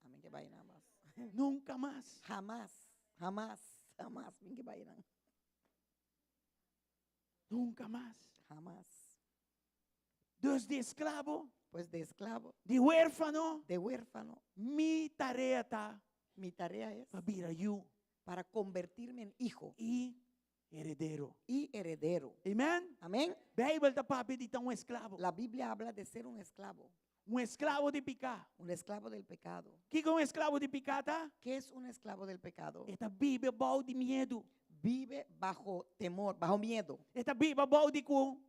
S5: Amén, que vayan más.
S4: Nunka mas.
S5: Jamás, jamás, jamás. Amén, que vayan.
S4: Nunka mas.
S5: Jamás.
S4: Dus di esklabo,
S5: Pues de esclavo,
S4: di huérfano,
S5: de huérfano,
S4: mi tarea ta
S5: mi tarea es
S4: pa bira yu
S5: para convertirme en hijo
S4: i heredero.
S5: y heredero.
S4: Amen?
S5: Amén.
S4: Beibel ta papia di ta un esklabo.
S5: La Biblia habla de ser un esclavo,
S4: Un esklabo di piká.
S5: un esclavo del pecado.
S4: Kiko un esklabo di piká ta?
S5: ¿Qué es un esclavo del pecado?
S4: E ta biba bou di miedu.
S5: Vive bajo temor, bajo miedo.
S4: E ta biba bou di ku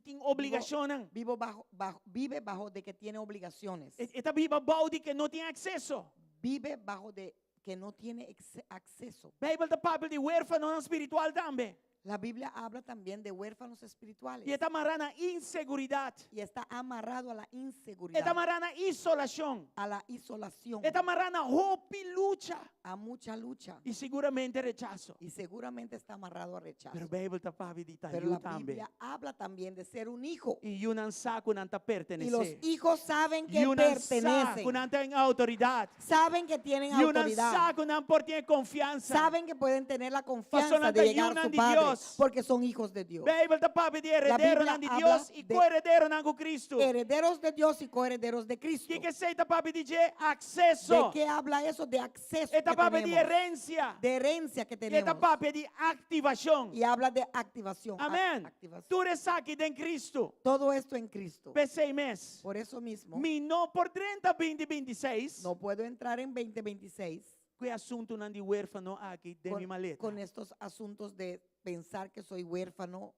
S4: tin obligashonnan.
S5: Vivo bajo, bajo, vive bajo de que tiene obligaciones.
S4: E ta biba bou di ku no tin akseso.
S5: Vive bajo de que no tiene acceso.
S4: Beibel ta papia di huérfanonan spiritual tambe.
S5: La Biblia habla también de huérfanos espirituales.
S4: I e ta mará na inseguridat.
S5: Y está amarrado a la inseguridad.
S4: E ta mará na isolashon.
S5: A la isolación.
S4: E ta mará na hopi lucha.
S5: A mucha lucha.
S4: I siguramente rechaso.
S5: Y seguramente está amarrado a rechazo.
S4: Pero Beibel ta papia di
S5: Pero
S4: yu
S5: la
S4: tambe.
S5: Biblia habla también de ser un hijo.
S4: I yunan sa ku nan ta
S5: Y los
S4: pertenesé.
S5: hijos saben que
S4: Yunan sa
S5: pertenecen.
S4: ku nan tin outoridat.
S5: Saben que tienen
S4: Yunan
S5: autoridad.
S4: sa ku nan por tin konfiansa.
S5: Saben que pueden tener la confianza
S4: Paso nan
S5: de
S4: ta
S5: llegar a
S4: yunan
S5: su
S4: di
S5: padre.
S4: Dios.
S5: Porque son hijos de Dios.
S4: Beibel ta papia di
S5: La
S4: herederonan
S5: Biblia
S4: di
S5: habla
S4: Dios i
S5: de
S4: koherederonan ku Kristu.
S5: Herederos de Dios y coherederos de Cristo.
S4: Kiko esei ta papia di dje? Akseso.
S5: ¿De qué habla eso? De acceso
S4: E ta
S5: que
S4: papia di
S5: tenemos.
S4: herensia.
S5: De herencia que
S4: E ta
S5: tenemos.
S4: papia di aktivashon.
S5: Y habla de activación.
S4: Amèn.
S5: Activación.
S4: Tur esaki den Kristu.
S5: Todo esto en Cristo.
S4: P'esei mes.
S5: Por eso mismo,
S4: Mi no por drenta 2026
S5: no puedo entrar en 2026
S4: ku e asuntunan di huérfano aki den mi
S5: con,
S4: maleta.
S5: con estos asuntos de pensar que soy huérfano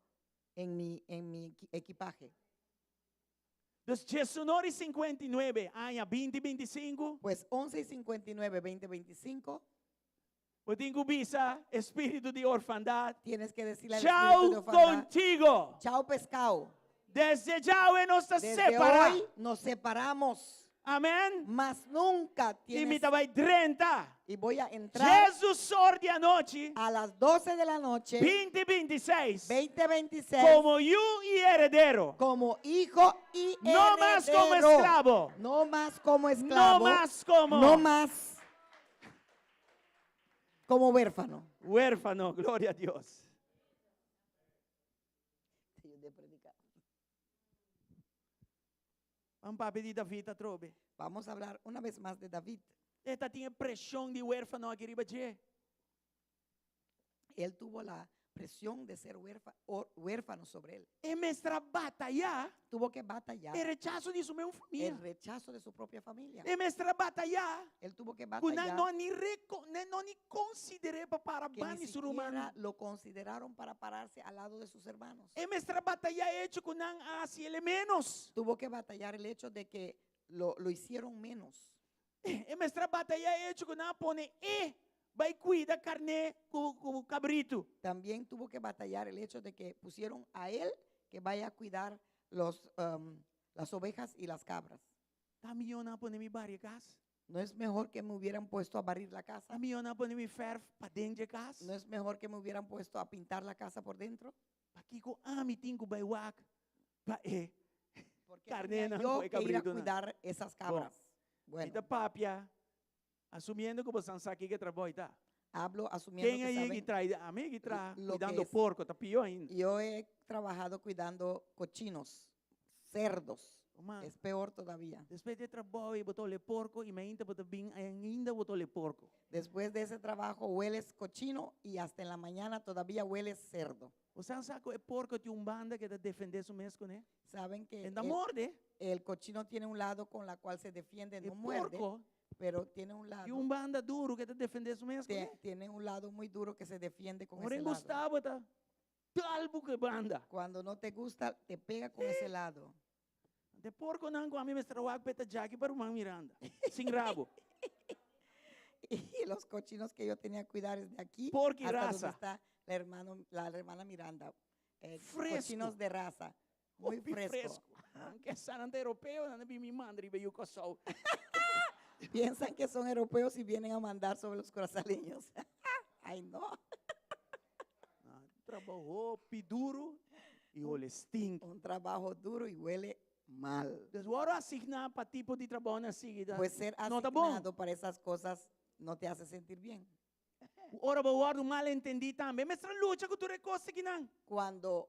S5: en mi equipaje.
S4: Dus 11 i 59, aña 2025,
S5: Pues 11 y 59, 2025,
S4: bo tin ku bisa spiritu di orfandat.
S5: Tienes que decirle al espíritu de
S4: Chau
S5: orfandad,
S4: kontigo.
S5: Chao pescado.
S4: Desde djawe nos ta
S5: Desde
S4: separá.
S5: hoy nos separamos.
S4: Amèn.
S5: Mas nunca
S4: I mi
S5: tienes.
S4: ta bai drenta.
S5: Y voy a entrar
S4: 12 or di anochi,
S5: a las 12 de la noche,
S4: 2026,
S5: 2026,
S4: komo yu i heredero.
S5: Como hijo y
S4: No mas komo
S5: heredero.
S4: esklabo.
S5: No más como esclavo.
S4: No mas komo
S5: No más como huérfano.
S4: Huérfano, gloria na Dios.
S5: Te ayudé a predicar.
S4: Ban papia di David atrobe.
S5: Vamos a hablar una vez más de David.
S4: E tabatin preshon di huérfano aki riba dje.
S5: Él tuvo la presión de ser huérfano sobre él.
S4: E mester a batayá
S5: Tuvo que batallar
S4: e rechaso di su mes famia.
S5: El rechazo de su propia familia.
S4: E mester a batayá.
S5: Él tuvo que
S4: Ku nan
S5: batallar
S4: no ni reko, no ni konsider'é pa para
S5: que ni
S4: banda di su ruman.
S5: Siquiera lo consideraron para pararse al lado de sus hermanos.
S4: E mester a batayá echo ku nan a hasié ménos.
S5: Tuvo que batallar el hecho de que lo hicieron menos.
S4: E mester a batayá echo ku nan a pone e bai kuida karné ku kabritu.
S5: También tuvo que batallar el hecho de que pusieron a él que vaya a cuidar las ovejas y las cabras.
S4: Ta mihó nan a pone mi bari kas.
S5: ¿No es mejor que me hubieran puesto a barrir la casa?
S4: Ta mihó nan a pone mi fèrf paden di kas.
S5: ¿No es mejor que me hubieran puesto a pintar la casa por dentro?
S4: Pakiko ami tin ku bai wak pa e
S5: Porque
S4: karné
S5: tenía
S4: nan
S5: yo
S4: ku e
S5: que ir a
S4: kabritu nan.
S5: Cuidar esas cabras. Bueno,
S4: Mi ta papia, asumiendo ku boso sa kiko e trabou ta.
S5: Hablo asumiendo
S4: Ken
S5: que
S4: ei
S5: saben
S4: ku traha, ami ku traha,
S5: lo que
S4: kuidando
S5: es.
S4: porko, ta pió ainda.
S5: Yo he trabajado cuidando cochinos, cerdos.
S4: Ruman,
S5: Es peor todavía.
S4: Despues di trabou, bo ta hole porko i mainta bo ta bin ainda bo ta hole porko.
S5: Después de ese trabajo hueles cochino y hasta en la mañana todavía hueles cerdo.
S4: Bo sa ku e porko tin un banda ku e ta defendé su mes kuné?
S5: Saben que
S4: E no ta morde.
S5: El cochino tiene un lado con la cual se defiende,
S4: E
S5: no muerde,
S4: porco
S5: pero tiene un lado.
S4: tin un banda duru ku e ta defendé su mes kuné.
S5: Tiene un lado muy duro que se defiende con
S4: Ora
S5: ese lado.
S4: gusta bo, ta dal bo ku e banda.
S5: Cuando no te gusta, te pega con ese lado.
S4: E porkonan ku ami mester a wak p'e ta djaki pa ruman Miranda. Sin rabo.
S5: Y los cochinos que yo tenía que cuidar es de aquí
S4: Porco y
S5: hasta donde
S4: raza.
S5: Está la hermana Miranda.
S4: Fresco.
S5: Cochinos de raza. Muy
S4: Hopi
S5: fresco.
S4: Ke sa nan ta europeo, nan bin mi manda riba yu Kòrsou.
S5: Piensan que son europeos y vienen a mandar sobre los corazaleños. Ay, no.
S4: Ah, trabou hopi duru i hole stink.
S5: Un trabajo duro y huele mal.
S4: Dus wòrdu asigná pa tipo di trabou asina.
S5: Pues ser
S4: No ta bon.
S5: Asignado para esas cosas no te hace sentir bien.
S4: Ora bo wòrdu malentendí tambe. Mester lucha ku tur kos akinan.
S5: Cuando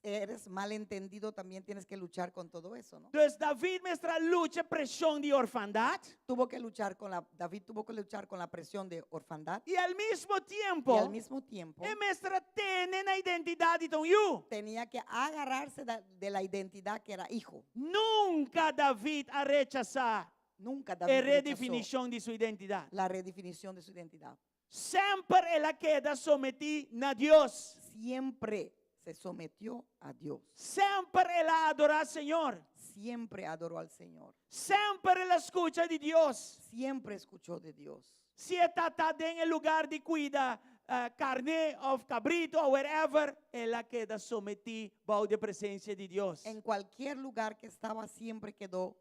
S5: eres malentendido también tienes que luchar con todo eso, ¿no?
S4: Dus David mester a lucha preshon di orfandat
S5: Tuvo que luchar con la, David tuvo que luchar con la presión de orfandad
S4: i al mesmo tempu
S5: y al mismo tiempo
S4: e mester a tene na identidat di ta un yu.
S5: Tenía que agarrarse de la identidad que era hijo.
S4: Nunka David a rechasá
S5: Nunca
S4: e
S5: David rechazó
S4: redefinishon di su identidat.
S5: La redefinición de su identidad.
S4: Semper el a keda sometí na Dios.
S5: Siempre se sometió a Dios.
S4: Semper el a adorá Señor.
S5: Siempre adoró al Señor.
S4: Semper el a skucha di Dios.
S5: Siempre escuchó de Dios.
S4: Si e tabata den lugá di kuida karné òf kabritu òf wherever, el a keda sometí bou di presensia di Dios.
S5: En cualquier lugar que estaba, siempre quedó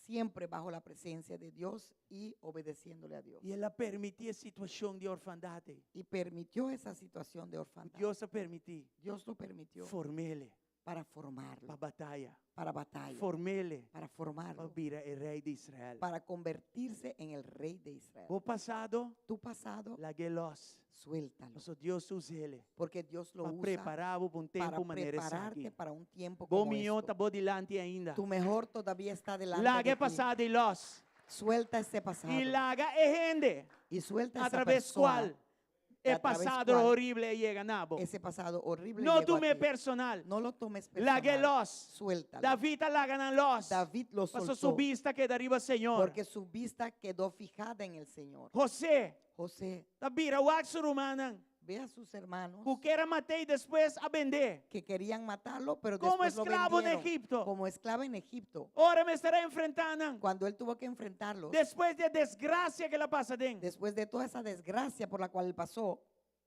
S5: siempre bajo la presencia de Dios y obedeciéndole a Dios.
S4: I el a permití e situashon di orfandat.
S5: Y permitió esa situación de orfandad.
S4: Dios a permití.
S5: Dios lo permitió.
S4: Form'é.
S5: Para formarlo.
S4: Pa bataya.
S5: Para batalla.
S4: Form'é.
S5: Para
S4: Pa
S5: formarlo.
S4: bira e rei di Israel.
S5: Para convertirse en el rey de Israel.
S4: Bo pasado,
S5: Tu pasado,
S4: lag'é los.
S5: suéltalo.
S4: Paso Dios ta us'é.
S5: Porque Dios lo
S4: Pa
S5: usa
S4: prepará bo pa un
S5: para
S4: tempu manera
S5: prepararte
S4: esaki.
S5: para un tiempo
S4: Bo
S5: como
S4: mihó
S5: esto.
S4: ta bo dilanti ainda.
S5: Tu mejor todavía está delante
S4: Laga
S5: de
S4: e
S5: ti.
S4: pasado ei los.
S5: Suelta ese pasado.
S4: I laga e hende
S5: Y suelta
S4: a
S5: esa
S4: traves
S5: persona
S4: kual e
S5: a través
S4: pasado
S5: cual
S4: horrible yega na bo.
S5: ese pasado horrible
S4: No
S5: llegó a
S4: tum'é
S5: ti.
S4: personal.
S5: No lo tomes personal.
S4: Lag'é los.
S5: Suéltalo.
S4: David a laga nan los.
S5: David lo
S4: Paso
S5: soltó.
S4: su bista a keda riba Señor.
S5: Porque su vista quedó fijada en el Señor.
S4: José
S5: José
S4: ta bira wak su rumannan.
S5: ve a sus hermanos
S4: Ku ker a mat'é i despues a bend'é.
S5: que querían matarlo, pero
S4: Como
S5: después lo
S4: esclavo en
S5: vendieron
S4: Egipto.
S5: Como esclavo en Egipto.
S4: Ora e mester a enfrentá nan.
S5: Cuando él tuvo que enfrentarlos,
S4: Despues di e desgrasia ku el a pasa aden.
S5: después de toda esa desgracia por la cual él pasó,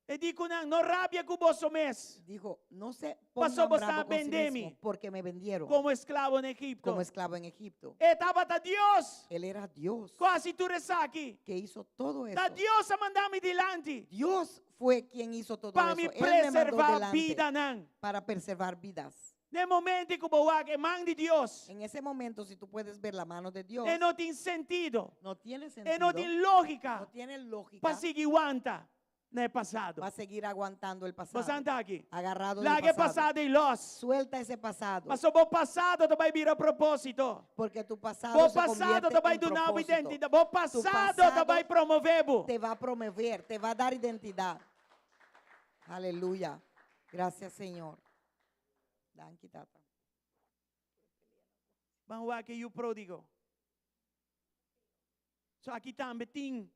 S4: E di ku nan, no rabia ku boso mes.
S5: dijo, no se
S4: Paso
S5: pongan
S4: bo sta
S5: bravo con sí
S4: bendemi.
S5: mismo, porque me vendieron
S4: Como esclavo na Egipto.
S5: como esclavo en Egipto.
S4: E tabata Dios.
S5: Él era Dios
S4: Ku a hasi tur esaki.
S5: que hizo todo eso.
S4: Ta Dios a manda mi dilanti.
S5: Dios fue quien hizo todo
S4: Pa
S5: eso.
S4: mi
S5: Él me mandó
S4: preservá
S5: delante
S4: bidanan.
S5: para preservar vidas.
S4: Na momento ku bo wak e man di Dios.
S5: En ese momento, si tú puedes ver la mano de Dios,
S4: E no tin sentido.
S5: no tiene
S4: E
S5: sentido,
S4: no tin lógika.
S5: no tiene lógica
S4: Pa sigui wanta na e pasado.
S5: va a seguir aguantando el pasado.
S4: Bo ta aki.
S5: Agarrado del
S4: Laga e
S5: pasado.
S4: pasado ei los.
S5: Suelta ese pasado.
S4: Paso bo pasado ta bai bira propósito.
S5: Porque tu pasado
S4: Bo
S5: se
S4: pasado
S5: convierte
S4: ta bai
S5: en
S4: duna bo
S5: propósito.
S4: identidat. Bo
S5: Tu
S4: pasado ta
S5: pasado
S4: bai promové bo.
S5: Te va a promover, te va a dar identidad. Aleluya. Gracias, Señor. Danki, tata.
S4: Ban wak e yu pródigo. So aki tambe tin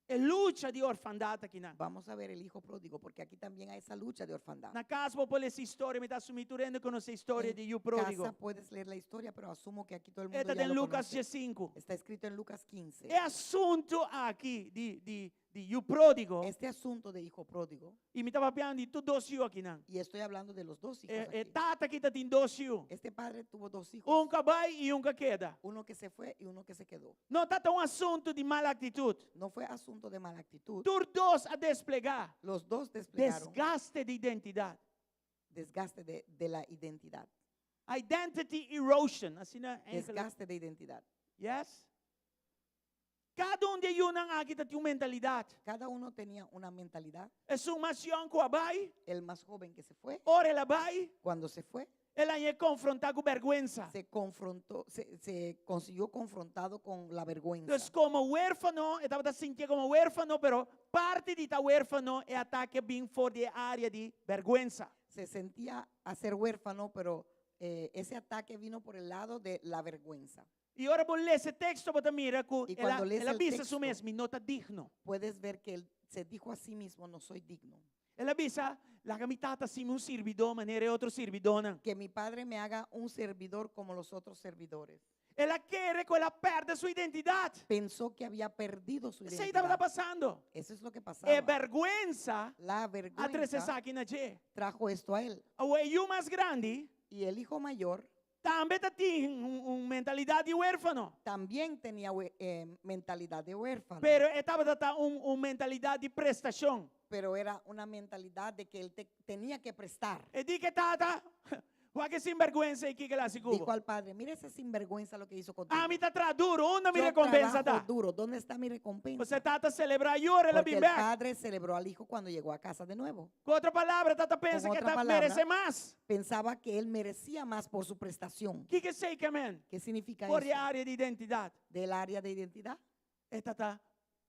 S4: e lucha di orfandat akinan.
S5: Vamos a ver el hijo pródigo, porque aquí también hay esa lucha de orfandad.
S4: Na kas bo por lesa e historia, mi ta asumí tur hende konosé e historia
S5: En
S4: di yu pródigo.
S5: Casa puedes leer la historia, pero asumo que aquí todo el mundo
S4: E ta
S5: ya
S4: den
S5: lo
S4: Lucas
S5: conoce.
S4: 5.
S5: Está escrito en Lucas 15.
S4: E asuntu aki di di di yu pródigo.
S5: Este asunto de hijo pródigo,
S4: I mi ta papiando di tur dos yu akinan.
S5: y estoy hablando de los dos hijos
S4: E, e
S5: aquí.
S4: tata aki tatin dos yu.
S5: Este padre tuvo dos hijos,
S4: Un ku a bai i un ku a keda.
S5: uno que se fue y uno que se quedó.
S4: No tabata un asuntu di mal aktitut.
S5: No fue asunto de mala actitud.
S4: Tur dos a desplegá.
S5: Los dos desplegaron
S4: Desgaste di identidat.
S5: desgaste de, de la identidad.
S4: Identity erosion. Asina na ingles.
S5: Desgaste de identidad.
S4: Yes? Kada un di e yunan aki tatin un mentalidat.
S5: Cada uno tenía una mentalidad.
S4: Esun mas yòn ku a bai,
S5: El más joven que se fue,
S4: ora el a bai,
S5: cuando se fue,
S4: el a hañ'é konfrontá ku bèrgwensa.
S5: se confrontó, se, se consiguió confrontado con la vergüenza.
S4: Dus komo huérfano, e tabata sintié komo huérfano, pero parti di ta huérfano e atake a bin for di e área di bèrgwensa.
S5: Se sentía a ser huérfano, pero eh, ese ataque vino por el lado de la vergüenza.
S4: I ora bo lesa e teksto bo ta mira ku
S5: I
S4: el a
S5: cuando lees
S4: el a
S5: el
S4: bisa su
S5: teksto,
S4: mes, mi no ta digno.
S5: Puedes ver que él se dijo a sí mismo, no soy digno.
S4: El a bisa, laga mi tata hasi mi un sirbidó manera e otro sirbidónan.
S5: Que mi padre me haga un servidor como los otros servidores.
S4: El a kere ku el a pèrdè su identidat.
S5: Pensó que había perdido su
S4: Esei tabata
S5: identidad.
S4: pasando.
S5: Eso es lo que pasaba.
S4: E bèrgwensa
S5: La
S4: a trese
S5: vergüenza
S4: esaki na dje.
S5: trajo esto a él.
S4: Awor e yu mas grandi
S5: Y el hijo mayor
S4: tambe tatin un un mentalidat di huérfano.
S5: también tenía hue- eh, mentalidad de huérfano.
S4: Pero e tabata un un mentalidat di prestashon.
S5: pero era una mentalidad de que él te- tenía que prestar.
S4: E di ku e tata, wak e sinbèrgwensa ei kiko el a hasi
S5: Dijo
S4: ku bo.
S5: al padre, mira ese sinvergüenza lo que hizo contigo.
S4: Ami ta traha duru, unda mi
S5: Yo
S4: rekompensa
S5: trabajo
S4: ta?
S5: duro, ¿dónde está mi recompensa?
S4: Pasobra e tata a selebrá e yu ora el a
S5: Porque
S4: bin
S5: el
S4: bèk.
S5: padre celebró al hijo cuando llegó a casa de nuevo.
S4: Ku otro palabra, e tata pensa
S5: Con
S4: ku e
S5: otra
S4: ta
S5: palabra,
S4: meresé mas.
S5: Pensaba que él merecía más por su prestación.
S4: Kiko esei ke men?
S5: ¿Qué significa
S4: For di
S5: eso?
S4: área di identidat.
S5: Del área de identidad.
S4: E tata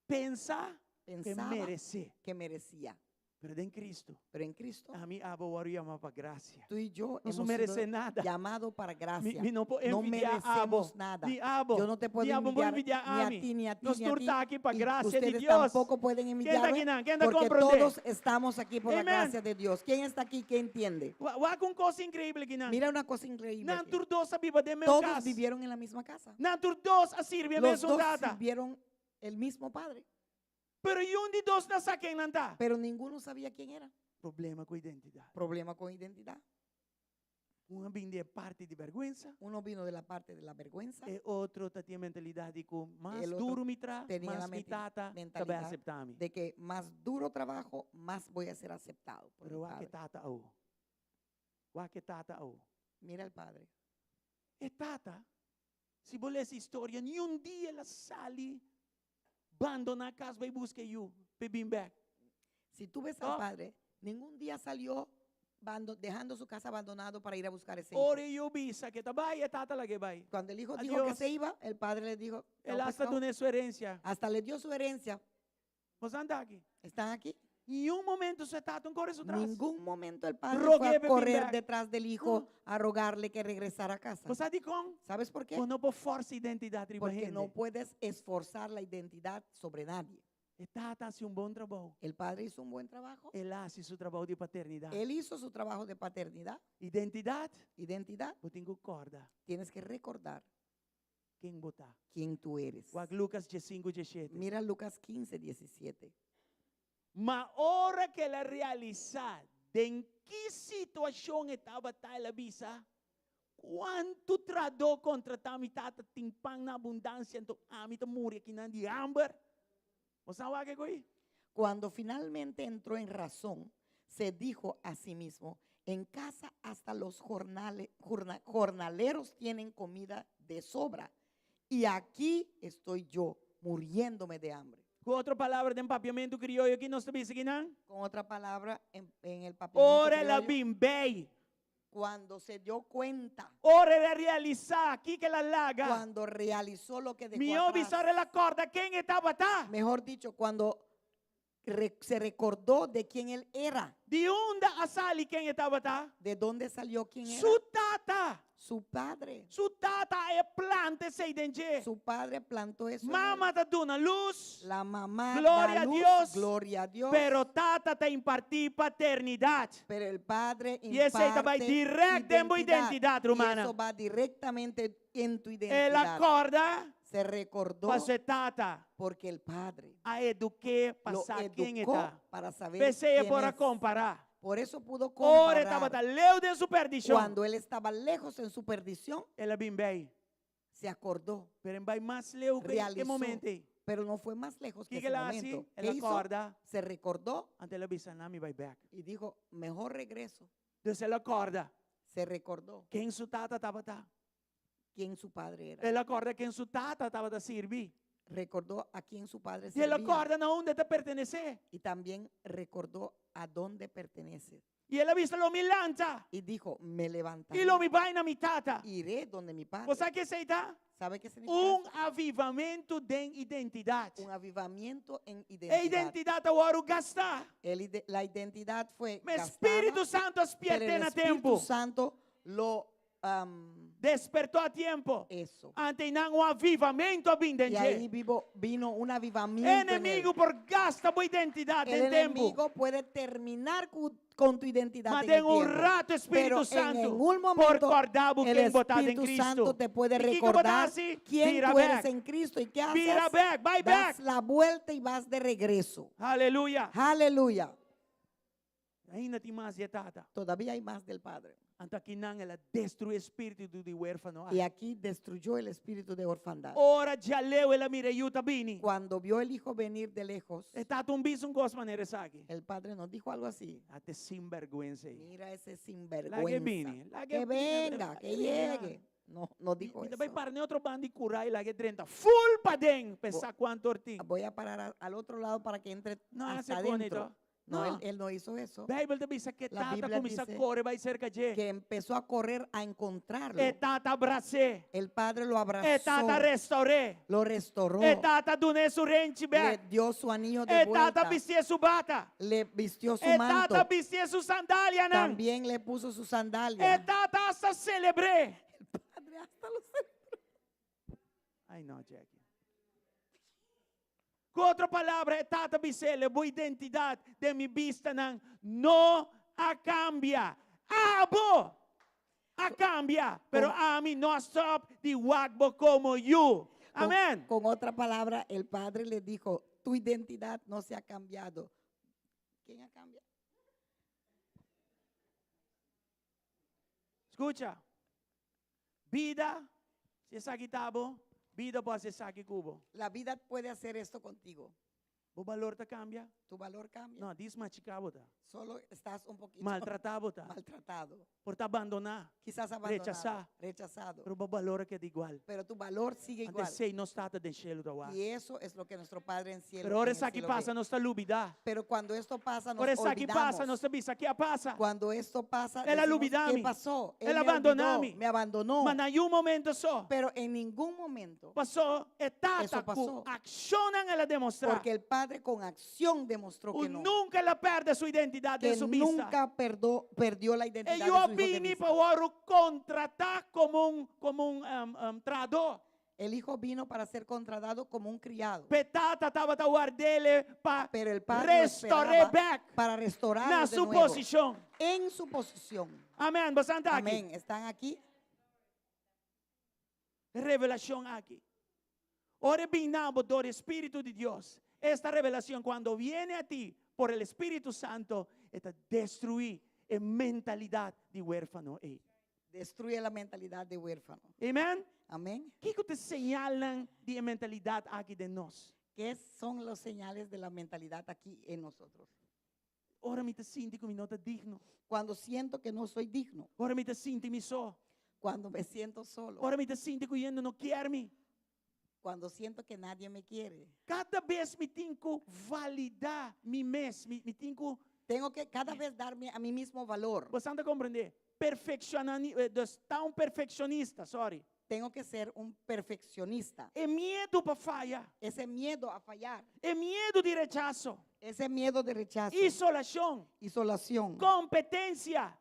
S4: pensa ku e
S5: Pensaba
S4: meresé.
S5: que merecía.
S4: Pero den Cristo,
S5: Pero en Cristo,
S4: ami abo a wòrdu yamá pa grasia.
S5: tú y yo
S4: Nos
S5: hemos
S4: no merece
S5: sido
S4: nada.
S5: llamado para
S4: Mi,
S5: gracia.
S4: mi no por
S5: No
S4: envidiá abo,
S5: merecemos nada.
S4: ni abo,
S5: Yo no te puedo
S4: ni abo no por
S5: envidiar
S4: envidiá
S5: ni a
S4: ami.
S5: ti, ni a ti,
S4: Nos
S5: ni a
S4: tur
S5: ti.
S4: ta aki pa
S5: Y
S4: grasia di
S5: ustedes
S4: Dios.
S5: tampoco pueden
S4: Ken ta
S5: envidiarme
S4: akinan? Ken ta
S5: porque
S4: komprondé?
S5: todos estamos aquí por la
S4: Amen.
S5: gracia de Dios. ¿Quién está aquí que entiende?
S4: Wa- Wak un kos inkreibel akinan.
S5: Mira una cosa increíble.
S4: Nan
S5: aquí.
S4: tur dos a biba den mesun
S5: Todos
S4: kas.
S5: vivieron en la misma casa.
S4: Nan tur dos a sirbi e
S5: Los
S4: mesun
S5: dos
S4: tata.
S5: sirvieron el mismo padre,
S4: Pero niun di dos no sa ken nan ta.
S5: pero ninguno sabía quién era.
S4: Problema ku identidat.
S5: Problema con identidad.
S4: Un a bin di e parti di bèrgwensa.
S5: Uno vino de la parte de la vergüenza,
S4: E otro tatin mentalidat di ku mas
S5: El otro
S4: duru mi traha,
S5: tenía la
S4: mas mi
S5: menti-
S4: tata ta bai
S5: mentalidad
S4: aseptá mi.
S5: de que más duro trabajo, más voy a ser aceptado por
S4: Pero
S5: mi
S4: wak e
S5: padre.
S4: tata awo. Wak e tata awo.
S5: Mira al padre.
S4: E tata, si bo lesa historia, ni un dia el a sali bandoná kas bai buska e yu p'e bin bèk.
S5: Si tú ves al
S4: Oh.
S5: padre, ningún día salió dejando su casa abandonado para ir a buscar ese hijo.
S4: Ora e yu bisa ku e ta bai, e tata lag'é bai.
S5: Cuando el hijo dijo que
S4: Adiós.
S5: se iba, el padre le dijo,
S4: El
S5: "Chao,
S4: hasta
S5: pescado".
S4: dun'é su herensia.
S5: Hasta le dio su herencia.
S4: Boso ta aki?
S5: ¿Están aquí?
S4: Ningun momento su tata no a kore su tras.
S5: Ningún momento el padre
S4: Rogué
S5: fue a
S4: pe bin
S5: correr
S4: bèk.
S5: detrás del hijo a rogarle que regresara a casa.
S4: Bo sa dikon?
S5: ¿Sabes por qué?
S4: Bo no por forsa identidat riba
S5: Porque no
S4: hende.
S5: puedes esforzar la identidad sobre nadie.
S4: E tata a hasi un bon trabou.
S5: El padre hizo un buen trabajo.
S4: El a hasi su trabou di paternidat.
S5: Él hizo su trabajo de paternidad.
S4: Identidat,
S5: Identidad,
S4: bo tin ku kòrda
S5: tienes que recordar
S4: ken bo ta.
S5: quién tú eres.
S4: Wak Lucas 15, 17.
S5: Mira Lucas 15, 17.
S4: Ma ora ku el a realisá den ki situashon e tabata, el a bisa, Kuantu trahadó kontratá mi tata tin pan na abundansia, anto ami ta muri akinan di hamber? Bo sa wak e koi?
S5: Cuando finalmente entró en razón, se dijo a sí mismo, en casa hasta los jornaleros tienen comida de sobra, y aquí estoy yo muriéndome de hambre.
S4: Ku otro palabra, den papiamentu krioyo kiko nos ta bisa akinan?
S5: Con otra palabra, en el papiamento
S4: Ora el a
S5: criollo,
S4: bin bei.
S5: cuando se dio cuenta,
S4: Ora el a realisá kiko el a laga.
S5: cuando realizó lo que dejó
S4: Mihó
S5: atrás,
S4: bisá ora el a kòrda ken e tabata.
S5: mejor dicho, cuando se recordó de quién él era,
S4: Di unda a sali ken e tabata?
S5: de dónde salió quién era,
S4: Su tata.
S5: su padre.
S4: Su tata a planta esei den dje.
S5: Su padre plantó eso en él.
S4: Mama ta duna lus.
S5: La mamá
S4: Gloria
S5: da
S4: a
S5: luz,
S4: Dios.
S5: gloria a Dios.
S4: Pero tata ta impartí paternidat.
S5: Pero el padre
S4: I esei ta bai
S5: imparte
S4: dirèkt den bo identidat,
S5: Y
S4: ruman.
S5: eso va directamente en tu
S4: El a
S5: identidad.
S4: kòrda
S5: Se recordó
S4: paso e tata
S5: porque el padre
S4: a eduk'é
S5: lo
S4: pa sa ken
S5: educó
S4: e ta.
S5: para saber
S4: P'esei
S5: quién
S4: por a
S5: es.
S4: kompará.
S5: Por eso pudo
S4: Ora e
S5: comparar.
S4: tabata leu den su perdishon.
S5: Cuando él estaba lejos en su perdición,
S4: El a bin bei.
S5: se acordó,
S4: Pero e n' bai mas leu ku e
S5: realizó,
S4: momento ei.
S5: pero no fue más lejos que
S4: Kiko
S5: ese
S4: el a hasi?
S5: momento.
S4: El
S5: ¿Qué
S4: a
S5: hizo?
S4: kòrda.
S5: Se recordó
S4: Anto el a bisa laga mi bai bèk.
S5: y dijo, mejor regreso.
S4: Dus el a kòrda.
S5: Se recordó
S4: Ken su tata tabata.
S5: quién su padre era.
S4: El a kòrda ken su tata tabata sirbi.
S5: Recordó a quién su padre
S4: I el a
S5: servía.
S4: kòrda na unda e ta pertenesé.
S5: Y también recordó a dónde pertenece.
S4: I el a bisa lo mi lanta.
S5: Y dijo, me levantaré.
S4: I lo mi bai na mi tata.
S5: Iré donde mi padre.
S4: Bo sa kiko esei ta?
S5: ¿Sabe qué significa
S4: Un
S5: eso?
S4: avivamentu den identidat.
S5: Un avivamiento en
S4: E
S5: identidad.
S4: identidat a wòrdu gastá.
S5: La identidad fue
S4: Ma
S5: gastada,
S4: Spiritu Santu a
S5: pero
S4: spièrt'é
S5: el
S4: na
S5: Espíritu
S4: tempu.
S5: Santo lo
S4: Despertó a tempu.
S5: eso.
S4: Anto einan un avivamentu a bin
S5: Y ahí
S4: den dje.
S5: vino un avivamiento en él.
S4: Enemigu por gasta bo identidat
S5: El
S4: den tempu.
S5: enemigo puede terminar con tu identidad
S4: Ma
S5: en el
S4: den un
S5: tiempo.
S4: ratu Spiritu
S5: Pero en
S4: Santu
S5: un
S4: por
S5: momento
S4: kòrda bo
S5: el
S4: ken bo ta den
S5: Espíritu
S4: Cristo.
S5: Santo te puede
S4: I kiko bo ta
S5: recordar
S4: hasi?
S5: quién
S4: Bira
S5: tú eres
S4: bèk.
S5: en Cristo y qué haces.
S4: Bira bèk, bai
S5: Das
S4: bèk.
S5: la vuelta y vas de regreso.
S4: Aleluya.
S5: Aleluya.
S4: Ainda tin mas di e tata.
S5: Todavía hay más del Padre.
S4: Anto akinan el a destruí spiritu di huérfano.
S5: Y aquí destruyó el espíritu de orfandad.
S4: Ora djaleu el a mira e yu ta bini.
S5: Cuando vio el hijo venir de lejos,
S4: E tata n' bisa un kos manera esaki.
S5: el padre no dijo algo así.
S4: At'e sinbèrgwensa ei.
S5: Mira ese
S4: Lag'é
S5: sinvergüenza.
S4: bini, lag'é
S5: Que
S4: bini,
S5: venga, que
S4: lag'é bini.
S5: llegue. No, no dijo
S4: Mi ta bai
S5: eso.
S4: para na otro banda di kurá i lag'é drenta full paden, p'e sa kuantu or tin.
S5: Voy a parar al otro lado para que entre
S4: No
S5: hasta
S4: hace con
S5: adentro.
S4: esto.
S5: No,
S4: No.
S5: él no hizo eso.
S4: Beibel ta bisa ku
S5: La
S4: tata
S5: Biblia
S4: kuminsá
S5: dice
S4: kore bai serka dje.
S5: Que empezó a correr a encontrarlo.
S4: E tata a bras'é.
S5: El padre lo abrazó.
S4: E tata a restour'é.
S5: Lo restauró.
S4: E tata a dun'é su renchi
S5: Le
S4: bèk.
S5: dio su anillo de
S4: E tata
S5: vuelta.
S4: bistié su bata.
S5: Le vistió su
S4: E
S5: manto.
S4: tata bistié su sandalianan.
S5: También le puso su sandalia.
S4: E tata asta selebr'é.
S5: El padre hasta lo celebró.
S4: Ai no, Jackie. Ku otro palabra, e tata a bis'é, bo identidat den mi bistanan no a kambia. Abo a kambia, pero ami no a stòp di wak bo komo yu. Amèn.
S5: Con otra palabra, el padre le dijo, tu identidad no se ha cambiado. ¿Quién ha cambiado?
S4: Skucha. Bida, si esaki ta bo, bida por hasi esaki ku bo.
S5: La vida puede hacer esto contigo.
S4: Bo balor ta kambia?
S5: Tu valor cambia.
S4: No, djis machiká bo ta.
S5: Solo estás un poquito
S4: Maltratá bo ta.
S5: maltratado.
S4: Por ta abandoná.
S5: Quizás abandonado.
S4: Rechasá.
S5: Rechazado.
S4: Pero bo balor a keda igual.
S5: Pero tu valor sigue
S4: Anto
S5: igual.
S4: esei nos Tata den shelu ta wak.
S5: Y eso es lo que nuestro Padre en cielo.
S4: Pero ora
S5: en el
S4: esaki
S5: cielo ve.
S4: pasa, nos ta lubidá.
S5: Pero cuando esto pasa, nos
S4: Ora esaki pasa,
S5: olvidamos.
S4: nos ta bisa, ke a pasa?
S5: Cuando esto pasa,
S4: El a
S5: decimos,
S4: lubidá
S5: ¿qué
S4: mi.
S5: pasó?
S4: El
S5: me
S4: abandoná
S5: olvidó,
S4: mi.
S5: me abandonó.
S4: Ma na niun momento so.
S5: Pero en ningún momento,
S4: Pasó e Tata
S5: Eso
S4: ku
S5: pasó.
S4: akshonnan el a demostrá.
S5: porque el Padre con acción demostró
S4: Ku
S5: que no,
S4: nunka el a pèrdè su identidat
S5: que
S4: den su bista.
S5: nunca perdo- perdió la
S4: E
S5: identidad de
S4: yu
S5: su
S4: a
S5: hijo de
S4: bini
S5: vista.
S4: pa wòrdu kontratá komo un komo un trahadó.
S5: El hijo vino para ser contratado como un criado.
S4: P'e tata tabata ward'é pa
S5: Pero el padre lo
S4: restor'é
S5: esperaba
S4: bèk
S5: para
S4: na
S5: restaurarlo de
S4: su
S5: nuevo
S4: posishon.
S5: en su posición.
S4: Amèn. Boso ta aki?
S5: Amén. ¿Están aquí?
S4: E revelashon aki. Ora e bin na bo dor e Spiritu di Dios. Esta revelacion cuando viene a ti por el Espíritu Santo, e ta destruí e mentalidad di huérfano ei.
S5: Destruye la mentalidad de huérfano.
S4: Amen?
S5: Amén.
S4: Kiko ta e señalnan di e mentalidad aki den nos?
S5: ¿Qué son los señales de la mentalidad aquí en nosotros?
S4: Ora mi ta sinti ku mi no ta digno.
S5: Cuando siento que no soy digno.
S4: Ora mi ta sinti mi so.
S5: Cuando me siento solo.
S4: Ora mi ta sinti ku hende no kier mi.
S5: Cuando siento que nadie me quiere.
S4: Kada bes mi tin ku validá mi mes, mi mi tin ku.
S5: Tengo que cada vez darme a mí mismo valor.
S4: Bosan ta komprendé? Perfekshonani, dus ta un perfekshonista, sorry.
S5: Tengo que ser un perfeccionista.
S4: E miedu pa faya.
S5: Ese miedo a fallar.
S4: E miedu di rechaso.
S5: Ese miedo de rechazo.
S4: Isolashon.
S5: Isolación.
S4: Kompetensia.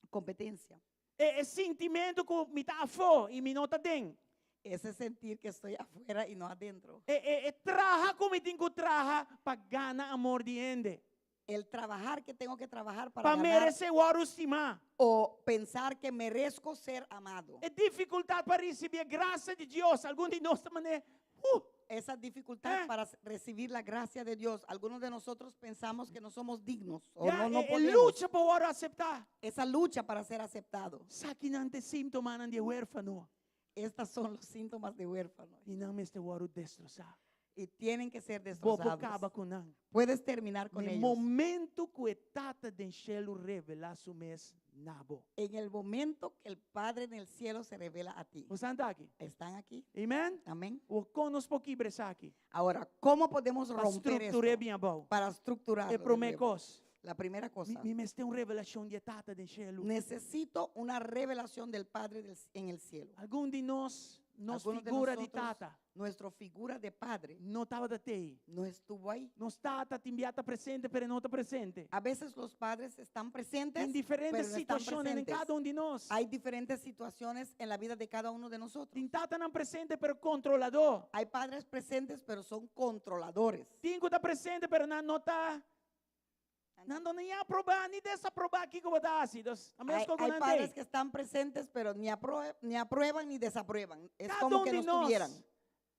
S5: Competencia.
S4: E e sintimentu ku mi ta afó i mi no ta den.
S5: Ese sentir que estoy afuera y no adentro.
S4: E e e traha ku mi tin ku traha pa gana amor di hende.
S5: El trabajar que tengo que trabajar para
S4: Pa
S5: ganar
S4: meresé wòrdu stimá.
S5: o pensar que merezco ser amado.
S4: E difikultat pa risibí e grasia di Dios. Algun di nos ta manera, Uh!
S5: Esa dificultad
S4: Eh.
S5: para recibir la gracia de Dios. Algunos de nosotros pensamos que no somos dignos o
S4: Ya,
S5: no, no
S4: e, e
S5: podemos.
S4: lucha pa wòrdu aseptá.
S5: Esa lucha para ser aceptado.
S4: Esakinan ta e síntomanan di e huérfano.
S5: Estos son los síntomas de huérfano.
S4: I nan mester wòrdu destrosá.
S5: Y tienen que ser
S4: Bo por
S5: destrozados.
S4: kaba ku nan.
S5: Puedes terminar con
S4: Na
S5: ellos.
S4: momento ku e Tata den shelu revelá su mes na bo.
S5: En el momento que el Padre en el cielo se revela a ti.
S4: Boso ta aki?
S5: ¿Están aquí?
S4: Amen?
S5: Amén.
S4: O kon nos por kibra esaki?
S5: Ahora, ¿cómo podemos
S4: Pa
S5: romper esto?
S4: struktur'é bin abou.
S5: Para estructurarlo
S4: E
S5: de
S4: promé
S5: nuevo.
S4: kos.
S5: La primera cosa.
S4: Mi, mi mester un revelashon di e Tata den shelu.
S5: Necesito una revelación del Padre del- en el cielo.
S4: Algun di nos, nos
S5: Algunos de
S4: figura di
S5: nosotros,
S4: tata
S5: Nuestra figura de padre
S4: no tabata tei.
S5: no estuvo ahí.
S4: Nos tata tin bia ta presente, pero no ta presente.
S5: A veces los padres están presentes,
S4: Tin diferente
S5: pero no están
S4: situashonnan den
S5: presentes.
S4: kada un di nos.
S5: Hay diferentes situaciones en la vida de cada uno de nosotros.
S4: Tin tatanan presente, pero kontroladó.
S5: Hay padres presentes, pero son controladores.
S4: Tin ku ta presente, pero nan no ta. Nan no ni aprobá ni desaprobá kiko bo ta hasi. Dus, a
S5: Hay,
S4: menos ku
S5: hay
S4: nan
S5: padres
S4: tei.
S5: que están presentes, pero ni, aprue- ni aprueban ni desaprueban. Es
S4: Cada
S5: como
S4: un
S5: que
S4: di
S5: no
S4: nos
S5: estuvieran.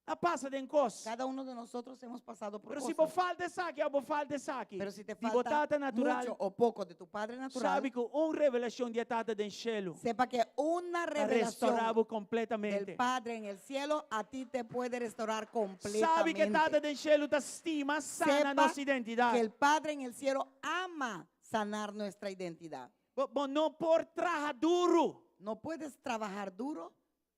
S4: a pasa den kos.
S5: Cada uno de nosotros hemos pasado por
S4: Pero si bo
S5: cosas.
S4: falta esaki òf bo falta esaki,
S5: Pero si te
S4: di bo
S5: falta
S4: tata natural,
S5: mucho o poco de tu padre natural,
S4: sabi ku un revelashon di e tata den shelu
S5: sepa que una
S4: ta
S5: revelación
S4: restorá bo
S5: del
S4: kompletamente.
S5: Padre en el cielo a ti te puede restaurar
S4: Sabi ku e tata
S5: completamente.
S4: den shelu ta stima, sana
S5: Sepa
S4: nos identidat.
S5: que el Padre en el cielo ama sanar nuestra identidad.
S4: Bo, bo no por traha duru
S5: No puedes trabajar duro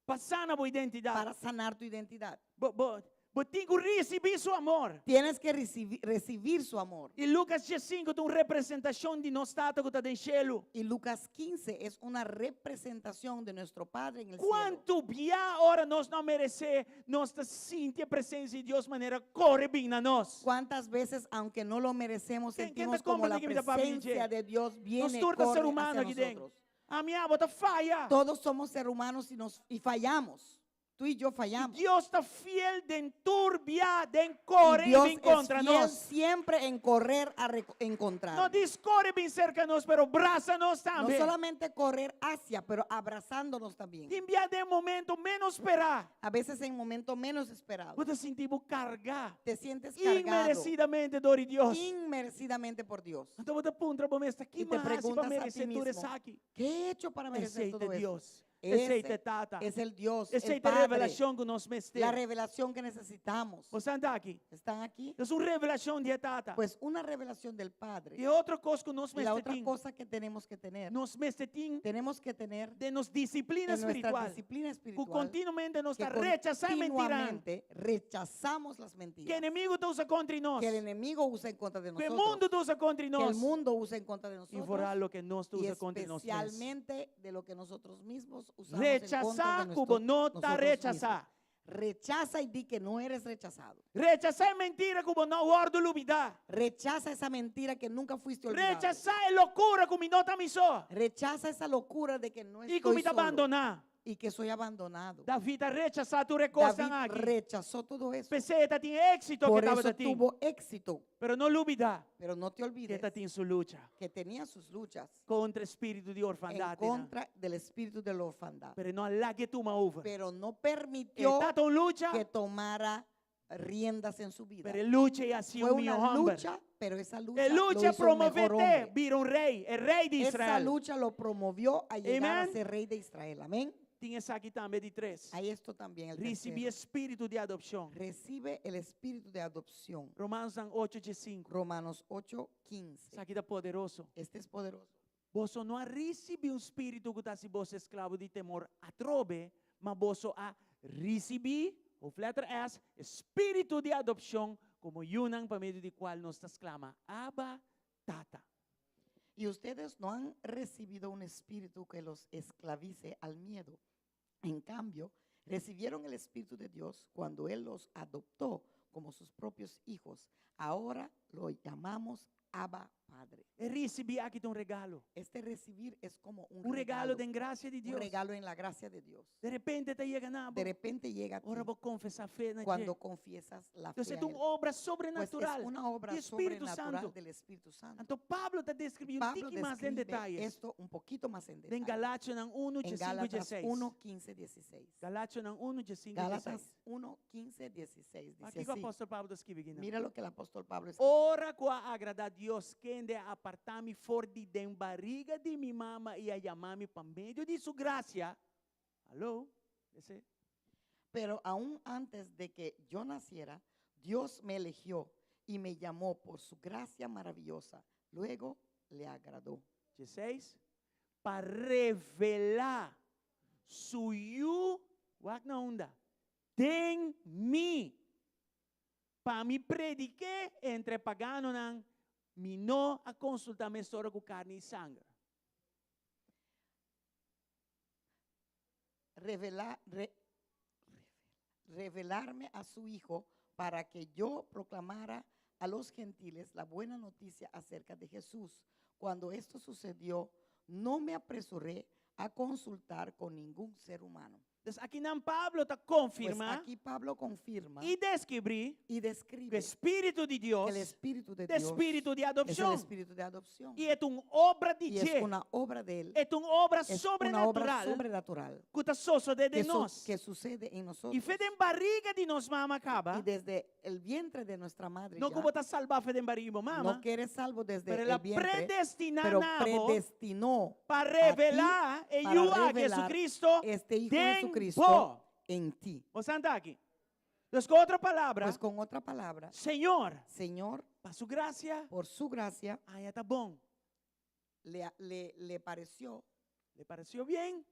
S4: pa sana bo identidat.
S5: para sanar tu identidad.
S4: Bo, bo, bo tin ku risibí su amor.
S5: Tienes que recibir, recibir su amor.
S4: I Lucas 15 ta un representashon di nos Tata ku ta den shelu.
S5: Y Lucas 15 es una representación de nuestro Padre en el cielo.
S4: Kuantu bia ora nos no meresé, nos ta sinti e presensia di Dios manera kore bin na nos.
S5: ¿Cuántas veces, aunque no lo merecemos,
S4: ¿Quién- quién
S5: sentimos
S4: te
S5: como
S4: compra
S5: la
S4: de que me da papi,
S5: presencia
S4: che?
S5: de Dios
S4: Nos
S5: viene
S4: tur ta
S5: corre
S4: ser humano
S5: hacia
S4: aki den.
S5: nosotros?
S4: Ami abo ta faya.
S5: Todos somos seres humanos y, nos, y fallamos. Tú y yo fallamos.
S4: Dios ta fiel den tur bia, den kore
S5: Y Dios
S4: bin
S5: es
S4: kontra
S5: fiel
S4: nos.
S5: siempre en correr a reco- encontrar.
S4: No djis kore bin serka nos, pero brasa nos
S5: No
S4: tambe.
S5: solamente correr hacia, pero abrazándonos también.
S4: Tin bia den momento menos esperá.
S5: A veces en momento menos esperado.
S4: Bo ta sinti bo kargá.
S5: Te sientes cargado
S4: Inmeresidamente dor di Dios.
S5: inmerecidamente por Dios.
S4: Anto bo ta puntra bo mes,
S5: Y
S4: ki
S5: te
S4: m'a hasi pa
S5: preguntas a ti
S4: meresé tur
S5: mismo,
S4: esaki?
S5: ¿qué he hecho para merecer
S4: Esei ta
S5: todo esto?
S4: Dios. Esei
S5: Ese
S4: ta e Tata.
S5: es el Dios,
S4: Esei
S5: el
S4: ta e
S5: Padre.
S4: revelashon ku nos mester.
S5: La revelación que necesitamos.
S4: Boso ta aki?
S5: ¿Están aquí?
S4: Es un revelashon di e Tata.
S5: Pues una revelación del Padre.
S4: I otro kos ku nos
S5: Y la
S4: mester
S5: otra
S4: tin.
S5: cosa que tenemos que tener,
S4: Nos mester tin
S5: tenemos que tener
S4: den nos disiplina
S5: en nuestra
S4: espiritual.
S5: disciplina
S4: Ku
S5: espiritual
S4: kontinuamente nos
S5: que
S4: ta rechasá e mentiranan.
S5: continuamente rechazamos las
S4: Ku
S5: mentiras
S4: enemigu ta usa kontra nos.
S5: que el enemigo usa en contra de
S4: Ku e
S5: nosotros,
S4: mundu ta usa kontra
S5: que el
S4: nos.
S5: mundo usa en contra de
S4: I
S5: nosotros
S4: foral loke nos
S5: y
S4: ta usa kontra nos mes.
S5: especialmente de lo que nosotros mismos usamos en contra
S4: Rechasá
S5: de
S4: ku bo
S5: nuestro-
S4: no ta
S5: nosotros
S4: rechasá.
S5: mismos. Rechaza y di que no eres rechazado.
S4: Rechasá e mentira ku bo no a wòrdu lubidá.
S5: Rechaza esa mentira que nunca fuiste olvidado.
S4: Rechasá e lokura ku mi no ta mi so.
S5: Rechaza esa locura de que no
S4: I ku
S5: estoy
S4: mi ta
S5: solo
S4: abandoná.
S5: y que soy abandonado.
S4: David a rechasá tur e kosnan
S5: David
S4: aki.
S5: rechazó todo eso.
S4: P'esei e tabatin éksito ku
S5: Por
S4: tabata
S5: eso
S4: tin.
S5: tuvo éxito.
S4: Pero no lubidá
S5: Pero no te
S4: ku
S5: olvides
S4: e tabatin su lucha
S5: que tenía sus luchas
S4: kontra e spiritu di
S5: en
S4: orfandat.
S5: contra del espíritu de la orfandad.
S4: Pero e no a lag'é tuma over.
S5: Pero no permitió
S4: E tabata un lucha,
S5: que tomara riendas en su vida.
S4: pero e lucha ei a hasié
S5: Fue
S4: un mihó
S5: una
S4: hòmber.
S5: lucha, pero esa lucha
S4: E
S5: lo
S4: lucha
S5: hizo un mejor
S4: promov'é
S5: hombre.
S4: bira un rei, e rei di
S5: Esa
S4: Israel.
S5: lucha lo promovió a llegar a
S4: Amén.
S5: ser rey de Israel. Amén.
S4: Tin esaki tambe di tres.
S5: Hay esto también. El
S4: Risibí
S5: tercero.
S4: spiritu di adopshon.
S5: Recibe el espíritu de adopción.
S4: Romanonan 8, 5.
S5: Romanos 8, 15.
S4: Esaki ta poderoso.
S5: Este es poderoso.
S4: Boso no a risibí un spiritu ku ta hasi boso esklabo di temor atrobe, ma boso a risibí, hoofdletter S, spiritu di adopshon komo yunan pa medio di kual nos ta sklama, Abba, Tata.
S5: Y ustedes no han recibido un espíritu que los esclavice al miedo. En cambio, recibieron el Espíritu de Dios cuando Él los adoptó como sus propios hijos. Ahora lo llamamos Abba Padre.
S4: E risibí aki ta un regalo.
S5: Este recibir es como un,
S4: Un regalo
S5: regalo,
S4: den grasia di
S5: un
S4: Dios.
S5: regalo en la gracia de Dios.
S4: Di repente e ta yega na bo.
S5: De repente llega a ti
S4: Ora bo konfesá fe na
S5: cuando
S4: dje.
S5: confiesas la fe.
S4: Entonses
S5: a
S4: ta un
S5: Él.
S4: obra
S5: Pues es
S4: sobrenatural
S5: una obra
S4: di Spiritu
S5: sobrenatural
S4: Santu.
S5: del Espíritu Santo.
S4: Anto Pablo ta deskribí un
S5: Pablo
S4: tiki mas den
S5: describe
S4: detaye.
S5: esto un poquito más en
S4: Den
S5: detalle.
S4: Galationan 1,
S5: En
S4: 5 i
S5: Gálatas
S4: 6.
S5: 1, 15, 16.
S4: Galationan 1, 5 i
S5: Gálatas
S4: 6.
S5: 1, 15, 16. Dice
S4: Aki ku
S5: así.
S4: apòstel Pablo ta skirbi aki.
S5: Mira lo que el apóstol Pablo escribe.
S4: Ora ku a agradá Dios, kende a apartá mi for di den bariga di mi mama i a yama mi pa medio di su grasia. Aló? Ese.
S5: Pero aún antes de que yo naciera, Dios me eligió y me llamó por su gracia maravillosa. Luego le agradó.
S4: 16. Pa revelá su yu, wak na unda, den mi. Pa mi predik'é entre paganonan, mi no a konsultá mesora ku karni i sanger.
S5: Revela- re- revelarme a su Hijo para que yo proclamara a los gentiles la buena noticia acerca de Jesús. Cuando esto sucedió, no me apresuré a consultar con ningún ser humano.
S4: Entonses akinan Pablo ta
S5: Pues
S4: konfirmá
S5: aquí Pablo confirma
S4: i deskribí
S5: y
S4: ku
S5: describe
S4: Spiritu di
S5: que
S4: Dios
S5: el Espíritu de
S4: ta
S5: Dios
S4: Spiritu di
S5: es el
S4: adopshon.
S5: Espíritu de adopción.
S4: I e ta un obra di
S5: Y es
S4: dje.
S5: una obra de Él.
S4: E ta un obra
S5: Es una obra
S4: sobrenatural
S5: sobrenatural
S4: ku ta sosodé
S5: que,
S4: den
S5: su-
S4: nos.
S5: que sucede en nosotros.
S4: I for di den bariga di nos mama kaba.
S5: Y desde el vientre de nuestra madre
S4: No
S5: ya,
S4: ku bo ta salbá for di den bariga di bo mama.
S5: no que eres salvo desde
S4: Pero
S5: el
S4: el a
S5: vientre,
S4: predestiná
S5: pero
S4: na bo
S5: predestinó
S4: pa
S5: a ti
S4: revelá e
S5: para
S4: yu aki
S5: revelar
S4: Jesucristo
S5: este Hijo
S4: den
S5: Jesucristo
S4: bo.
S5: en ti.
S4: Boso ta aki. Entonses, ku otro palabra,
S5: Pues con otra palabra,
S4: Señor,
S5: Señor,
S4: pa su grasia,
S5: por su gracia,
S4: a haña ta bon.
S5: le, le, le pareció
S4: Le pareció bien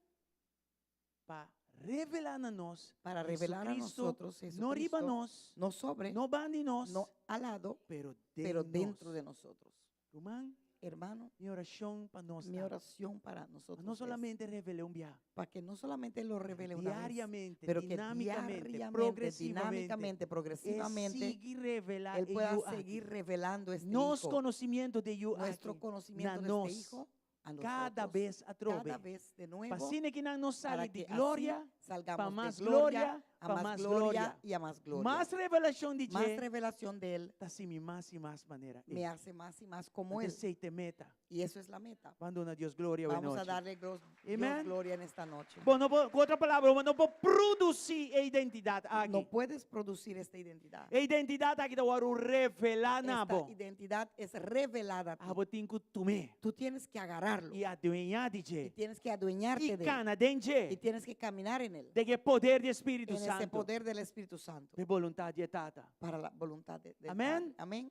S4: pa revelá na nos
S5: para revelar a
S4: Jesucristo,
S5: nosotros
S4: no riba
S5: Jesucristo,
S4: nos,
S5: no sobre,
S4: no banda di nos,
S5: no al lado,
S4: pero den
S5: pero dentro
S4: nos.
S5: de nosotros.
S4: Ruman,
S5: Hermano,
S4: mi orashon pa nos
S5: mi
S4: ta,
S5: oración para
S4: pa
S5: nosotros
S4: no
S5: es
S4: solamente revel'é un bia,
S5: para que no solamente lo revele una vez,
S4: diariamente,
S5: pero que
S4: dinámikamente,
S5: diariamente,
S4: progresivamente,
S5: dinámicamente,
S4: e
S5: progresivamente,
S4: sigui revelá
S5: Él
S4: e
S5: pueda
S4: yu aki.
S5: seguir revelando este
S4: Nos
S5: Hijo,
S4: konosementu di e yu
S5: nuestro
S4: aki,
S5: conocimiento
S4: na
S5: de este
S4: nos,
S5: Hijo a
S4: kada
S5: nosotros,
S4: bes atrobe.
S5: cada vez de nuevo,
S4: Pa asina ku nan nos
S5: para
S4: sali di
S5: que así
S4: gloria,
S5: salgamos
S4: pa
S5: de
S4: mas
S5: gloria
S4: gloria,
S5: a
S4: pa
S5: más
S4: mas
S5: gloria
S4: gloria.
S5: y a más gloria.
S4: Mas revelashon di
S5: Más
S4: dje,
S5: revelación de Él
S4: ta hasi mi mas i mas manera.
S5: me hace más y más como Él.
S4: Esei ta e meta.
S5: Y eso es la meta.
S4: Ban duna Dios gloria awe
S5: Vamos a
S4: nochi.
S5: darle Dios
S4: Amén.
S5: gloria en esta noche.
S4: Bo no por, ku otro palabra, bo no por produsí e identidat aki.
S5: No puedes producir esta identidad.
S4: E identidat aki ta wòrdu revelá na
S5: Esta
S4: bo.
S5: identidad es revelada a ti.
S4: Abo tin ku tum'é.
S5: Tú tienes que agarrarla. tomarlo.
S4: I adueñá di
S5: Y
S4: dje.
S5: tienes que adueñarte
S4: I
S5: de él.
S4: kana den
S5: Y
S4: dje.
S5: tienes que caminar en él.
S4: Den e poder di Spiritu
S5: En ese
S4: Santu.
S5: poder del Espíritu Santo.
S4: Pa e boluntat di e Tata.
S5: Para la voluntad del
S4: Amén.
S5: Padre. Amén.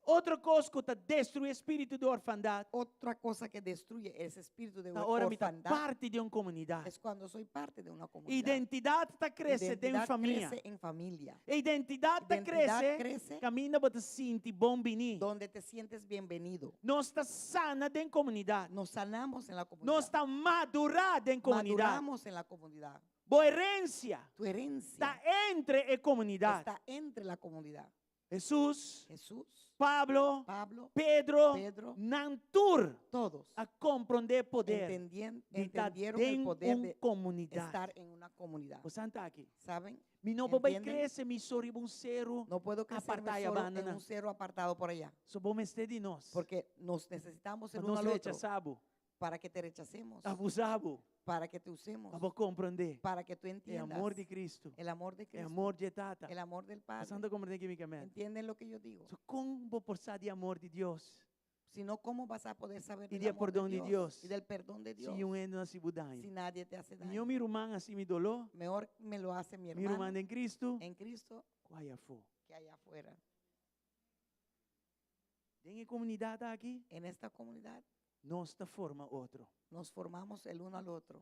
S4: Otro kos ku ta destruí e spiritu di orfandat
S5: Otra cosa que destruye ese espíritu de
S4: ta ora mi ta
S5: orfandad
S4: parti di un komunidat.
S5: es cuando soy parte de una comunidad.
S4: Identidat ta krese den
S5: Identidad
S4: famia.
S5: crece en familia.
S4: E identidat ta
S5: Identidad
S4: krese
S5: crece
S4: kaminda bo ta sinti bon biní.
S5: donde te sientes bienvenido.
S4: Nos ta sana den komunidat.
S5: Nos sanamos en la comunidad.
S4: Nos ta madurá den komunidat.
S5: Maduramos en la comunidad.
S4: Bo herensia
S5: Tu herencia
S4: ta entre e komunidat.
S5: está entre la comunidad.
S4: Hesus,
S5: Jesús,
S4: Pablo,
S5: Pablo,
S4: Pedro,
S5: Pedro,
S4: nan tur
S5: todos
S4: a komprondé e poder di ta
S5: entendieron el
S4: den
S5: poder
S4: un
S5: de
S4: komunidat.
S5: estar en una comunidad.
S4: Bo sa aki.
S5: ¿Saben?
S4: Mi no por bai
S5: Entienden?
S4: krese mi so riba un seru.
S5: No puedo crecerme
S4: Apartá i
S5: solo en
S4: abandoná.
S5: un cerro apartado por allá.
S4: So bo mester di nos.
S5: Porque nos necesitamos
S4: Pa
S5: el uno
S4: nos
S5: al otro
S4: rechasá bo.
S5: para que te rechacemos,
S4: Abusá bo.
S5: para que te usemos,
S4: Pa bo komprondé.
S5: para que tú
S4: E
S5: entiendas
S4: amor di Kristu.
S5: el amor de
S4: E
S5: Cristo,
S4: amor di Tata.
S5: el amor del Padre.
S4: Boso ta komprondé kiko mi ke men.
S5: ¿Entienden lo que yo digo?
S4: So kon bo por sa di amor di Dios?
S5: Si no, ¿cómo vas a poder saber
S4: Y
S5: del
S4: del
S5: amor de
S4: perdón de
S5: Dios,
S4: Dios.
S5: y del perdón de Dios
S4: Si un hende no hasi bo daño.
S5: si nadie te hace daño?
S4: Mihó mi ruman hasi mi doló.
S5: Mejor me lo hace mi
S4: Mi ruman
S5: hermano
S4: den Kristu.
S5: en Cristo
S4: Ku aya afó.
S5: que allá afuera.
S4: Den e komunidat aki,
S5: En esta comunidad
S4: nos ta forma otro.
S5: nos formamos el uno al otro.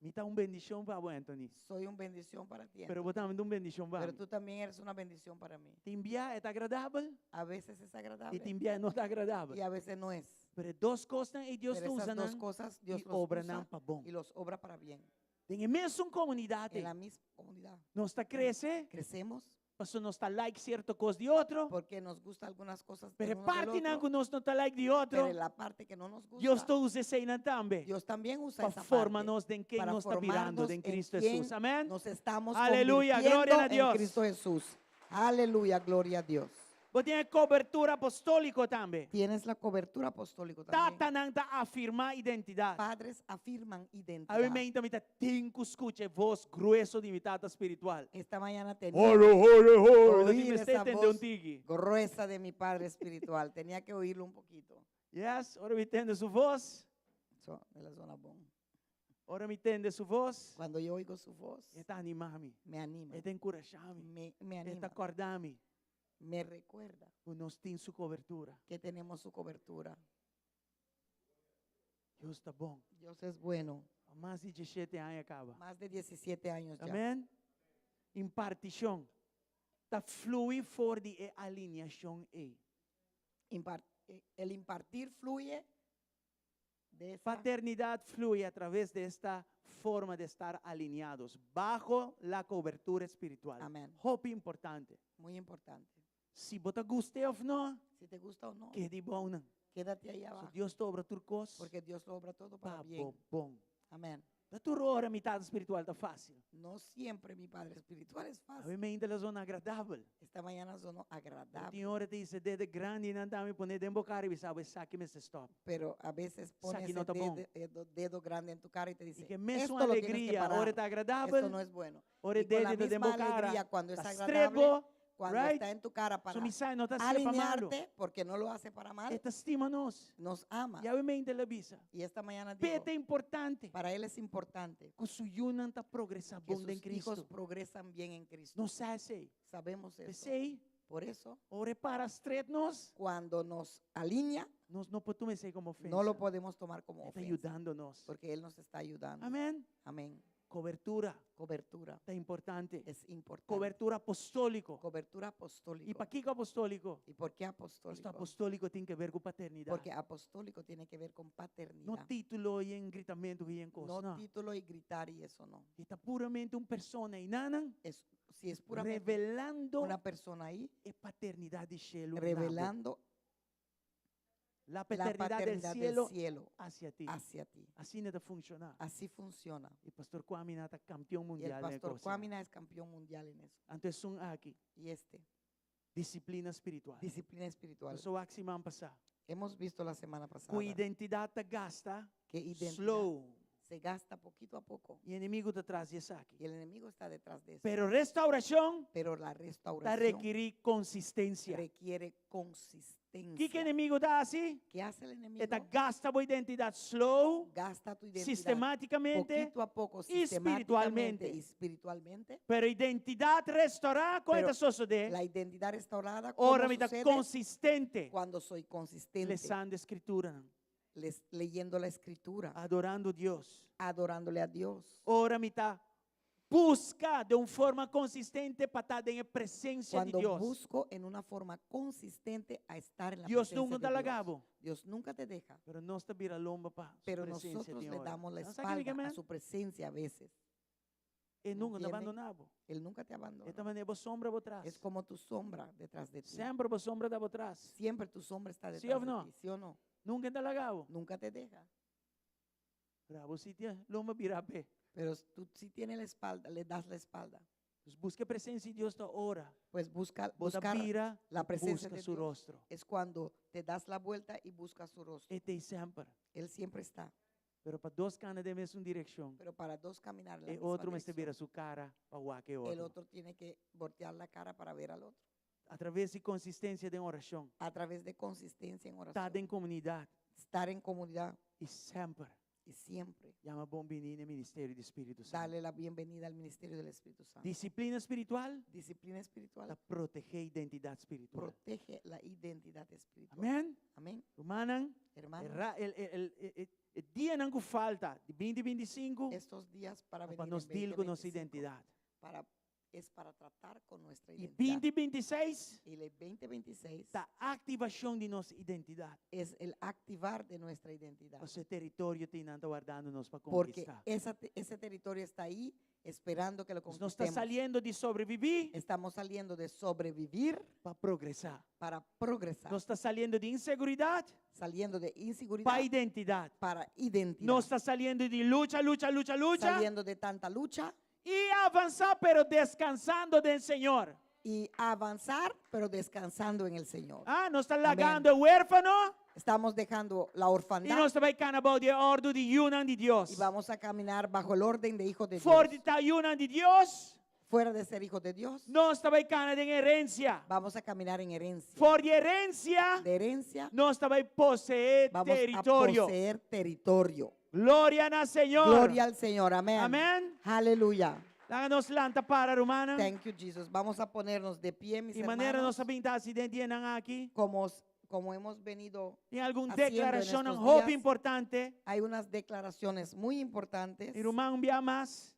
S4: Mi ta un bendishon pa bo, Anthony.
S5: Soy un bendición para ti.
S4: Pero bo
S5: Anthony.
S4: tambe ta un bendishon pa
S5: Pero
S4: mi.
S5: tú también eres una bendición para mí.
S4: Tin bia e ta agradabel
S5: A veces es
S4: i
S5: agradable
S4: tin bia no ta agradabel.
S5: y a veces no es.
S4: Pero e dos kosnan ei Dios
S5: Pero
S4: ta
S5: esas
S4: usa
S5: dos
S4: nan
S5: cosas Dios
S4: i
S5: los
S4: obra
S5: usa
S4: nan pa bon.
S5: y los obra para bien.
S4: Den e mesun komunidat
S5: En
S4: ei,
S5: la misma comunidad.
S4: nos ta krese
S5: Crecemos
S4: pasobra nos ta like sierto kos di otro,
S5: porque nos gusta algunas cosas
S4: pero
S5: del
S4: e
S5: uno del
S4: partinan
S5: otro,
S4: ku nos no ta like di otro,
S5: pero en la parte que no nos gusta,
S4: Dios ta usa eseinan tambe
S5: Dios también usa
S4: pa
S5: esa
S4: forma
S5: parte
S4: nos den ken
S5: para
S4: nos ta birando
S5: formarnos
S4: den
S5: en
S4: Cristo
S5: quien
S4: Hesus. Amèn?
S5: nos estamos
S4: Aleluya, gloria
S5: convirtiendo
S4: a Dios.
S5: en Cristo Jesús. Aleluya, gloria a Dios.
S4: Bo tin e kobertura apostóliko tambe.
S5: Tienes la cobertura apostólica también.
S4: Tatanan ta afirmá identidat.
S5: Padres afirman identidad.
S4: Awe mainta mi tabatin ku skucha e vos grueso di mi tata spiritual.
S5: Esta mañana tenía
S4: Hore, hore, hore.
S5: oír
S4: Mi
S5: esa
S4: tende un
S5: voz
S4: tiki.
S5: gruesa de mi padre espiritual. Tenía que oírlo un poquito.
S4: Yes, ora mi tende su voz.
S5: So, de la zona bon.
S4: Ora mi tende su voz.
S5: Cuando yo oigo su voz,
S4: E ta animá mi.
S5: me anima.
S4: E ta enkurashá mi.
S5: Me
S4: E ta
S5: anima.
S4: kòrda mi.
S5: Me recuerda
S4: Ku nos tin su kobertura.
S5: que tenemos su cobertura.
S4: Dios ta bon.
S5: Dios es bueno.
S4: Mas di 17 aña kaba.
S5: Más de 17 años ya.
S4: Amèn? Impartishon. Ta flui for di e alineashon ei.
S5: El impartir fluye de esa
S4: Paternidad fluye a través de esta forma de estar alineados bajo la cobertura espiritual.
S5: Amén.
S4: Hopi importante.
S5: Muy importante.
S4: Si bo ta gust'é òf no,
S5: Si te gusta o no,
S4: keda abou nan.
S5: quédate ahí
S4: So
S5: abajo.
S4: Dios ta obra tur kos
S5: Porque Dios lo obra todo para
S4: pa
S5: bien.
S4: bon.
S5: Amén.
S4: No ta tur ora mi tata spiritual ta fásil.
S5: No siempre mi padre espiritual es
S4: A
S5: fácil.
S4: mi mainta el a zona agradabel.
S5: Esta mañana sonó agradable.
S4: Tin ora e ta hisa dedo grandi nan ta mi pone den bo kara i bisa bo esaki mester stòp.
S5: Pero a veces pone
S4: Esaki
S5: ese
S4: no ta bon.
S5: dedo grande en tu cara y te dice,
S4: I ku mesun
S5: esto lo tienes que
S4: alegria,
S5: parar.
S4: ora ta agradabel.
S5: Esto no es bueno.
S4: Ora
S5: Y con la
S4: dedo den
S5: misma
S4: bo kara.
S5: alegría, cuando es
S4: Ta
S5: agradable,
S4: strebo,
S5: cuando
S4: right?
S5: está en tu cara para
S4: So mi sa no ta hasié pa malu.
S5: alinearte, porque no lo hace para mal,
S4: E ta stima nos.
S5: nos ama.
S4: I awe mainta el a bisa.
S5: Y esta mañana
S4: P'e
S5: digo,
S4: ta importante.
S5: para él es importante
S4: Ku su yunan ta progresá
S5: que
S4: bon
S5: sus
S4: den
S5: hijos
S4: Cristo.
S5: progresan bien en Cristo.
S4: Nos sa esei.
S5: Sabemos eso.
S4: P'esei,
S5: Por eso,
S4: ora e para stret nos,
S5: cuando nos alinea,
S4: nos no por tuma esei komo ofensa.
S5: no lo podemos tomar como
S4: E ta
S5: ofensa.
S4: yudando nos.
S5: Porque Él nos está ayudando.
S4: Amèn.
S5: Amén.
S4: Kobertura
S5: Cobertura
S4: ta importante.
S5: es importante.
S4: Kobertura apostóliko.
S5: Cobertura apostólica.
S4: I pakiko apostóliko?
S5: ¿Y por qué
S4: Pasobra
S5: apostólico?
S4: apostóliko tin ke ber ku paternidat.
S5: Porque apostólico tiene que ver con paternidad.
S4: No título i en gritamentu i en kos.
S5: No
S4: No.
S5: título y gritar y eso no.
S4: E ta puramente un persona einan
S5: Es, si es puramente
S4: revelando
S5: una persona ahí,
S4: e paternidat di shelu.
S5: revelando
S4: La
S5: la
S4: paternidad del
S5: paternidad del
S4: cielo
S5: cielo
S4: hacia ti.
S5: hacia ti.
S4: Asina e ta funshoná.
S5: Así funciona.
S4: I pastor Kwamina ta kampeon
S5: Y el
S4: mundial den
S5: pastor
S4: kos.
S5: Kwamina es campeón mundial en eso.
S4: Anto esun aki,
S5: Y este,
S4: disiplina spiritual.
S5: disciplina espiritual.
S4: Nos a wak siman pasá.
S5: Hemos visto la semana pasada
S4: Ku identidat ta gasta
S5: que identidad
S4: slow.
S5: se gasta poquito a poco.
S4: I enemigu ta tras di esaki.
S5: Y el enemigo está detrás de eso.
S4: Pero restaurashon
S5: Pero la
S4: ta
S5: restauración
S4: rekerí konsistensia.
S5: requiere consistencia.
S4: Kiko
S5: Consistencia.
S4: enemigu ta hasi?
S5: ¿Qué hace el enemigo?
S4: E ta gasta bo identidat slow,
S5: Gasta tu identidad
S4: sistemátikamente,
S5: poquito a poco,
S4: i
S5: sistemáticamente
S4: spiritualmente.
S5: y espiritualmente.
S4: Pero identidat restourá, kon
S5: Pero
S4: ta sosodé?
S5: La identidad restaurada, ¿cómo
S4: Ora mi ta
S5: sucede?
S4: konsistente.
S5: Cuando soy consistente,
S4: Lesando Skrituranan,
S5: leyendo la escritura,
S4: adorando Dios.
S5: adorándole a Dios.
S4: Ora mi ta buska den un forma konsistente pa ta den e presensia di
S5: Cuando
S4: Dios.
S5: busco en una forma consistente a estar en la
S4: Dios
S5: presencia
S4: nunka
S5: de
S4: ta
S5: Dios.
S4: laga bo.
S5: Dios nunca te deja,
S4: Pero nos ta bira lomba pa su
S5: pero
S4: presensia
S5: nosotros
S4: tin
S5: le
S4: ora.
S5: damos la
S4: Nan sa ke mi ke
S5: espalda a
S4: men?
S5: su presencia a veces.
S4: E nunka ta
S5: ¿Entienden?
S4: abandoná bo.
S5: Él nunca te abandona.
S4: E ta manera bo sombra bo tras.
S5: Es como tu sombra detrás de ti.
S4: Semper bo sombra ta bo tras.
S5: Siempre tu sombra está
S4: Sí
S5: detrás
S4: of
S5: de
S4: no?
S5: ti, ¿sí o no?
S4: Nunka e ta laga bo.
S5: Nunca te deja.
S4: Pero abo sí tin lomba birá p'e.
S5: Pero tú sí tienes la espalda, le das la espalda.
S4: Pues buska presensia di Dios ta ora.
S5: Pues busca,
S4: Bo ta
S5: buscar
S4: bira,
S5: la presencia
S4: buska
S5: de
S4: su
S5: Dios.
S4: rostro.
S5: Es cuando te das la vuelta y buscas su rostro.
S4: E t'ei semper.
S5: Él siempre está.
S4: Pero pa dos kana den mesun direkshon,
S5: Pero para dos caminar en la
S4: e
S5: misma
S4: otro mester
S5: dirección,
S4: bira su kara pa wak e
S5: el
S4: otro.
S5: otro tiene que voltear la cara para ver al otro.
S4: A traves di konsistensia den orashon,
S5: A través de consistencia en
S4: ta
S5: oración.
S4: den komunidat
S5: Estar en comunidad
S4: i semper
S5: y siempre
S4: yama bon biní na e ministerio di Spiritu Santu.
S5: darle la bienvenida al ministerio del Espíritu Santo.
S4: Disiplina spiritual
S5: Disciplina espiritual
S4: ta protegé identidat spiritual.
S5: protege la identidad espiritual.
S4: Amèn?
S5: Amén.
S4: Rumannan, e
S5: Hermanos,
S4: ra, el, el, el, e, e, e dianan ku falta di 2025
S5: estos días para
S4: pa
S5: venir
S4: nos
S5: en
S4: deal ku nos
S5: 2025,
S4: identidat.
S5: para, es para tratar con nuestra
S4: I
S5: identidad.
S4: 2026
S5: Y el 2026
S4: ta aktivashon di nos identidat.
S5: es el activar de nuestra identidad.
S4: Pasobra e teritorio t'ei nan ta wardando nos pa
S5: Porque
S4: konkistá.
S5: esa te- ese territorio está ahí esperando que lo
S4: Nos ta
S5: conquistemos.
S4: saliendo di sobreviví
S5: Estamos saliendo de sobrevivir
S4: pa progresá.
S5: para progresar.
S4: Nos ta saliendo di inseguridat
S5: Saliendo de inseguridad
S4: pa identidat.
S5: para identidad.
S4: Nos ta saliendo di lucha, lucha, lucha, lucha
S5: Saliendo de tanta lucha
S4: i avansá pero deskansando den Señor.
S5: y avanzar, pero descansando en el Señor.
S4: Ah, nos ta lagando e huérfano
S5: Estamos dejando la
S4: i
S5: orfandad
S4: nos ta bai kana bou di e òrdu di yunan di Dios.
S5: y vamos a caminar bajo el orden de hijos de
S4: For di
S5: Dios.
S4: ta yunan di Dios,
S5: Fuera de ser hijos de Dios,
S4: nos ta bai kana den herensia.
S5: vamos a caminar en herencia.
S4: For di herensia,
S5: De herencia,
S4: nos ta bai poseé
S5: vamos a
S4: teritorio.
S5: poseer territorio.
S4: Gloria na Señor.
S5: Gloria al Señor. Amén.
S4: Amén.
S5: Aleluya.
S4: Laga nos lanta para, rumannan.
S5: Thank you, Jesus. Vamos a ponernos de pie, mis
S4: I manera
S5: hermanos,
S4: nos a bin ta hasi den dianan aki.
S5: como, como hemos venido.
S4: Tin algun
S5: haciendo en
S4: deklarashonnan
S5: estos
S4: hopi
S5: días.
S4: importante.
S5: Hay unas declaraciones muy importantes.
S4: I ruman un bia mas.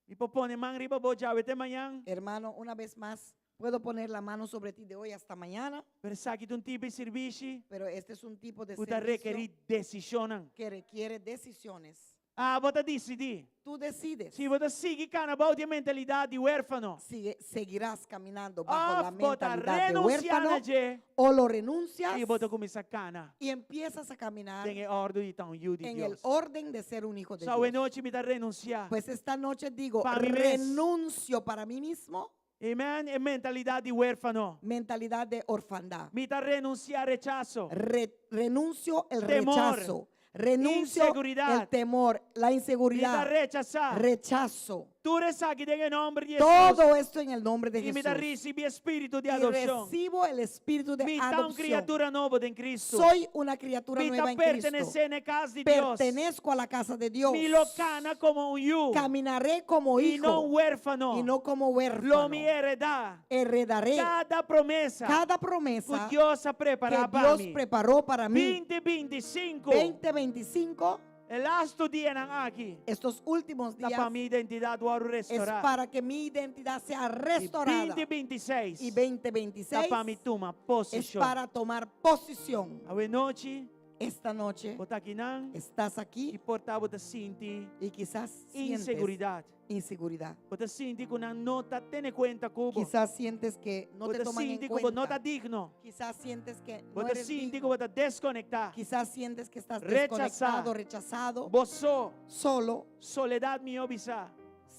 S4: Mi por pone man riba bo djawe te mañan.
S5: Hermano, una vez más, puedo poner la mano sobre ti de hoy hasta mañana,
S4: Pero esaki ta un tipo di sirbishi
S5: pero este es un tipo de
S4: ku ta
S5: servicio
S4: rekerí desishonnan.
S5: que requiere decisiones.
S4: Abo ta disidí.
S5: Tú decides.
S4: Si bo ta sigui kana bou di e mentalidat di huérfano.
S5: Sigue- seguirás caminando bajo la
S4: Òf bo ta
S5: mentalidad de
S4: renunsiá
S5: huérfano
S4: na dje
S5: o lo renuncias
S4: i bo ta kuminsá kana
S5: y empiezas a caminar
S4: den e òrdu di ta un yu di
S5: en el
S4: Dios.
S5: orden de ser un hijo de
S4: So awe
S5: Dios.
S4: nochi mi ta renunsiá.
S5: Pues esta noche digo,
S4: Pa mi mes.
S5: renuncio para mí mismo
S4: Amen. E mentalidat di huérfano.
S5: mentalidad de orfandad.
S4: Mi ta renunsiá rechaso.
S5: Re- renuncio el
S4: Temor.
S5: rechazo. Renuncio
S4: Inseguridad.
S5: el temor, la
S4: Mi ta
S5: inseguridad,
S4: rechasá.
S5: rechazo.
S4: Tur esaki den e nòmber di Hesus.
S5: Todo esto en el nombre de
S4: I mi ta
S5: Jesús.
S4: risibí spiritu di
S5: Y
S4: adopshon.
S5: recibo el espíritu de
S4: Mi ta un
S5: adopción.
S4: kriatura nobo den Kristu.
S5: Soy una criatura
S4: Mi
S5: nueva
S4: ta
S5: en Cristo.
S4: pertenesé na kas di Dios.
S5: Pertenezco a la casa de Dios.
S4: Mi lo kana komo un yu.
S5: Caminaré como
S4: I no
S5: hijo
S4: un huérfano.
S5: y no como
S4: Lo
S5: huérfano.
S4: mi heredá.
S5: Heredaré
S4: Kada promesa
S5: cada
S4: ku
S5: promesa
S4: Dios a prepará
S5: que
S4: pa
S5: Dios
S4: mi.
S5: preparó para mí.
S4: 2025.
S5: 2025,
S4: E lastu dianan aki.
S5: estos últimos
S4: Ta
S5: días,
S4: pa mi identidat wòrdu
S5: es
S4: restourá.
S5: para que mi identidad sea
S4: I
S5: restaurada.
S4: 2026.
S5: Y
S4: Ta
S5: 2026
S4: pa mi tuma
S5: es
S4: posishon.
S5: para tomar posición.
S4: Awe nochi,
S5: Esta noche
S4: bo ta akinan
S5: estás
S4: i
S5: aquí
S4: por ta bo ta sinti
S5: y quizás sientes
S4: inseguridat.
S5: inseguridad.
S4: Bo ta sinti ku nan no ta tene kuenta ku bo.
S5: Quizás sientes que no
S4: Bo
S5: te
S4: ta
S5: toman en
S4: sinti ku bo no ta
S5: cuenta.
S4: digno.
S5: Quizás sientes que
S4: Bo
S5: no
S4: ta
S5: eres
S4: sinti
S5: digno.
S4: ku bo ta deskonektá.
S5: Quizás sientes que estás
S4: Rechasá.
S5: desconectado, rechazado,
S4: Bo so,
S5: solo.
S4: soledat mihó bisá.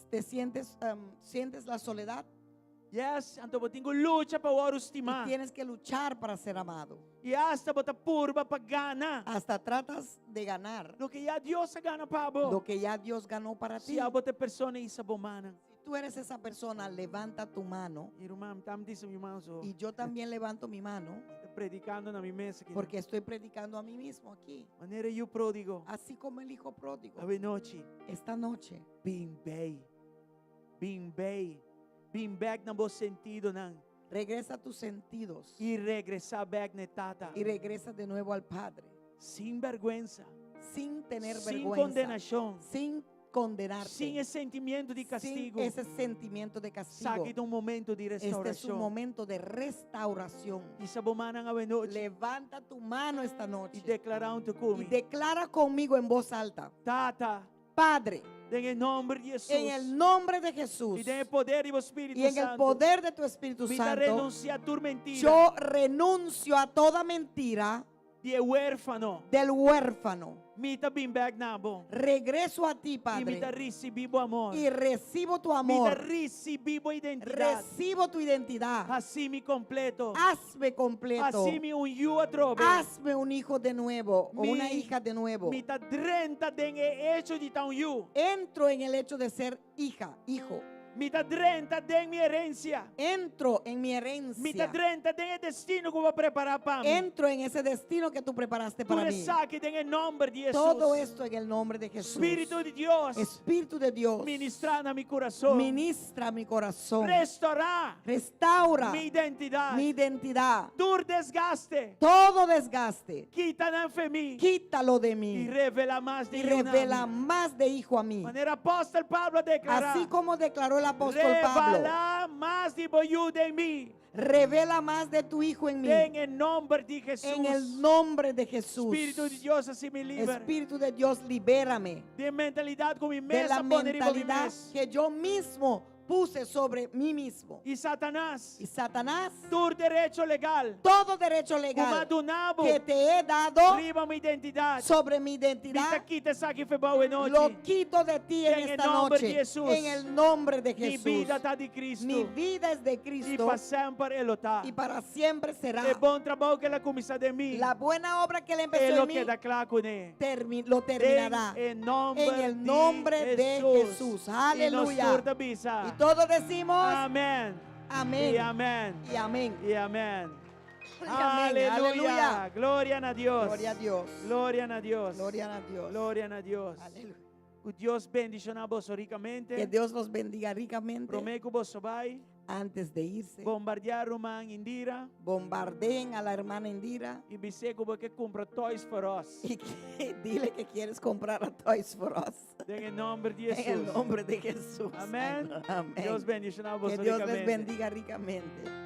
S5: Te sientes, em, sientes la soledad
S4: Yes, anto bo tin ku lucha pa wòrdu
S5: y
S4: stimá.
S5: tienes que luchar para ser amado.
S4: I asta bo ta purba pa gana.
S5: Hasta tratas de ganar
S4: Loke ya Dios a gana pa bo.
S5: lo que ya Dios ganó para ti.
S4: Si abo ta e persona ei, hisa bo mannan.
S5: Si tú eres esa persona, levanta tu mano.
S4: I ruman, ami ta hisa mi man so.
S5: Y yo también levanto mi mano
S4: Predikando na mi mes aki.
S5: porque estoy predicando a mí mismo aquí.
S4: Manera yu pródigo.
S5: Así como el hijo pródigo.
S4: Awe nochi.
S5: Esta noche,
S4: Bin bei. Bin bei. Bin bèk na bo sentidonan.
S5: Regresa a tus sentidos
S4: I regresá bèk na tata.
S5: Y regresa de nuevo al Padre.
S4: Sin bèrgwensa.
S5: Sin tener
S4: Sin
S5: vergüenza.
S4: kondenashon.
S5: Sin condenarte.
S4: Sin e sentimentu di
S5: Sin
S4: kastigu.
S5: ese sentimiento de castigo.
S4: Esaki ta un momento di
S5: Este es un
S4: restaurashon.
S5: Momento de restauración.
S4: Hisa bo man awe nochi.
S5: Levanta tu mano esta
S4: I
S5: noche
S4: deklará huntu ku mi.
S5: Y declara conmigo en voz alta.
S4: Tata.
S5: Padre,
S4: Den nòmber di Hesus.
S5: En el nombre de Jesús
S4: I den poder di Spiritu
S5: y en el
S4: Santu.
S5: Poder de tu Espíritu
S4: Mi ta
S5: Santo,
S4: renunsiá tur mentira.
S5: Yo renuncio a toda mentira
S4: Di huérfano.
S5: Del huérfano.
S4: Mi ta bin bèk na bo.
S5: Regreso a ti,
S4: I mi ta
S5: Padre,
S4: risibí bo amor.
S5: Y recibo tu
S4: Mi ta
S5: amor.
S4: risibí bo identidat.
S5: Recibo tu identidad.
S4: Hasi mi kompleto.
S5: Hazme completo.
S4: Hasi mi un yu atrobe.
S5: Hazme un hijo de nuevo o
S4: Mi-
S5: una hija de nuevo.
S4: Mi ta drenta den e echo di ta un yu.
S5: Entro en el hecho de ser hija, hijo.
S4: Mi ta drenta den mi herensia.
S5: Entro en mi
S4: Mi ta
S5: herencia.
S4: drenta den e destino ku bo a prepará pa mi.
S5: Entro en ese destino que tú preparaste para
S4: Tur
S5: mí.
S4: esaki den nòmber di Hesus.
S5: Todo esto en el nombre de Jesús.
S4: Spiritu di Dios.
S5: Espíritu de Dios.
S4: Ministrá na mi kurason.
S5: Ministra mi corazón.
S4: Restourá
S5: Restaura
S4: mi identidat.
S5: Mi identidad.
S4: Tur desgaste.
S5: Todo desgaste.
S4: Kita nan fo'i mi.
S5: Quítalo de
S4: I
S5: mí.
S4: revelá mas di
S5: Y revela más de hijo a mí.
S4: Manera apòstel Pablo a deklará.
S5: Así como declaró el apóstol Pablo.
S4: Revelá mas di bo yu den mi.
S5: Revela más de tu hijo en mí.
S4: Den nòmber di Hesus.
S5: En el nombre de Jesús.
S4: Spiritu di Dios, hasi mi liber.
S5: Espíritu de Dios, libérame
S4: Di mentalidat ku mi
S5: de
S4: mes
S5: la
S4: a pone riba mi
S5: mentalidad
S4: mes.
S5: Que yo mismo puse sobre mí mismo.
S4: I Satanas.
S5: Y Satanás,
S4: Tur derecho legal.
S5: Todo derecho legal
S4: Ku m'a duna bo.
S5: Que te he dado
S4: Riba mi identidat.
S5: Sobre mi
S4: Mi ta
S5: identidad,
S4: kita esaki fo'i bo awe nochi.
S5: Lo quito de ti en
S4: En el
S5: esta
S4: nombre de
S5: noche.
S4: Jesús.
S5: En el nombre de
S4: Mi
S5: Jesús.
S4: bida ta di Kristu.
S5: Mi vida es de
S4: I
S5: Cristo
S4: pa semper e lo ta.
S5: Y para siempre será.
S4: E bon trabou ku el a kuminsá den mi.
S5: La buena obra que él empezó
S4: E lo
S5: en mí,
S4: keda kla kuné.
S5: Lo terminará.
S4: En nòmber
S5: En el nombre de Jesús.
S4: I nos
S5: Aleluya.
S4: tur ta bisa.
S5: Y todos decimos
S4: Amèn.
S5: Amén.
S4: I amèn.
S5: Y amén.
S4: I amèn.
S5: Y amén.
S4: Aleluya.
S5: Aleluya.
S4: Gloria na Dios.
S5: Gloria a Dios.
S4: Gloria na Dios.
S5: Gloria a Dios.
S4: Gloria na Dios.
S5: Aleluya.
S4: Ku Dios bendishoná boso rikamente.
S5: Que Dios los bendiga ricamente.
S4: Promé ku boso bai.
S5: Antes de irse,
S4: Bombardeá ruman Indira.
S5: Bombardeen a la hermana Indira.
S4: I bis'é ku bo ke kumpra Toys for Us.
S5: Y dile que quieres comprar a Toys for Us.
S4: Den nòmber di
S5: En el
S4: Hesus.
S5: nombre de Jesús.
S4: Amèn.
S5: Amén.
S4: Dios bendishoná boso
S5: Que Dios les
S4: rikamente.
S5: bendiga ricamente.